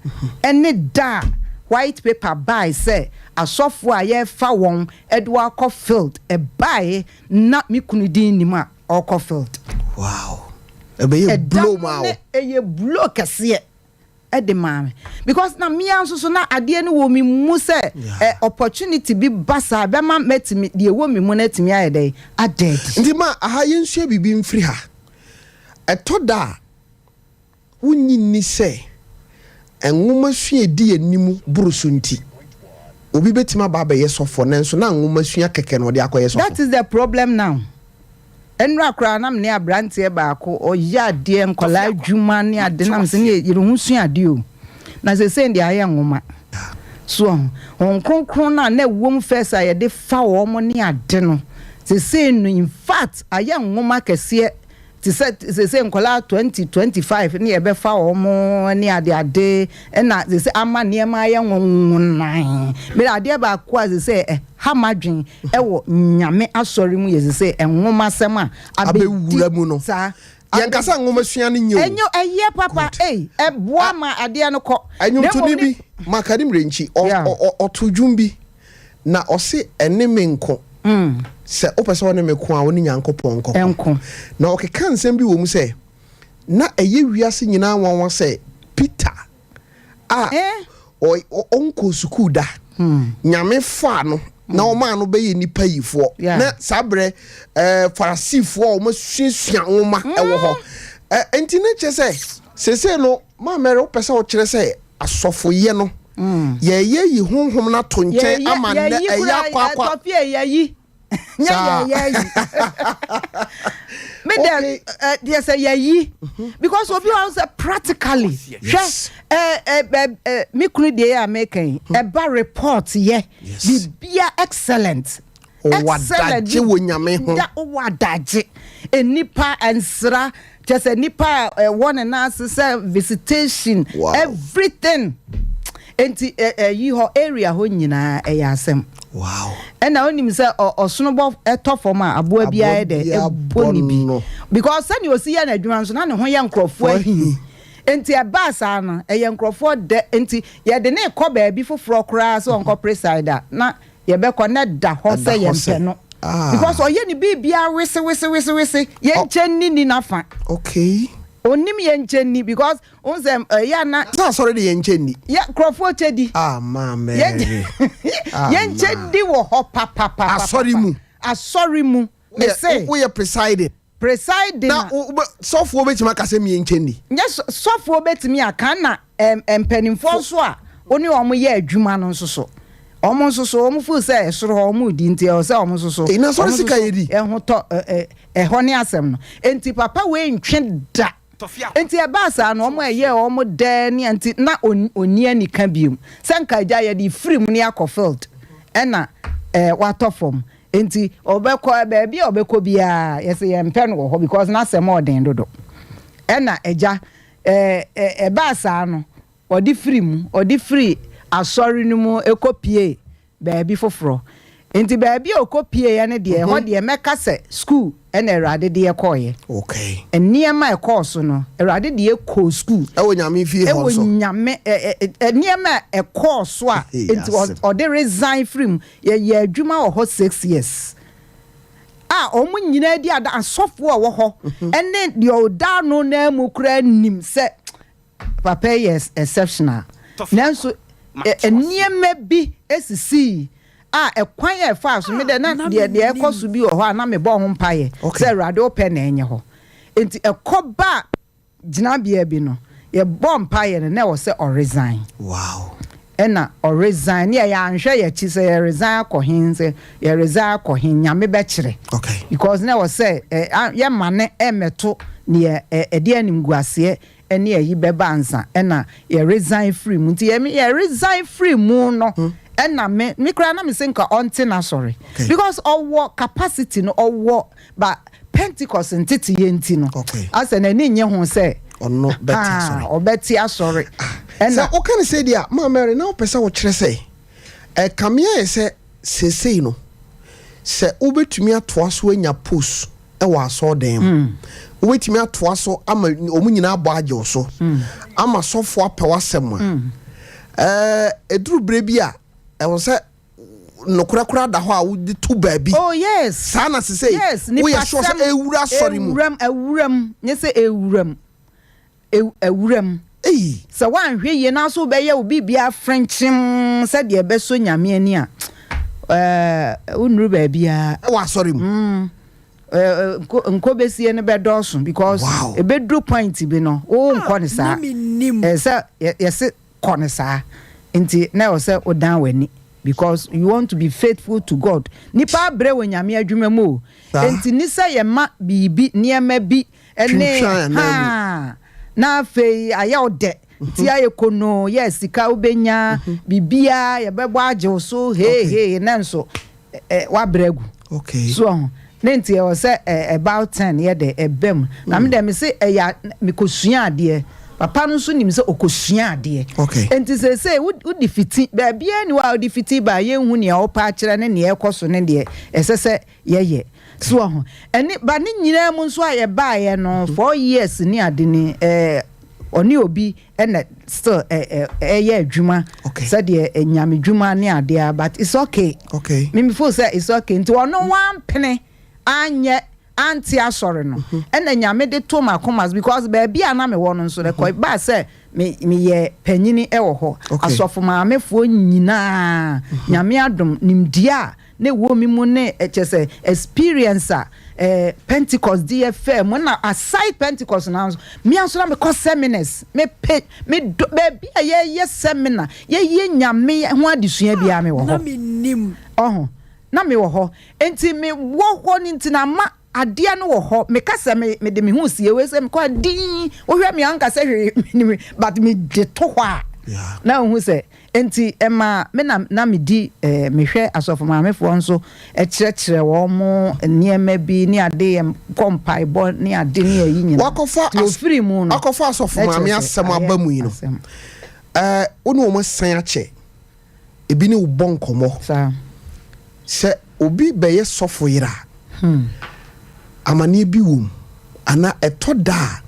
ɛne da a white paper bae sɛ asɔfoɔ a yɛfa wɔn ɛde wakɔ field ɛbae na me kunu din nim a ɔkɔ field. Wow, ɛbɛyɛ blow ma no. Wo Ne ɛyɛ blow kɛseɛ ɛde maa me because na mmea nso so na adeɛ no wɔ mi mu sɛ opportunity bi ba saa bɛma mɛtumi deɛ ɛwɔ mi mu no atumi ayɛ dɛ ada adi. Nti ma aha yɛnsua biribi mfiri ha. Ɛtɔ da a wonyi nni sɛ nwoma sua di anim boro so nti obi bɛtumi aba abɛyɛ sɔfoɔ, nanso na nwoma sua kɛkɛ na ɔde akɔyɛ sɔfo. That is the problem now. Nnura koraa nam ne aberanteɛ baako ɔyɛ adeɛ, nkɔlaa adwuma ne ade, nam sɛ ne yɛrɛ ho sua adeɛ o, na sɛsɛ deɛ ayɛ nwoma so wɔn kronkron no a na ɛwɔ mu first a yɛde fa wɔn ne ade no, sɛsɛ no in fact ayɛ nwoma kɛseɛ te sɛ sɛsɛ nkɔlaa 20, 25 ne yɛbɛfa wɔn ne ade ade, ɛna sɛsɛ ama nneɛma ayɛ nwonwonan. Mɛ adeɛ baako a sɛsɛ ɛha madwen ɛwɔ Nyame asɔre mu yɛ sɛsɛ nwoma sɛm a abɛwura mu no. Saa. Yɛnkasa nwoma sua no nyɛ o. Ɛnyɛ, ɛyɛ papa ei, ɛboa ma adeɛ no kɔ. Ɛnwomtoni bi makari mmerɛnkyi ɔto dwom bi na ɔse, "Ɛne me nko. Sɛ wopɛ sɛ ɔne me ko a, wo ne Nyankopɔn nkɔko." Ɛnko. Na ɔkeka nsɛm bi wɔ mu sɛ na ɛyɛ wiase nyinaa nwanwa sɛ Peter a ɔnkɔ sukuu da, Nyame faa no na ɔmaa no bɛyɛ nipa yifoɔ. Na saa berɛ Farisifoɔ a wɔasuasua nwoma ɛwɔ hɔ. Nti ne kyerɛ sɛ seesei no, Maamɛrɛ, wopɛ sɛ wokyerɛ sɛ asɔfoyɛ no yɛyɛ yi honhom no ato nkyɛn ama nnɛ ɛyɛ akɔ akɔ. Tɔfie yɛyi nyɛ. Yɛyɛ yi me dɛ deɛ sɛ yɛyi because obi wa sɛ practically hwɛ ɛ ɛ ɛ me kunu deɛ yɛ a meka yi, ɛba report yɛ bibia excellent. Ɔwɔ adagye wɔ Nyame ho. Da ɔwɔ adagye, nipa nsra kyɛ sɛ nipa a ɛwɔ ne nan ase sɛ visitation. Everything. Nti ɛyi hɔ area hɔ nyinaa ɛyɛ asɛm. Ɛna onim sɛ ɔsono bɔ ɛtɔ fam a, aboa biara yɛ dɛ ɛbɔ ne bi because sɛnea osi yɛ n'adwuma nso na ne ho yɛ nkurɔfoɔ ahi. Nti ɛbaa saa no ɛyɛ nkurɔfoɔ dɛ, nti yɛde ne kɔ baabi foforɔ koraa sɛ ɔnkɔ preside a, na yɛbɛkɔ na da hɔ sɛ yɛmpɛ no because ɔyɛ ne biribiara wese wese wese wese, yɛn nkyɛn ni ni nafa. Onim yɛn nkyɛn ni because n sɛ ɛyɛ ana. Sɛ asɔre de yɛn nkyɛn ni. Yɛ nkurɔfoɔ kyɛ di. Ah, maame. Yɛn nkyɛn di wɔ hɔ papapapa. Asɔre mu. Asɔre mu. Mese. Woyɛ presiding. Presiding. Na sɔfoɔ bɛtumi aka sɛ mmiɛ nkyɛn ni. Nyɛ sɔfoɔ bɛtumi aka, na mpanimfoɔ nso a wɔne wɔn yɛ adwuma no nso so, wɔn nso so wɔn feel sɛ ɛsoro hɔ wɔn di, nti ɛwɔ sɛ wɔn nso so. Ɛyi na asɔre sika yɛ di. Ɛho tɔ ɛ ɛhɔ ne asɛm no, nti papa wei ntwe da. Nti ɛbaa saa no, wɔn ɛyɛ wɔn dɛɛ ne nti na oni anika biom sɛ nka agya yɛde firi mu ne akɔ field, ɛna watɔ fam. Nti ɔbɛkɔ baabi a ɔbɛkɔ biara, yɛsɛ yɛn mpɛ no wɔ hɔ because n'asɛm ɔden dodo. Ɛna agya ɛɛ ɛbaa saa no, ɔde firi mu, ɔde firi asɔre no mu ekɔ pie baabi foforɔ. Nti baabi a ɔkɔ pie yɛ no deɛ, ɛhɔ deɛ mɛka sɛ school ɛna Awurade deɛ kɔɔyɛ. Nneɛma a ɛkɔɔ so no, Awurade deɛ kɔɔ school. Ɛwɔ Nyame fie hɔ nso. Ɛwɔ Nyame ɛ ɛ nneɛma a ɛkɔɔ so a nti ɔde resign firi mu. Yɛyɛ adwuma wɔ hɔ 6 years a wɔn nyinaa di ada, asɔfoɔ a ɛwɔ hɔ ɛne deɛ ɔda ano nan mu koraa nim sɛ papa yi yɛ exceptional, nanso nneɛma bi esisi a ɛkwan a ɛfa so mi dɛ na deɛ ɛkɔ so bi wɔ hɔ a na mebɔ ho mpaeɛ sɛ Awurade wopɛ na ɛnyɛ hɔ. Nti ɛkɔ ba gyinabea bi no, Yɛbɔɔ mpaeɛ no, na ɛwɔ sɛ ɔresign. Wow. Ɛna ɔresign, ne yɛ anhwɛ yɛ akyi sɛ yɛ resign akɔ hen, sɛ yɛ resign akɔ hen, Nyame bɛkyerɛ. Because na ɛwɔ sɛ ɛ yɛ ma ne ɛmɛto neɛ ɛ ɛde animguaseɛ ɛne ɛyi bɛba ansa ɛna yɛ resign firi mu. Nti yɛ yɛ resign firi mu no, ɛna me koraa na me se nka ɔnte n'asɔre. Because ɔwɔ capacity no, ɔwɔ, ba Pentecost ntete yɛ nti no, asɛ n'ani nye ho sɛ ɔno bɛte asɔre. Ɔbɛte asɔre. Ɛna sɛ woka ne sɛ deɛ a, Maa Mary, na wopɛ sɛ wokyerɛ sɛ ɛkame ayɛ sɛ seesei no, sɛ wobɛtumi atoa so anya post wɔ asɔɔdan mu, wobɛtumi atoa so ama ɔmu nyinaa abɔ agye wo so, ama sɔfo apɛ w'asɛm a, ɛduru berɛ bi a ɛwɔ sɛ nokorɛ koraa da hɔ a wode to baabi. Oh yes. Saa na sesei woyɛ sure sɛ ɛwura asɔre mu. Ewuram, awuram, nye sɛ ewuram, awuram. Ei. Sɛ woanhwɛ yie na so wobɛyɛ wo biribiara frenkyem sɛdeɛ ɛbɛsɔ Nyame ani a, ɛɛ, wonnuru baabiara. Ɛwɔ asɔre mu. Ɛɛ, nkɔbesie no bɛdɔɔso because ebɛduru point bi no, wo nkɔ ne saa. Ɛɛ, sɛ yɛse kɔ ne saa. Nti na ɛwɔ sɛ wodan w'ani because you want to be faithful to God. Nipa abrɛ wɔ Nyame adwuma mu o. Nti ni sɛ yɛma biribi, nneɛma bi ɛne ha na afei ayɛ wo dɛ. Nti ayɛ kono, yɛ sika wobɛnya, biribiara yɛbɛbɔ agye wo so, hee hee, na nso wabrɛ agu. So ɔho. Ne nti ɛwɔ sɛ about 10 yɛ dɛ ɛbɛ mu. Na me dɛ me se ɛyɛ mekɔsua adeɛ. Papa no nso nim sɛ ɔkɔsua adeɛ. Nti seesei wode fiti, baabiara ni hɔ a wode fiti ba a yɛnhu nea ɔpɛ akyerɛ ne nea ɛkɔ so ne deɛ ɛsɛ sɛ yɛyɛ. So ɔho. Ɛne ba ne nyinaa mu nso a yɛbaeɛ no, 4 years ne ade ni, ɔne obi ɛna still ɛyɛ adwuma sɛdeɛ nyame dwuma ne adeɛ, but it's okay. Me feel sɛ it's okay. Nti ɔno wampene anyɛ ante asɔre no, ɛna Nyame de to m'akoma so because baabi a na mewɔ no nso dɛ baa sɛ me meyɛ panyini ɛwɔ hɔ. Asɔfo maamefoɔ nyinaa, Nyame adom, nimdeɛ a ne wɔ mi mu ne ɛkyɛ sɛ experience a Pentecost de yɛ fɛ mu, na aside Pentecost na nso me nso na mekɔ seminars, mepɛ me do baabi a yɛyɛ seminar, yɛyɛ Nyame ho adesua biara, me wɔ hɔ ɔho, na me wɔ hɔ. Nti me wɔ hɔ no, nti na ma adeɛ no wɔ hɔ. Meka sɛ me mede me ho sie wei sɛ mekɔ din, wohwɛ me anka sɛ hwee, but mede to hɔ a na ohu sɛ nti ɛma me na medi mehwɛ asɔfo maamefoɔ nso, ɛkyerɛkyerɛ wɔn mo nneɛma bi ne ade, yɛ kɔ mpaebɔ ne ade ne ayi nyinaa. Wakɔfa Nti ofiri mu no, wakɔfa asɔfo na kyerɛ maame sɛ asɛm ayɛ aba mu yi no, asɛm. Wo ne wɔn asan akyɛ, ebi ne wo bɔ nkɔmmɔ saa sɛ obi bɛyɛ sɔfo yere a, amanneɛ bi wɔ mu anaa ɛtɔ da a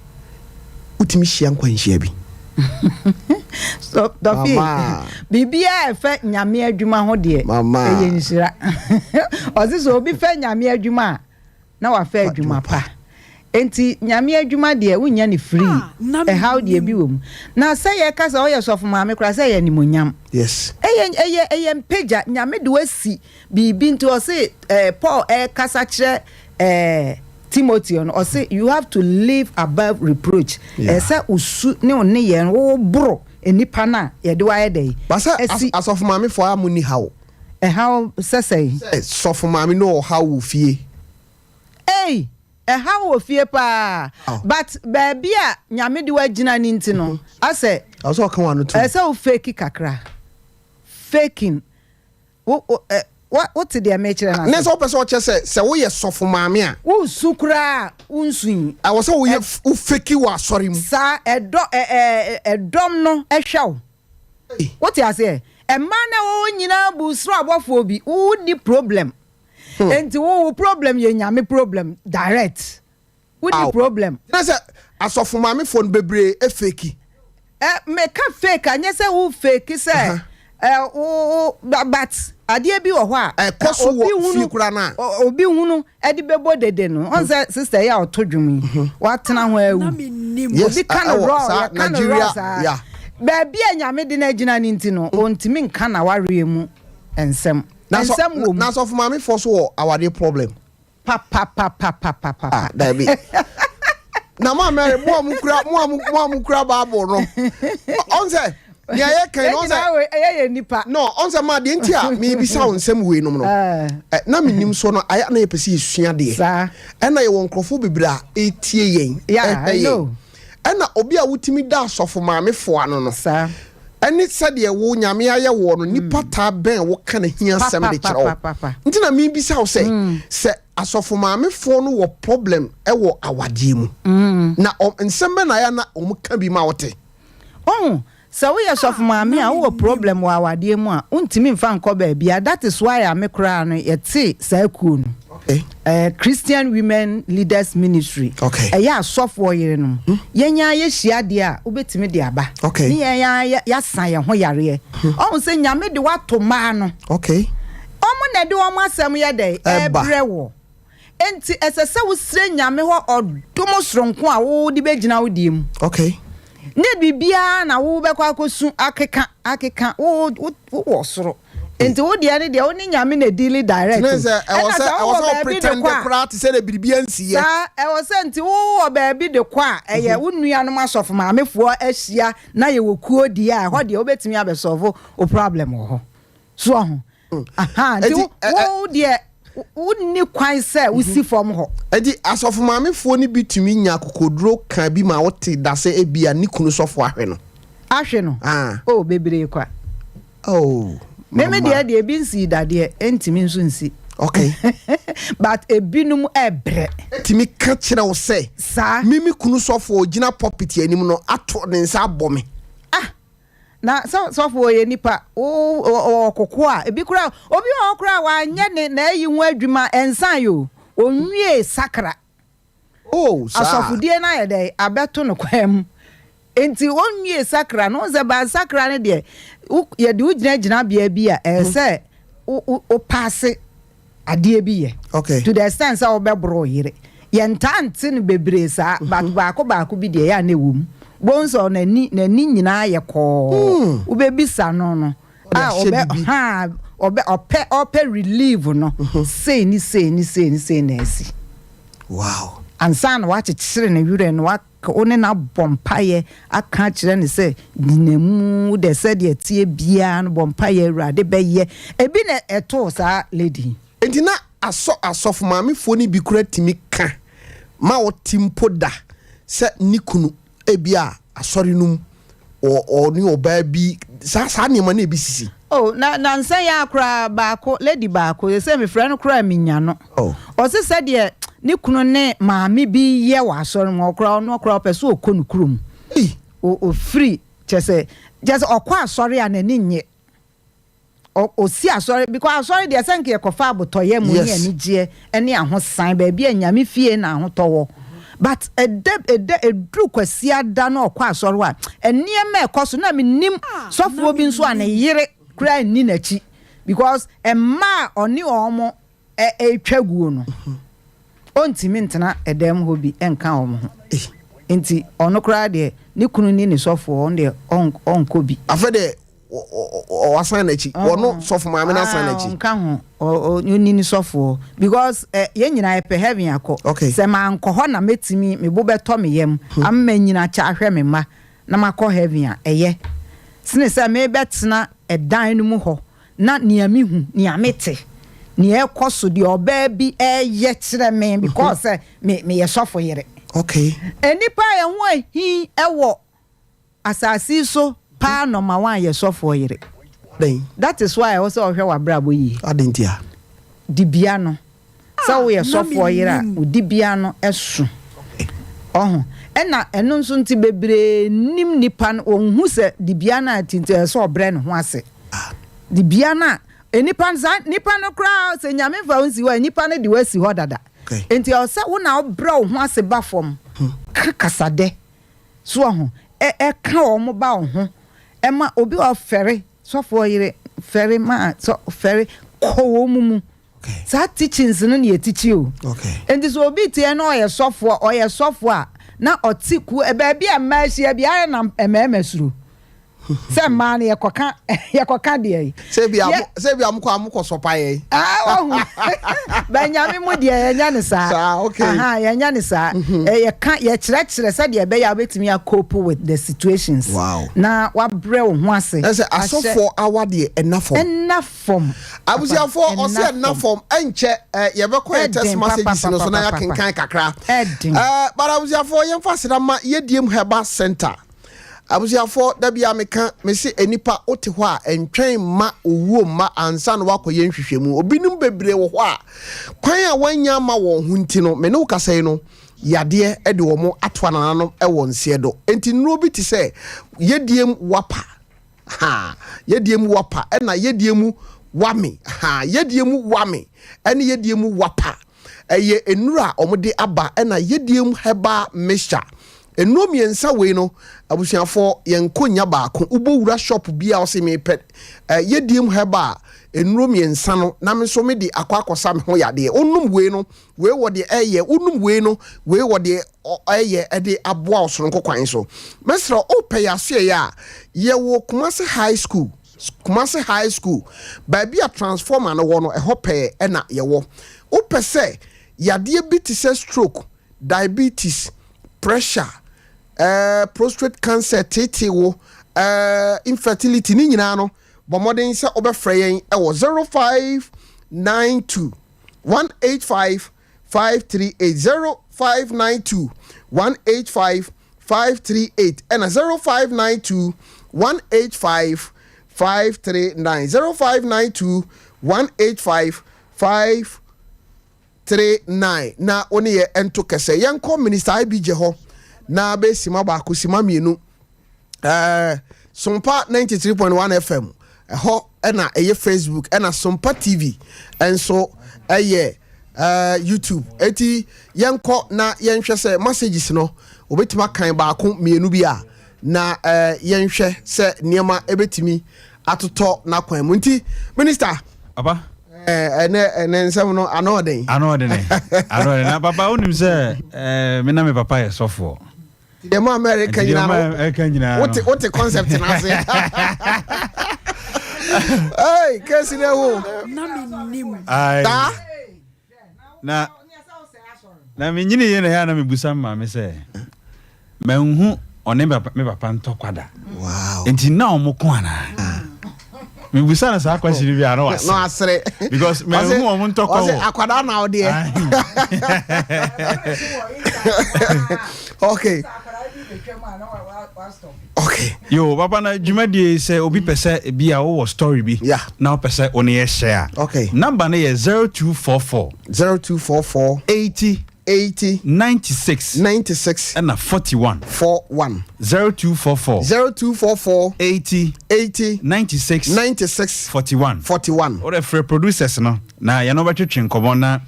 wotumi hyia nkwanhyia bi? So Dɔfi, Mama. biribiara ɛfɛ Nyame adwuma ho deɛ, Mama. ɛyɛ nhyira. Ɔse sɛ obi fɛ Nyame adwuma a, na wafɛ adwuma pa. Nti Nyame adwuma deɛ, wonya ne free. Ɛhaw deɛ bi wɔ mu, na sɛ yɛka sɛ ɔyɛ sɔfo maame koraa sɛ ɛyɛ animonyam, ɛyɛ mpagya. Nyame de wasi biribi. Nti ɔse Paul ɛkasa kyerɛ Timothy no, ɔse you have to live above reproach. Ɛsɛ osu ne wo ne yɛn wo boro nipa no a yɛde wayɛ dɛ. Ba sɛ ɛsi asɔfo maamefoɔ a mo ni haw? Ɛhaw sɛsɛe? Sɛ sɔfo maame no ɔhaw wɔ fie. Ei, ɛhaw wɔ fie paa. Aw. But baabi a Nyame de wagyina ne nti no, asɛ ɛwɔ sɛ ɔka wɔn ano to. Ɛsɛ wo fake kakra, faking wo wo ɛ wa wote deɛ mekyerɛ no Ne ase? sɛ wopɛ sɛ ɔkyɛ sɛ woyɛ sɔfo maame a, Wosu koraa, wonsu yi. Ɛwɔ sɛ woyɛ wo fake wɔ asɔre mu. Saa ɛdɔ ɛ ɛ ɛdɔm no ɛhwɛ wo. Ei. Wote aseɛ? Mmaa no a wɔwɔ nyinaa bu soro abɔfoɔ bi. Wonni problem, enti wo problem yɛ Nyame problem direct. Wonni Aw. problem. Na sɛ asɔfo maamefoɔ no bebree efake? Ɛ meka fake a, nyɛ sɛ wo fake sɛ ɛ wo wo, but adeɛ bi wɔ hɔ a ɛkɔ so obi wɔ hunu fie koraa no a obi hunu ɛde bɛbɔ dede no ɔn sɛ sister yi a ɔto dwom yi, watena ho awu. Obi ka no ɛwɔ raw saa yɛka no Nigeria, raw saa. Baabi a Nyame de no agyina no nti no, ɔntumi nka na wareɛ mu nsɛm. Na sɔ Nsɛm wɔ mu. Na asɔfo maamefoɔ so wɔ awadeɛ problem? Papapapapapapa. Ah, dabi. Na mo a mɛre mo a mo kura mo a mo mo a mo kura Bible no, ɔn sɛ nea yɛ kan no, ɔn sɛ ɛyɛ yɛ nipa. No, ɔn sɛ maa deɛ nti a mebisa wo nsɛm wei nom no, na menim so no, ayɛ na yɛpɛ sɛ yɛsua deɛ, ɛna yɛwɔ nkurɔfoɔ bebree a ɛtie yɛn, ɛhwɛ yɛn, ɛna obi a wotumi da asɔfo maamefoɔ ano no, ɛne sɛdeɛ wo Nyame ayɛ woɔ no, nipa taa bɛn wo ka n'ahia asɛm de kyerɛ wo, nti na mebisa wo sɛ asɔfo maamefoɔ no wɔ problem ɛwɔ awadeɛ mu na nsɛm bɛ na ayɛ na wɔn ka bi ma wote? Ɔhu sɛ woyɛ sɔfo maame a, wowɔ problem wɔ awadeɛ mu a, wontumi mfa nkɔ baabi a. That is why a me koraa no yɛte saa kuo no, Christian Women Leaders Ministry. Ɛyɛ asɔfoɔ yerenom. Yɛnya yɛhyia adeɛ a wobɛtumi de aba ne yɛn yɛasa yɛn ho yareɛ. Ɔhu sɛ Nyame de wato mmaa no, ɔmo na ɛde wɔn asɛm yɛ dɛ ɛbrɛ wɔ, nti ɛsɛ sɛ wosrɛ Nyame hɔ ɔdom soronko a wode bɛgyina wo deɛ mu. Ne biribiara na wobɛkɔ akɔsu akeka akeka wo wɔ soro, nti wo deɛ ne deɛ wo ne Nyame na deal direct. Ɛna sɛ ɛwɔ sɛ ɛwɔ sɛ pretend koraa te sɛ de biribi ansi yɛ. Saa, ɛwɔ sɛ nti wowɔ baabi de kɔ a, ɛyɛ wo nuanom asɔfo maamefoɔ ahyia na yɛwɔ kuo deɛ a, ɛhɔ deɛ wobɛtumi abɛsolve wo problem wɔ hɔ so ɔho. Aha, nti wo deɛ wonni kwan sɛ wosi fam hɔ. Eti asɔfo maamefoɔ no bi tumi nya akokoduro ka bi ma wote da sɛ ebia ne kunu sɔfo ahwɛ no? Ahwɛ no? Ah. Oh, bebree kwa. Oh. Meme deɛ ebi nsi dadeɛ, ntumi nso nsi. But ebinom ɛbrɛ. Tumi ka kyerɛ wo sɛ mimi kunu sɔfo ogyina pulpit anim no ato ne nsa abɔ me? Ah, na sɛ sɔfo ɔyɛ nipa, wo ɔkoko a, ebi kora obi wɔ hɔ kora wanyɛ ne na ayi ho adwuma ɛnsan yi o, onwie sakra. Oh, saa. Asɔfodie no ayɛ dɛ abɛto no kwan mu, nti onwie sakra no sɛ ba sakra no deɛ, yɛde wo gyina gyinabea bi a ɛyɛ sɛ wo paase adeɛ bi yɛ to the extent sɛ wobɛboro wo yere. Yɛntaa nte no bebree saa, but baako baako bi deɛ, ɛyɛ a na ɛwɔ mu. Bohu sɛ n'ani nyinaa yɛ kɔɔ. Wobɛbisa no a ɔbɛ ha ɔbɛ ɔpɛ relief no, sei ne sei ne sei ne sei na asi. Ansa na wakyekyere ne werɛ no, wo ne no abɔ mpaeɛ aka akyerɛ no sɛ gyina mu de sɛdeɛ tie biara no, bɔ mpaeɛ, Awurade bɛyɛ. Ebi na ɛtoo saa lady. Nti na asɔfo maamefoɔ no bi kura tumi ka ma ɔte mpo da sɛ ne kunu ebi a asɔre no mu ɔne ɔbaa bi saa saa nneɛma no ebi sisi? Oh, na nansa yi akora baako, lady baako sɛ mefrɛ no koraa minya no. Ɔse sɛdeɛ ne kunu ne maame bi yɛ wɔ asɔre mu, ɔkora ɔno ɔkora ɔpɛ so ɔkɔ ne kurom. Ɔfiri kyɛ sɛ ɔkɔ asɔre a n'ani nye. Ɔsi asɔre because asɔre deɛ, sɛ nka yɛkɔfa abotɔyɛ mu ne anigyeɛ ne ahosan, baabi a Nyame fie na ahotɔ wɔ, but ɛda ɛda ɛduru Kwasiada na ɔkɔ asɔre a, nneɛma ɛkɔ so na menim sɔfoɔ bi nso a ne yere koraa nni n'akyi because mmaa a ɔne wɔn ɛretwa guo no, ɔntumi ntena ɛdan mu hɔ bi nka wɔn ho, nti ɔno koraa deɛ, ne kunu ni ne sɔfoɔ, ɔno deɛ ɔnkɔ bi. Afɛ deɛ ɔwasan n'akyi, ɔno sɔfo maame no asan n'akyi. Ɔnka ho, ɔni ne sɔfoɔ because yɛn nyinaa yɛpɛ heaven akɔ. Sɛ mankɔ hɔ na mɛtumi me bo bɛtɔ me yam ama nyina kyɛ ahwɛ me mma na makɔ heaven a, ɛyɛ sene sɛ mebɛtena ɛdan no mu hɔ na nea mehu, nea mete, nea ɛkɔ so deɛ, ɔbaa bi ɛyɛ kyerɛ me because sɛ me meyɛ sɔfo yere. Nnipa a ɛho ahi ɛwɔ asase yi so paa, number one yɛ sɔfoɔ yere. That is why ɛwɔ sɛ ɔhwɛ w'abrabɔ yie. Adi nti a? Dibea no, sɛ woyɛ sɔfoɔ yere a, wo dibea no ɛso ɔho, ɛna ɛno nso nti bebree nim nipa no, wɔnhu sɛ dibea no a ti nti ɛsɛ sɛ ɔbrɛ ne ho ase. Dibea no a nipa no, saa nipa no koraa, sɛ Nyame fa wo nsi hɔ a, nipa no de wo asi hɔ dada, nti ɛwɔ sɛ wo na wobrɛ wo ho ase ba fam ka kasadɛ so ɔho ɛka wɔn ba wo ho, ɛma obi a ɔfɛre sɔfoɔ yere fɛre ma sɔ fɛre kɔ wɔn mu. Saa teachings no na yɛtikyi o. Nti sɛ obi tie na ɔyɛ sɔfoɔ a na ɔte kuo baabi a mmaa ahyia bi ayɛ na mmarima suro. Sɛ mmaa no yɛkɔka yɛkɔka deɛ yi. Sɛ bi a sɛ bi a mokɔ a mokɔ sɔpa yɛn. Ah, wahu. Bɛnyame mu deɛ yɛnyɛ ne saa. Saa, okay. Aha, yɛnyɛ ne saa. Yɛka yɛkyerɛkyerɛ sɛdeɛ ɛbɛyɛ a wobɛtumi acope with the situations. Na wabrɛ wo ho ase. Ɛsɛ asɔfoɔ awadeɛ ɛna fam. Ɛna fam. Abusuafoɔ, ɔsɛ ɛna fam. Ɛnkyɛ yɛbɛkɔ yɛ text messages no so na yɛakenkan kakra. Ɛden. But abusuafoɔ, yɛmfa aseda ma Yɛdiem Herbal Center. Abusuafoɔ, da bia meka mese nipa wote hɔ a, ɛntwɛn mma owuo mma ansa na woakɔyɛ nhwehwɛmu. Obinom bebree wɔ hɔ a, kwan a wɔanya ama wɔn ho nti no, me ne wo kasa yi no, yadeɛ de wɔn ato anananom wɔ nseɛ do. Enti nnuro bi te sɛ Yɛdiem Wapa, ha, Yɛdiem Wapa ɛna Yɛdiem Wame, ha, Yɛdiem Wame ɛne Yɛdiem Wapa, ɛyɛ nnuro a wɔde aba, ɛna Yɛdiem Herbal Mixture. Nnuro mmiɛnsa wei no, abusuafoɔ, yɛn nya baako. Wobɔ shop bi a ɔsɛ mepɛ Yɛdiem Herbal nnuro mmiɛnsa no na me nso mede akɔ akɔsa me ho yadeɛ. Wonum wei no, wei wɔ deɛ ɛyɛ. Wonum wei no, wei wɔ deɛ ɛyɛ ɛde aboa wo soronko kwan so. Mɛsrɛ, wopɛ yɛ asoɛ yɛ a, yɛwɔ Kumase High School. Kumase High School, baabi a transformer no wɔ no, ɛhɔ pɛɛ ɛna yɛwɔ. Wopɛ sɛ yadeɛ bi te sɛ stroke, diabetes, pressure, prostate cancer, tete wo infertility ne nyinaa no, bɔ mmɔden sɛ wobɛfrɛ yɛn ɛwɔ 0592 185 538, 0592 185 538, ɛna 0592 185 539, 0592 185 539, na wo ne yɛ ɛnto kɛsɛ. Yɛnkɔ Minister IBJ hɔ na bɛsima baako, sima mmienu. Sompa 93.1 FM ɛhɔ ɛna ɛyɛ Facebook, ɛna Sompa TV ɛnso ɛyɛ YouTube. Eti yɛnkɔ na yɛnhwɛ sɛ messages no obɛtumi akan baako mmienu bi a, na yɛnhwɛ sɛ nneɛma ɛbɛtumi atotɔ n'akwan mu. Nti Minister. Papa. Ɛnɛ nsɛm no ano ɔden. Ano ɔden, ano ɔden. Na papa, wonim sɛ me na me papa yɛ sɔfoɔ. Deɛ mo America nyinaa no, ɛka nyinaa. Wote concept no ase. Hey, kesi ne ho taa. Na menyini yie na ɛyɛ a na mebusa me maame sɛ manhu ɔne me papa ntɔkwa da, nti na ɔmo ko anaa? Mebusa no saa question bi a, na na wasere. Because manhu ɔmo ntɔkwa. Ɔsɛ akwadaa na ɔdeɛ. Okay. Yo papa, na dwumadie, sɛ obi pɛ sɛ bi a wowɔ story bi na wopɛ sɛ wo ne yɛ hyɛ a, number no yɛ 0244. 0244. 80. 80. 96. 96. Ɛna 41. 41. 0244. 0244. 80. 80. 96. 96. 41. 41. Wode frɛ producers no na yɛno wobɛtwetwe nkɔmmɔ na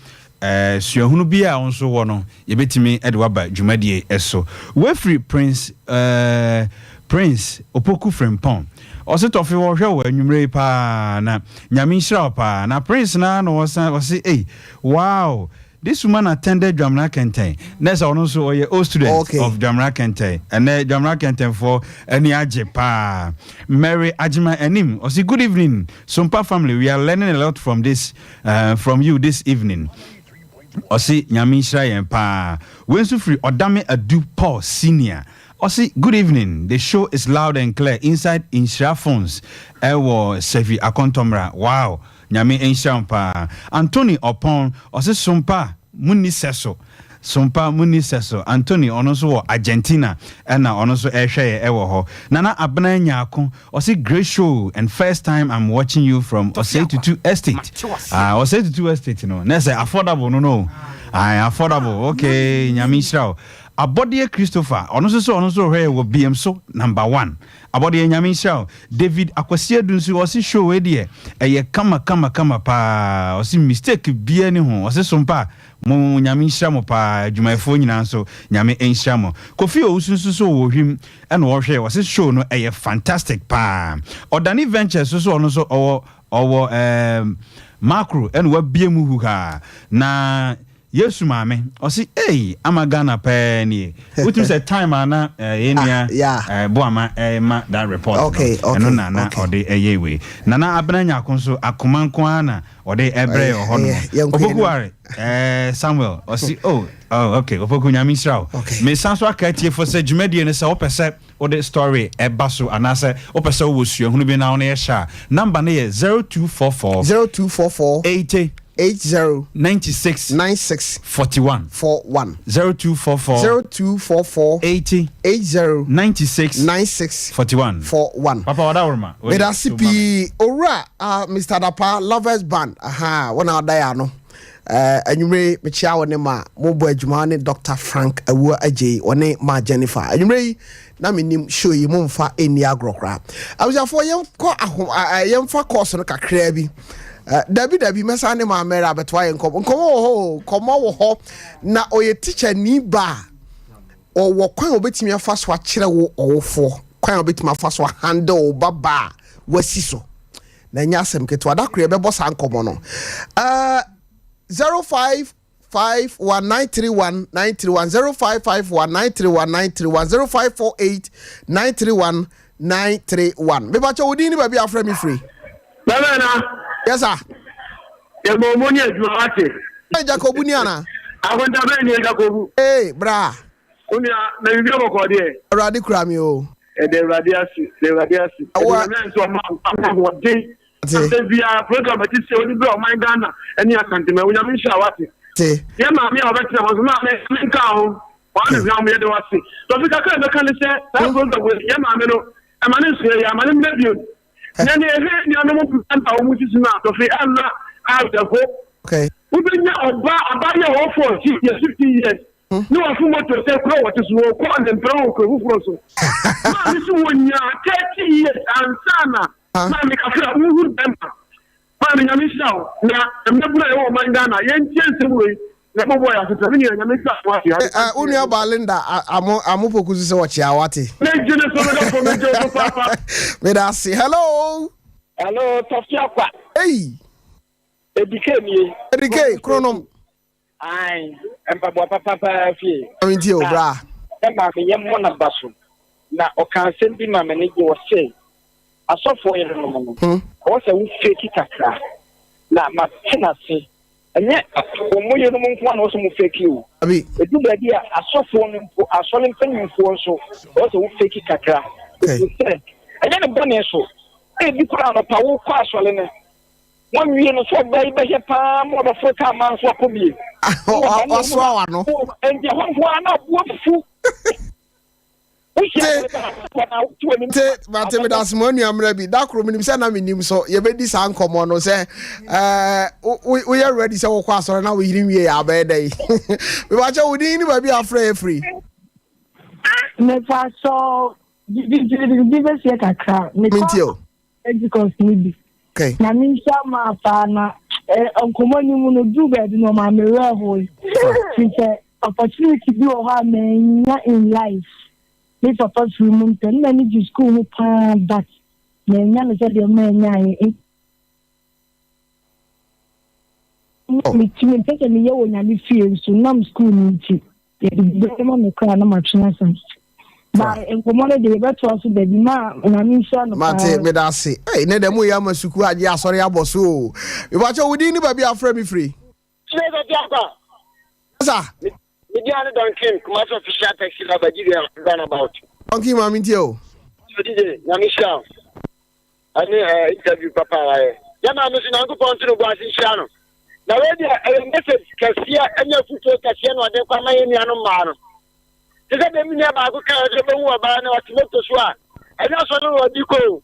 suahunu bi a wo nso wɔ no, yɛbɛtumi de waba dwumadie so. Wafiri Prince Opoku Frimpɔn, ɔse tɔfe wɔhwɛ wɔ anwummerɛ yi paa na Nyame nhyira wo paa. Na Prince na ɔsan ɔse, "Ei, wow, this woman attended Dwamena Kɛntɛn." Na sɛ ɔno nso ɔyɛ old student of Dwamena Kɛntɛn. Ɛnɛ Dwamena Kɛntɛnfoɔ ani agye paa. Mary Agyema Anim ɔse, "Good evening, Sompa family. We are learning a lot from you this evening." Ɔse Nyame nhyira yɛn paa. Wei nso firi Ɔdame Adu Paul Senior, ɔse, "Good evening, the show is loud and clear inside Nhyira Phones ɛwɔ Sɛfi Akɔntɔmmra." Wow, Nyame nhyira wo paa. Anthony Ɔpɔn ɔse, "Sompa munni sɛ so, Sompa munni sɛ so." Anthony ɔno nso wɔ Argentina ɛna ɔno nso ɛrehwɛ yɛ ɛwɔ hɔ. Nana Abena Nyaako ɔse, "Great show and first time I'm watching you from Osei Tutu Estate." Ah, Osei Tutu Estate no na sɛ affordable no. Ah, affordable. Okay, Nyame nhyira wo. Abɔdeɛ Christopher ɔno nso sɛ ɔno nso hwɛ yɛ wɔ BM so number one. Abɔdeɛ, Nyame nhyira wo. David Akwasi Adu nso ɔse show wei deɛ ɛyɛ kama kama kama paa. Ɔse mistake bia ni ho. Ɔse Sompa mo, Nyame nhyira mo paa. Adwumayɛfoɔ nyinaa nso, Nyame nhyira mo. Kofi Owusu nso so wɔ hwim ɛna ɔhwɛ. Ɔse show no ɛyɛ fantastic paa. Ɔdane Ventures nso so, ɔno nso ɔwɔ macro ɛna wabie mu huhaa na. Yesu maame ɔse ei ama Ghana pɛɛ nie. Wotumi sɛ time a na yɛn nua Boama ɛma that report no ɛno na na ɔde ɛyɛ wei. Nana Abena Nyarko nso akoma nko ara na ɔde ɛbrɛ yɛ wɔ hɔ nom. Opoku Ware Samuel ɔse oh oh okay Opoku Nyame nhyira wo. Mesan so aka atiefo sɛ dwumadie no sɛ wopɛ sɛ wode story ɛba so anaasɛ wopɛ sɛ wowɔ suahunu bi na wo ne yɛ hyɛ a, number no yɛ 0244 0244 80 80 96 96 41 41 0244 0244 80 80 96 96 41 41. Papa Wadaworoma. Medase pii owura uh, Mr. Dapa Lovers Band aha wɔn a ɔda yɛ ano Eh, anwummere yi mekyia wo ne ma mobɔ adwuma ne Dr. Frank Awua Agyei ɔne ma Jennifer. Anwummere yi na menim show yi momfa ɛnni agorɔ koraa. Abusuafoɔ yɛnkɔ ahom yɛmfa course no kakraa bi. Eh, dabi dabi mɛsan ne ma Mary abɛtoa yɛn nkɔmmɔ. Nkɔmmɔ wɔ hɔ o, nkɔmmɔ wɔ hɔ na ɔyɛ teacher ni ba a ɔwɔ kwan a ɔbɛtumi afa so akyerɛ wo ɔwofoɔ kwan a ɔbɛtumi afa so ahandle wo ba ba a wasi so. Na ɛnyɛ asɛm ketewa. Da koro yɛbɛbɔ saa nkɔmmɔ no. Uh, 0551 931 0551 931 931 0548 931 931. Mebakyɛ wo din ne baabi afrɛ me firi. Bɛbɛ na. Yes sir. Yɛbɔ ɔmo ne adwuma wate. Hey, Jacobu ni ana? Akonta bɛn ni Jacobu. Hey, bra. Onua, na biribi abɔkɔ deɛ. Awurade kura mi o. Ɛda Awurade ase, ɛda Awurade ase. Ɛda Nyame ase ɔma ama ahoɔden. Asɛ biara program ɛte sɛ ɔde brɛ ɔman Ghana ɛne Asantema. Onyame nhyira wate. Yɛ maame a ɔbɛtena hɔ nso maame menka ho. Wɔn ne hwam yɛde wase. Tɔfi kakra ɛbɛka ne sɛ saa program wei yɛ maame no ɛma ne nsoɛ yɛ ama ne mmerɛ bio. Na ne ɛhwɛ nuanom mmarima a wɔn sisi no a tɔfi ɛnna awerɛho. Wobɛnya ɔba abayewa a ɔwɔ 14 years 15 years Ne wafo moto sɛ kuro a wɔte so wɔkɔ ne mpena wɔ kuro foforɔ so. Maame so wɔnyaa 30 years ansa na maame kakra wohuru bɛma. Maame Nyame nhyira wo na mmabunu a yɛwɔ ɔman Ghana yɛntie nsɛm wei na ɛbɔboa yɛ asetena. Me nua Nyame nhyira wo ase. Wo nua baa Linda amo amo poku so sɛ ɔkyea wate. Megye ne so medɔfo megye wo so paapa. Meda ase. Hello. Hello, Tɔfi Akwa. Hey. Edike nie. Edike, kronom. Ae, mpaboa papa paa fie. Maame ntie o, bra. Na maame yɛ mmɔ n'aba so. Na ɔka asɛm bi ma m'ani gye, ɔse, asɔfoɔ yerenom no, ɛwɔ sɛ wo fake kakra. Na mate n'ase. Ɛnyɛ wɔn yerenom nko ara na ɛwɔ sɛ wɔn fake o. Ɛdu baabi a asɔfoɔ no mpo, asɔre mpanimfoɔ nso, ɛwɔ sɛ wo fake kakra. Ɛfiri sɛ, ɛnyɛ ne bɔne so. Ebi koraa anɔpa wokɔ asɔre no, Wɔwie no so ɔbaa yi bɛhwɛ paa ma ɔbɛforo kaa maa nso akɔ bie. Wasoa wano. Nti ɛhɔ nko ara na aboa fufu. Te mate meda ase mo anua mmerɛ bi da koro menim sɛ na menim so yɛbɛdi saa nkɔmmɔ no sɛ woyɛ ready sɛ wokɔ asɔre na woyere nwie yɛ abɛyɛ dɛ yi mebakyɛ wo din ne baabi afrɛ yɛ firi. Mepa so bi bɛsiɛ kakra. Mentie o. Pentecost no bi. Okay. Na me nhyia maa paa na eh, nkɔmmɔ no mu no duru baabi no ɔmaa me werɛ hoe. Firi sɛ opportunity bi wɔ hɔ a mannya in life. Me papa firi mu ntɛm na m'ani gye school ho paa but mannya no sɛdeɛ manyaeɛ. Oh. Metumi mpɛ sɛ meyɛ wɔ Nyame fie nso nam school no nti. Yɛde biribi ma me koraa na matwe asan. Ba nkɔmmɔ no de yɛbɛtoa so dabi ma Nyame nhyira no paa. Mate meda ase. Ei ne dɛ mo yɛ ama sukuu agye asɔre abɔ so o. Mepakyɛ wo din ne baabi a afrɛ me firi. Tire baabi aba. Sa. Me din ane Don King, Kumasi official taxi driver, GDL roundabout. Don King maame ntie o. Yo DJ, Nyame nhyira wo. Ɛne eh, interview papa a wayɛ. Yɛ maame nso Nyankopɔn nto no bo ase nhyira no. Na wei deɛ ɛyɛ message kɛseɛ ɛne afutuo kɛseɛ na ɔde kɔ ama yɛn nuanom mmaa no. Te sɛ deɛ me nua baako kaa sɛ ɔbɛhu ɔbaa na ɔte moto so a, ɛnyɛ asɔre na ɔde kɔ o,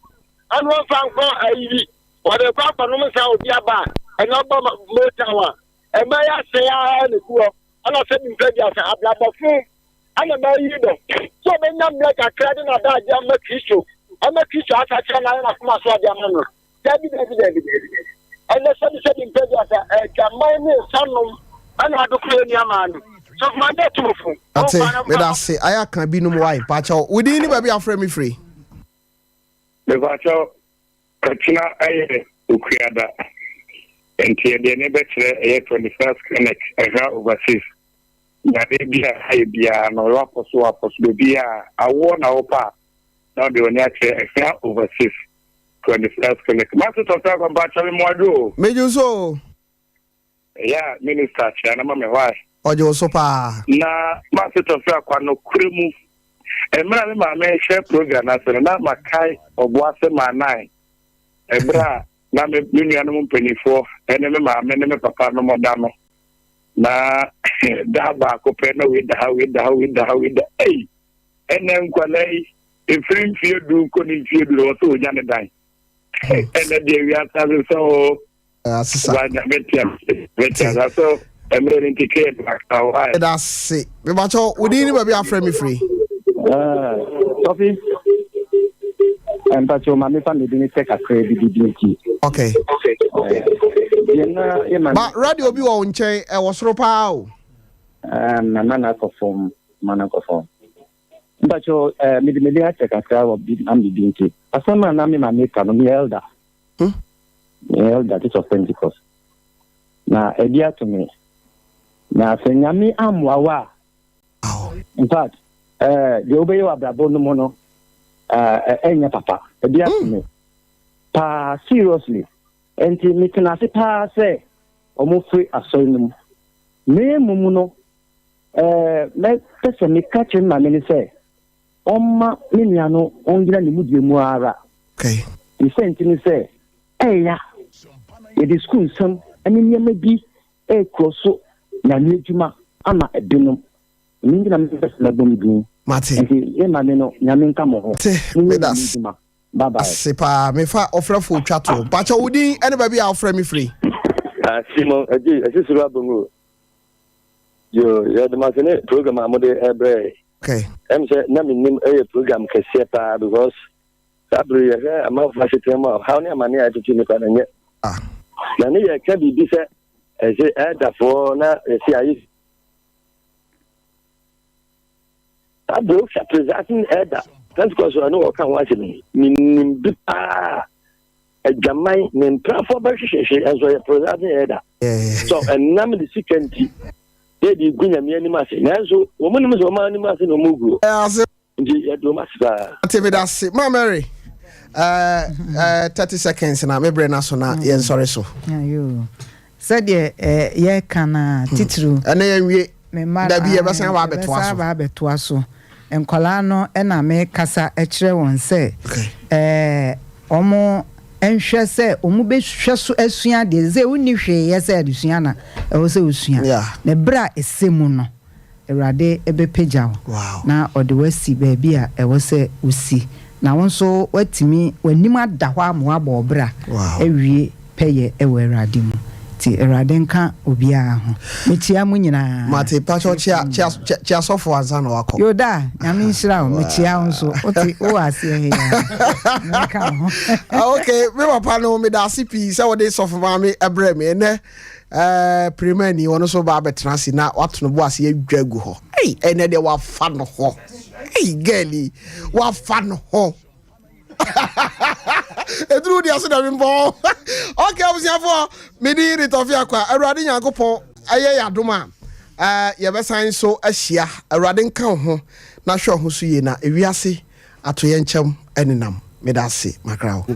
ɛna ɔmfa nkɔ ayi bi, ɔde kɔ akɔnom nsa obi aba a, ɛna ɔba Motown a, ɛma yɛ asɛe ara na ɛgu hɔ. Ɛna sɛ bi mpɛ bi asa abrabɔfo Ana mayi no sɛ ɔbɛnya mmerɛ kakra de n'adagyeɛ ama Kristo, ama Kristo asakyera no ayɛ n'akoma so adeɛ ama no? Dabi, dabi, dabi, dabi, dabi. Ɛnɛ sɛbisɛbi mpɛ bi asa, adwaman ne nsa nom ɛna adokoro yɛ nnuamaa no. Sɔfo ma nyɛ tumfo. Ate, meda ase. Ayɛ aka binom wae. Pakyɛw, wo din ne baabi a afrɛ me firi? Mepakyɛw, ɛkyena ɛyɛ Okuada. Nti yɛde yɛn ani bɛkyerɛ ɛyɛ 21st Clinic, Accra Overseas. Yadeɛ bi a ɛha yɛ biara no, wapɔ so wapɔ so baabi a awoɔ na wopɛ a, na wode w'ani akyerɛ Accra Overseas 21st Clinic. Master Tɔfra Kwampakyɛ me mmoadwo o. Megye wo so o. Ɛyɛ a minister kyea no ma me why? Ɔgye wo so paa. Na Master Tɔfra kwa nokorɛ mu, mmerɛ a me maame rehwɛ program no ase no, na makae Ɔboase Maanan, ɛberɛ a na me me nuanom mpanimfoɔ ne me maame ne me papa nom da no na da baako pɛ na wei da ha wei da ha wei da ha wei da ei ɛnɛ nkwadaa yi efiri mfie du kɔ ne mfie du na wɔsɛ wɔnya ne dan ɛnɛ deɛ wiase asesa o asesa ba nyame tia me tia so mmerɛ no nti kee black awa ɛda ase mebakyɛ wo din ne baabi afrɛ me firi Tɔfi, mpakyɛw ma mefa me din sɛ kakra bi bibi nti. Okay. Deɛ na yɛ ma. Ba radio bi wɔ wo nkyɛn ɛwɔ soro paa o. Mama na akɔ fam, ma na akɔ fam. Mpakyɛw mede me din akyɛ kakra wɔ bi am bibi nti. Asɛm a na me maame ka no, meyɛ elder. Hmm? Meyɛ elder, Church of Pentecost. Na ɛbi ato me. Na sɛ Nyame ammoa wo a, In fact, eh, deɛ wobɛyɛ wɔ abrabɔ no mu no, eh, ɛnyɛ papa. Ebi ato me paa seriously. Nti metena ase paa sɛ wɔn firi asɔre no mu. Na mmom no, eh, mɛpɛ sɛ meka kyerɛ me maame no sɛ ɔmma me nua no ɔngyina ne mudie mu ara. Okay. Ne sɛ nti ne sɛ ɛya yɛde sukuu nsɛm ne nneɛma bi Ɛrekɔ so Nyame adwuma ama ebinom. Ɛno nti na mepɛ sɛ mɛbɔ me din. Mate. Nti me maame no Nyame nka mo ho. Mate. Monyɛ Meda Nyame adwuma. Bye bye. ase paa. Mefa ɔfrɛfo twa toɔ. Mpakyɛ wo din ɛne baabi a wofrɛ me firi? Simon Adjei Asisiro Abongo. Yo, yɛde mo ase ne program a mode ɛbrɛ yɛ. Okay. Ɛm sɛ na menim ɛyɛ program kɛseɛ paa because Saa bere yi, yɛhwɛ amanfo asetena mu a, ɔhaw ne amane a ɛtete nnipa no nyɛ. Na ne yɛka biribi sɛ ɛsɛ ɛdafoɔ na ɛsi ayɛ. Saa bere wohwɛ presiding elder Pentecost a ne wɔka ho asɛm yi, menim bi paa adwaman ne mprafoɔ bɛhwehwehwe nso ɔyɛ presiding elder. So ɛnam ne sika nti yɛde gu nyame anim ase nanso wɔn nim sɛ wɔn anim ase na wɔn guo. Nti yɛde wɔn ase paa. Ate meda ase ma Mary. Uh, uh, 30 seconds na me brɛ na so na mm. yɛn sɔre so. Ayo. Sɛdeɛ eh, yɛka na hmm. titiriw. Ɛnɛ yɛn wie. Dabi yɛbɛsan aba abɛtoa so. Yɛbɛsan aba abɛtoa so. Nkwadaa no ɛna mekasa kyerɛ wɔn sɛ ɛɛ wɔn nhwɛ sɛ wɔn bɛhwɛ so asua adeɛ sɛ wonni hwee yɛ sɛ adesua na ɛwɔ sɛ wosua. Na ɛberɛ a ɛsɛ mu no. Awurade bɛpagya wo na ɔde wo asi baabi a ɛwɔ sɛ wosi, na wo nso woatumi, w'anim ada hɔ ama woabɔ wo bra awie pɛyɛ wɔ Awurade mu. Nti Awurade nka obiara ho. Mekyia mo nyinaa. Mate, pakyɛ kyia, kyia, kyia sɔfo ansa na wakɔ. Yo da, Nyame nhyira wo, mekyia wo nso. Wote, wowɔ aseɛ he a, Nyame nka wo ho. Ah, okay, me papa no, meda ase pii sɛ wode sɔfo maame ɛbrɛ me. Ɛnɛ, Ɛɛ pirimani ɔno nso ba abɛtena ase na wato no bo ase adwa agu hɔ. Ei ɛnɛ deɛ wafa no hɔ. Ei girl yi wafa no hɔ. Eduru deɛ so na mi mbɔ. Okay abusuafoɔ medi ne tɔfe akwa Awurade Nyankopɔn ɛyɛ yɛ adom a ɛɛ yɛbɛsan nso ahyia. Awurade nka wo ho na hwɛ wo ho so yie na ewiase ato yɛn nkyɛm ɛnenam. Meda ase makra wo.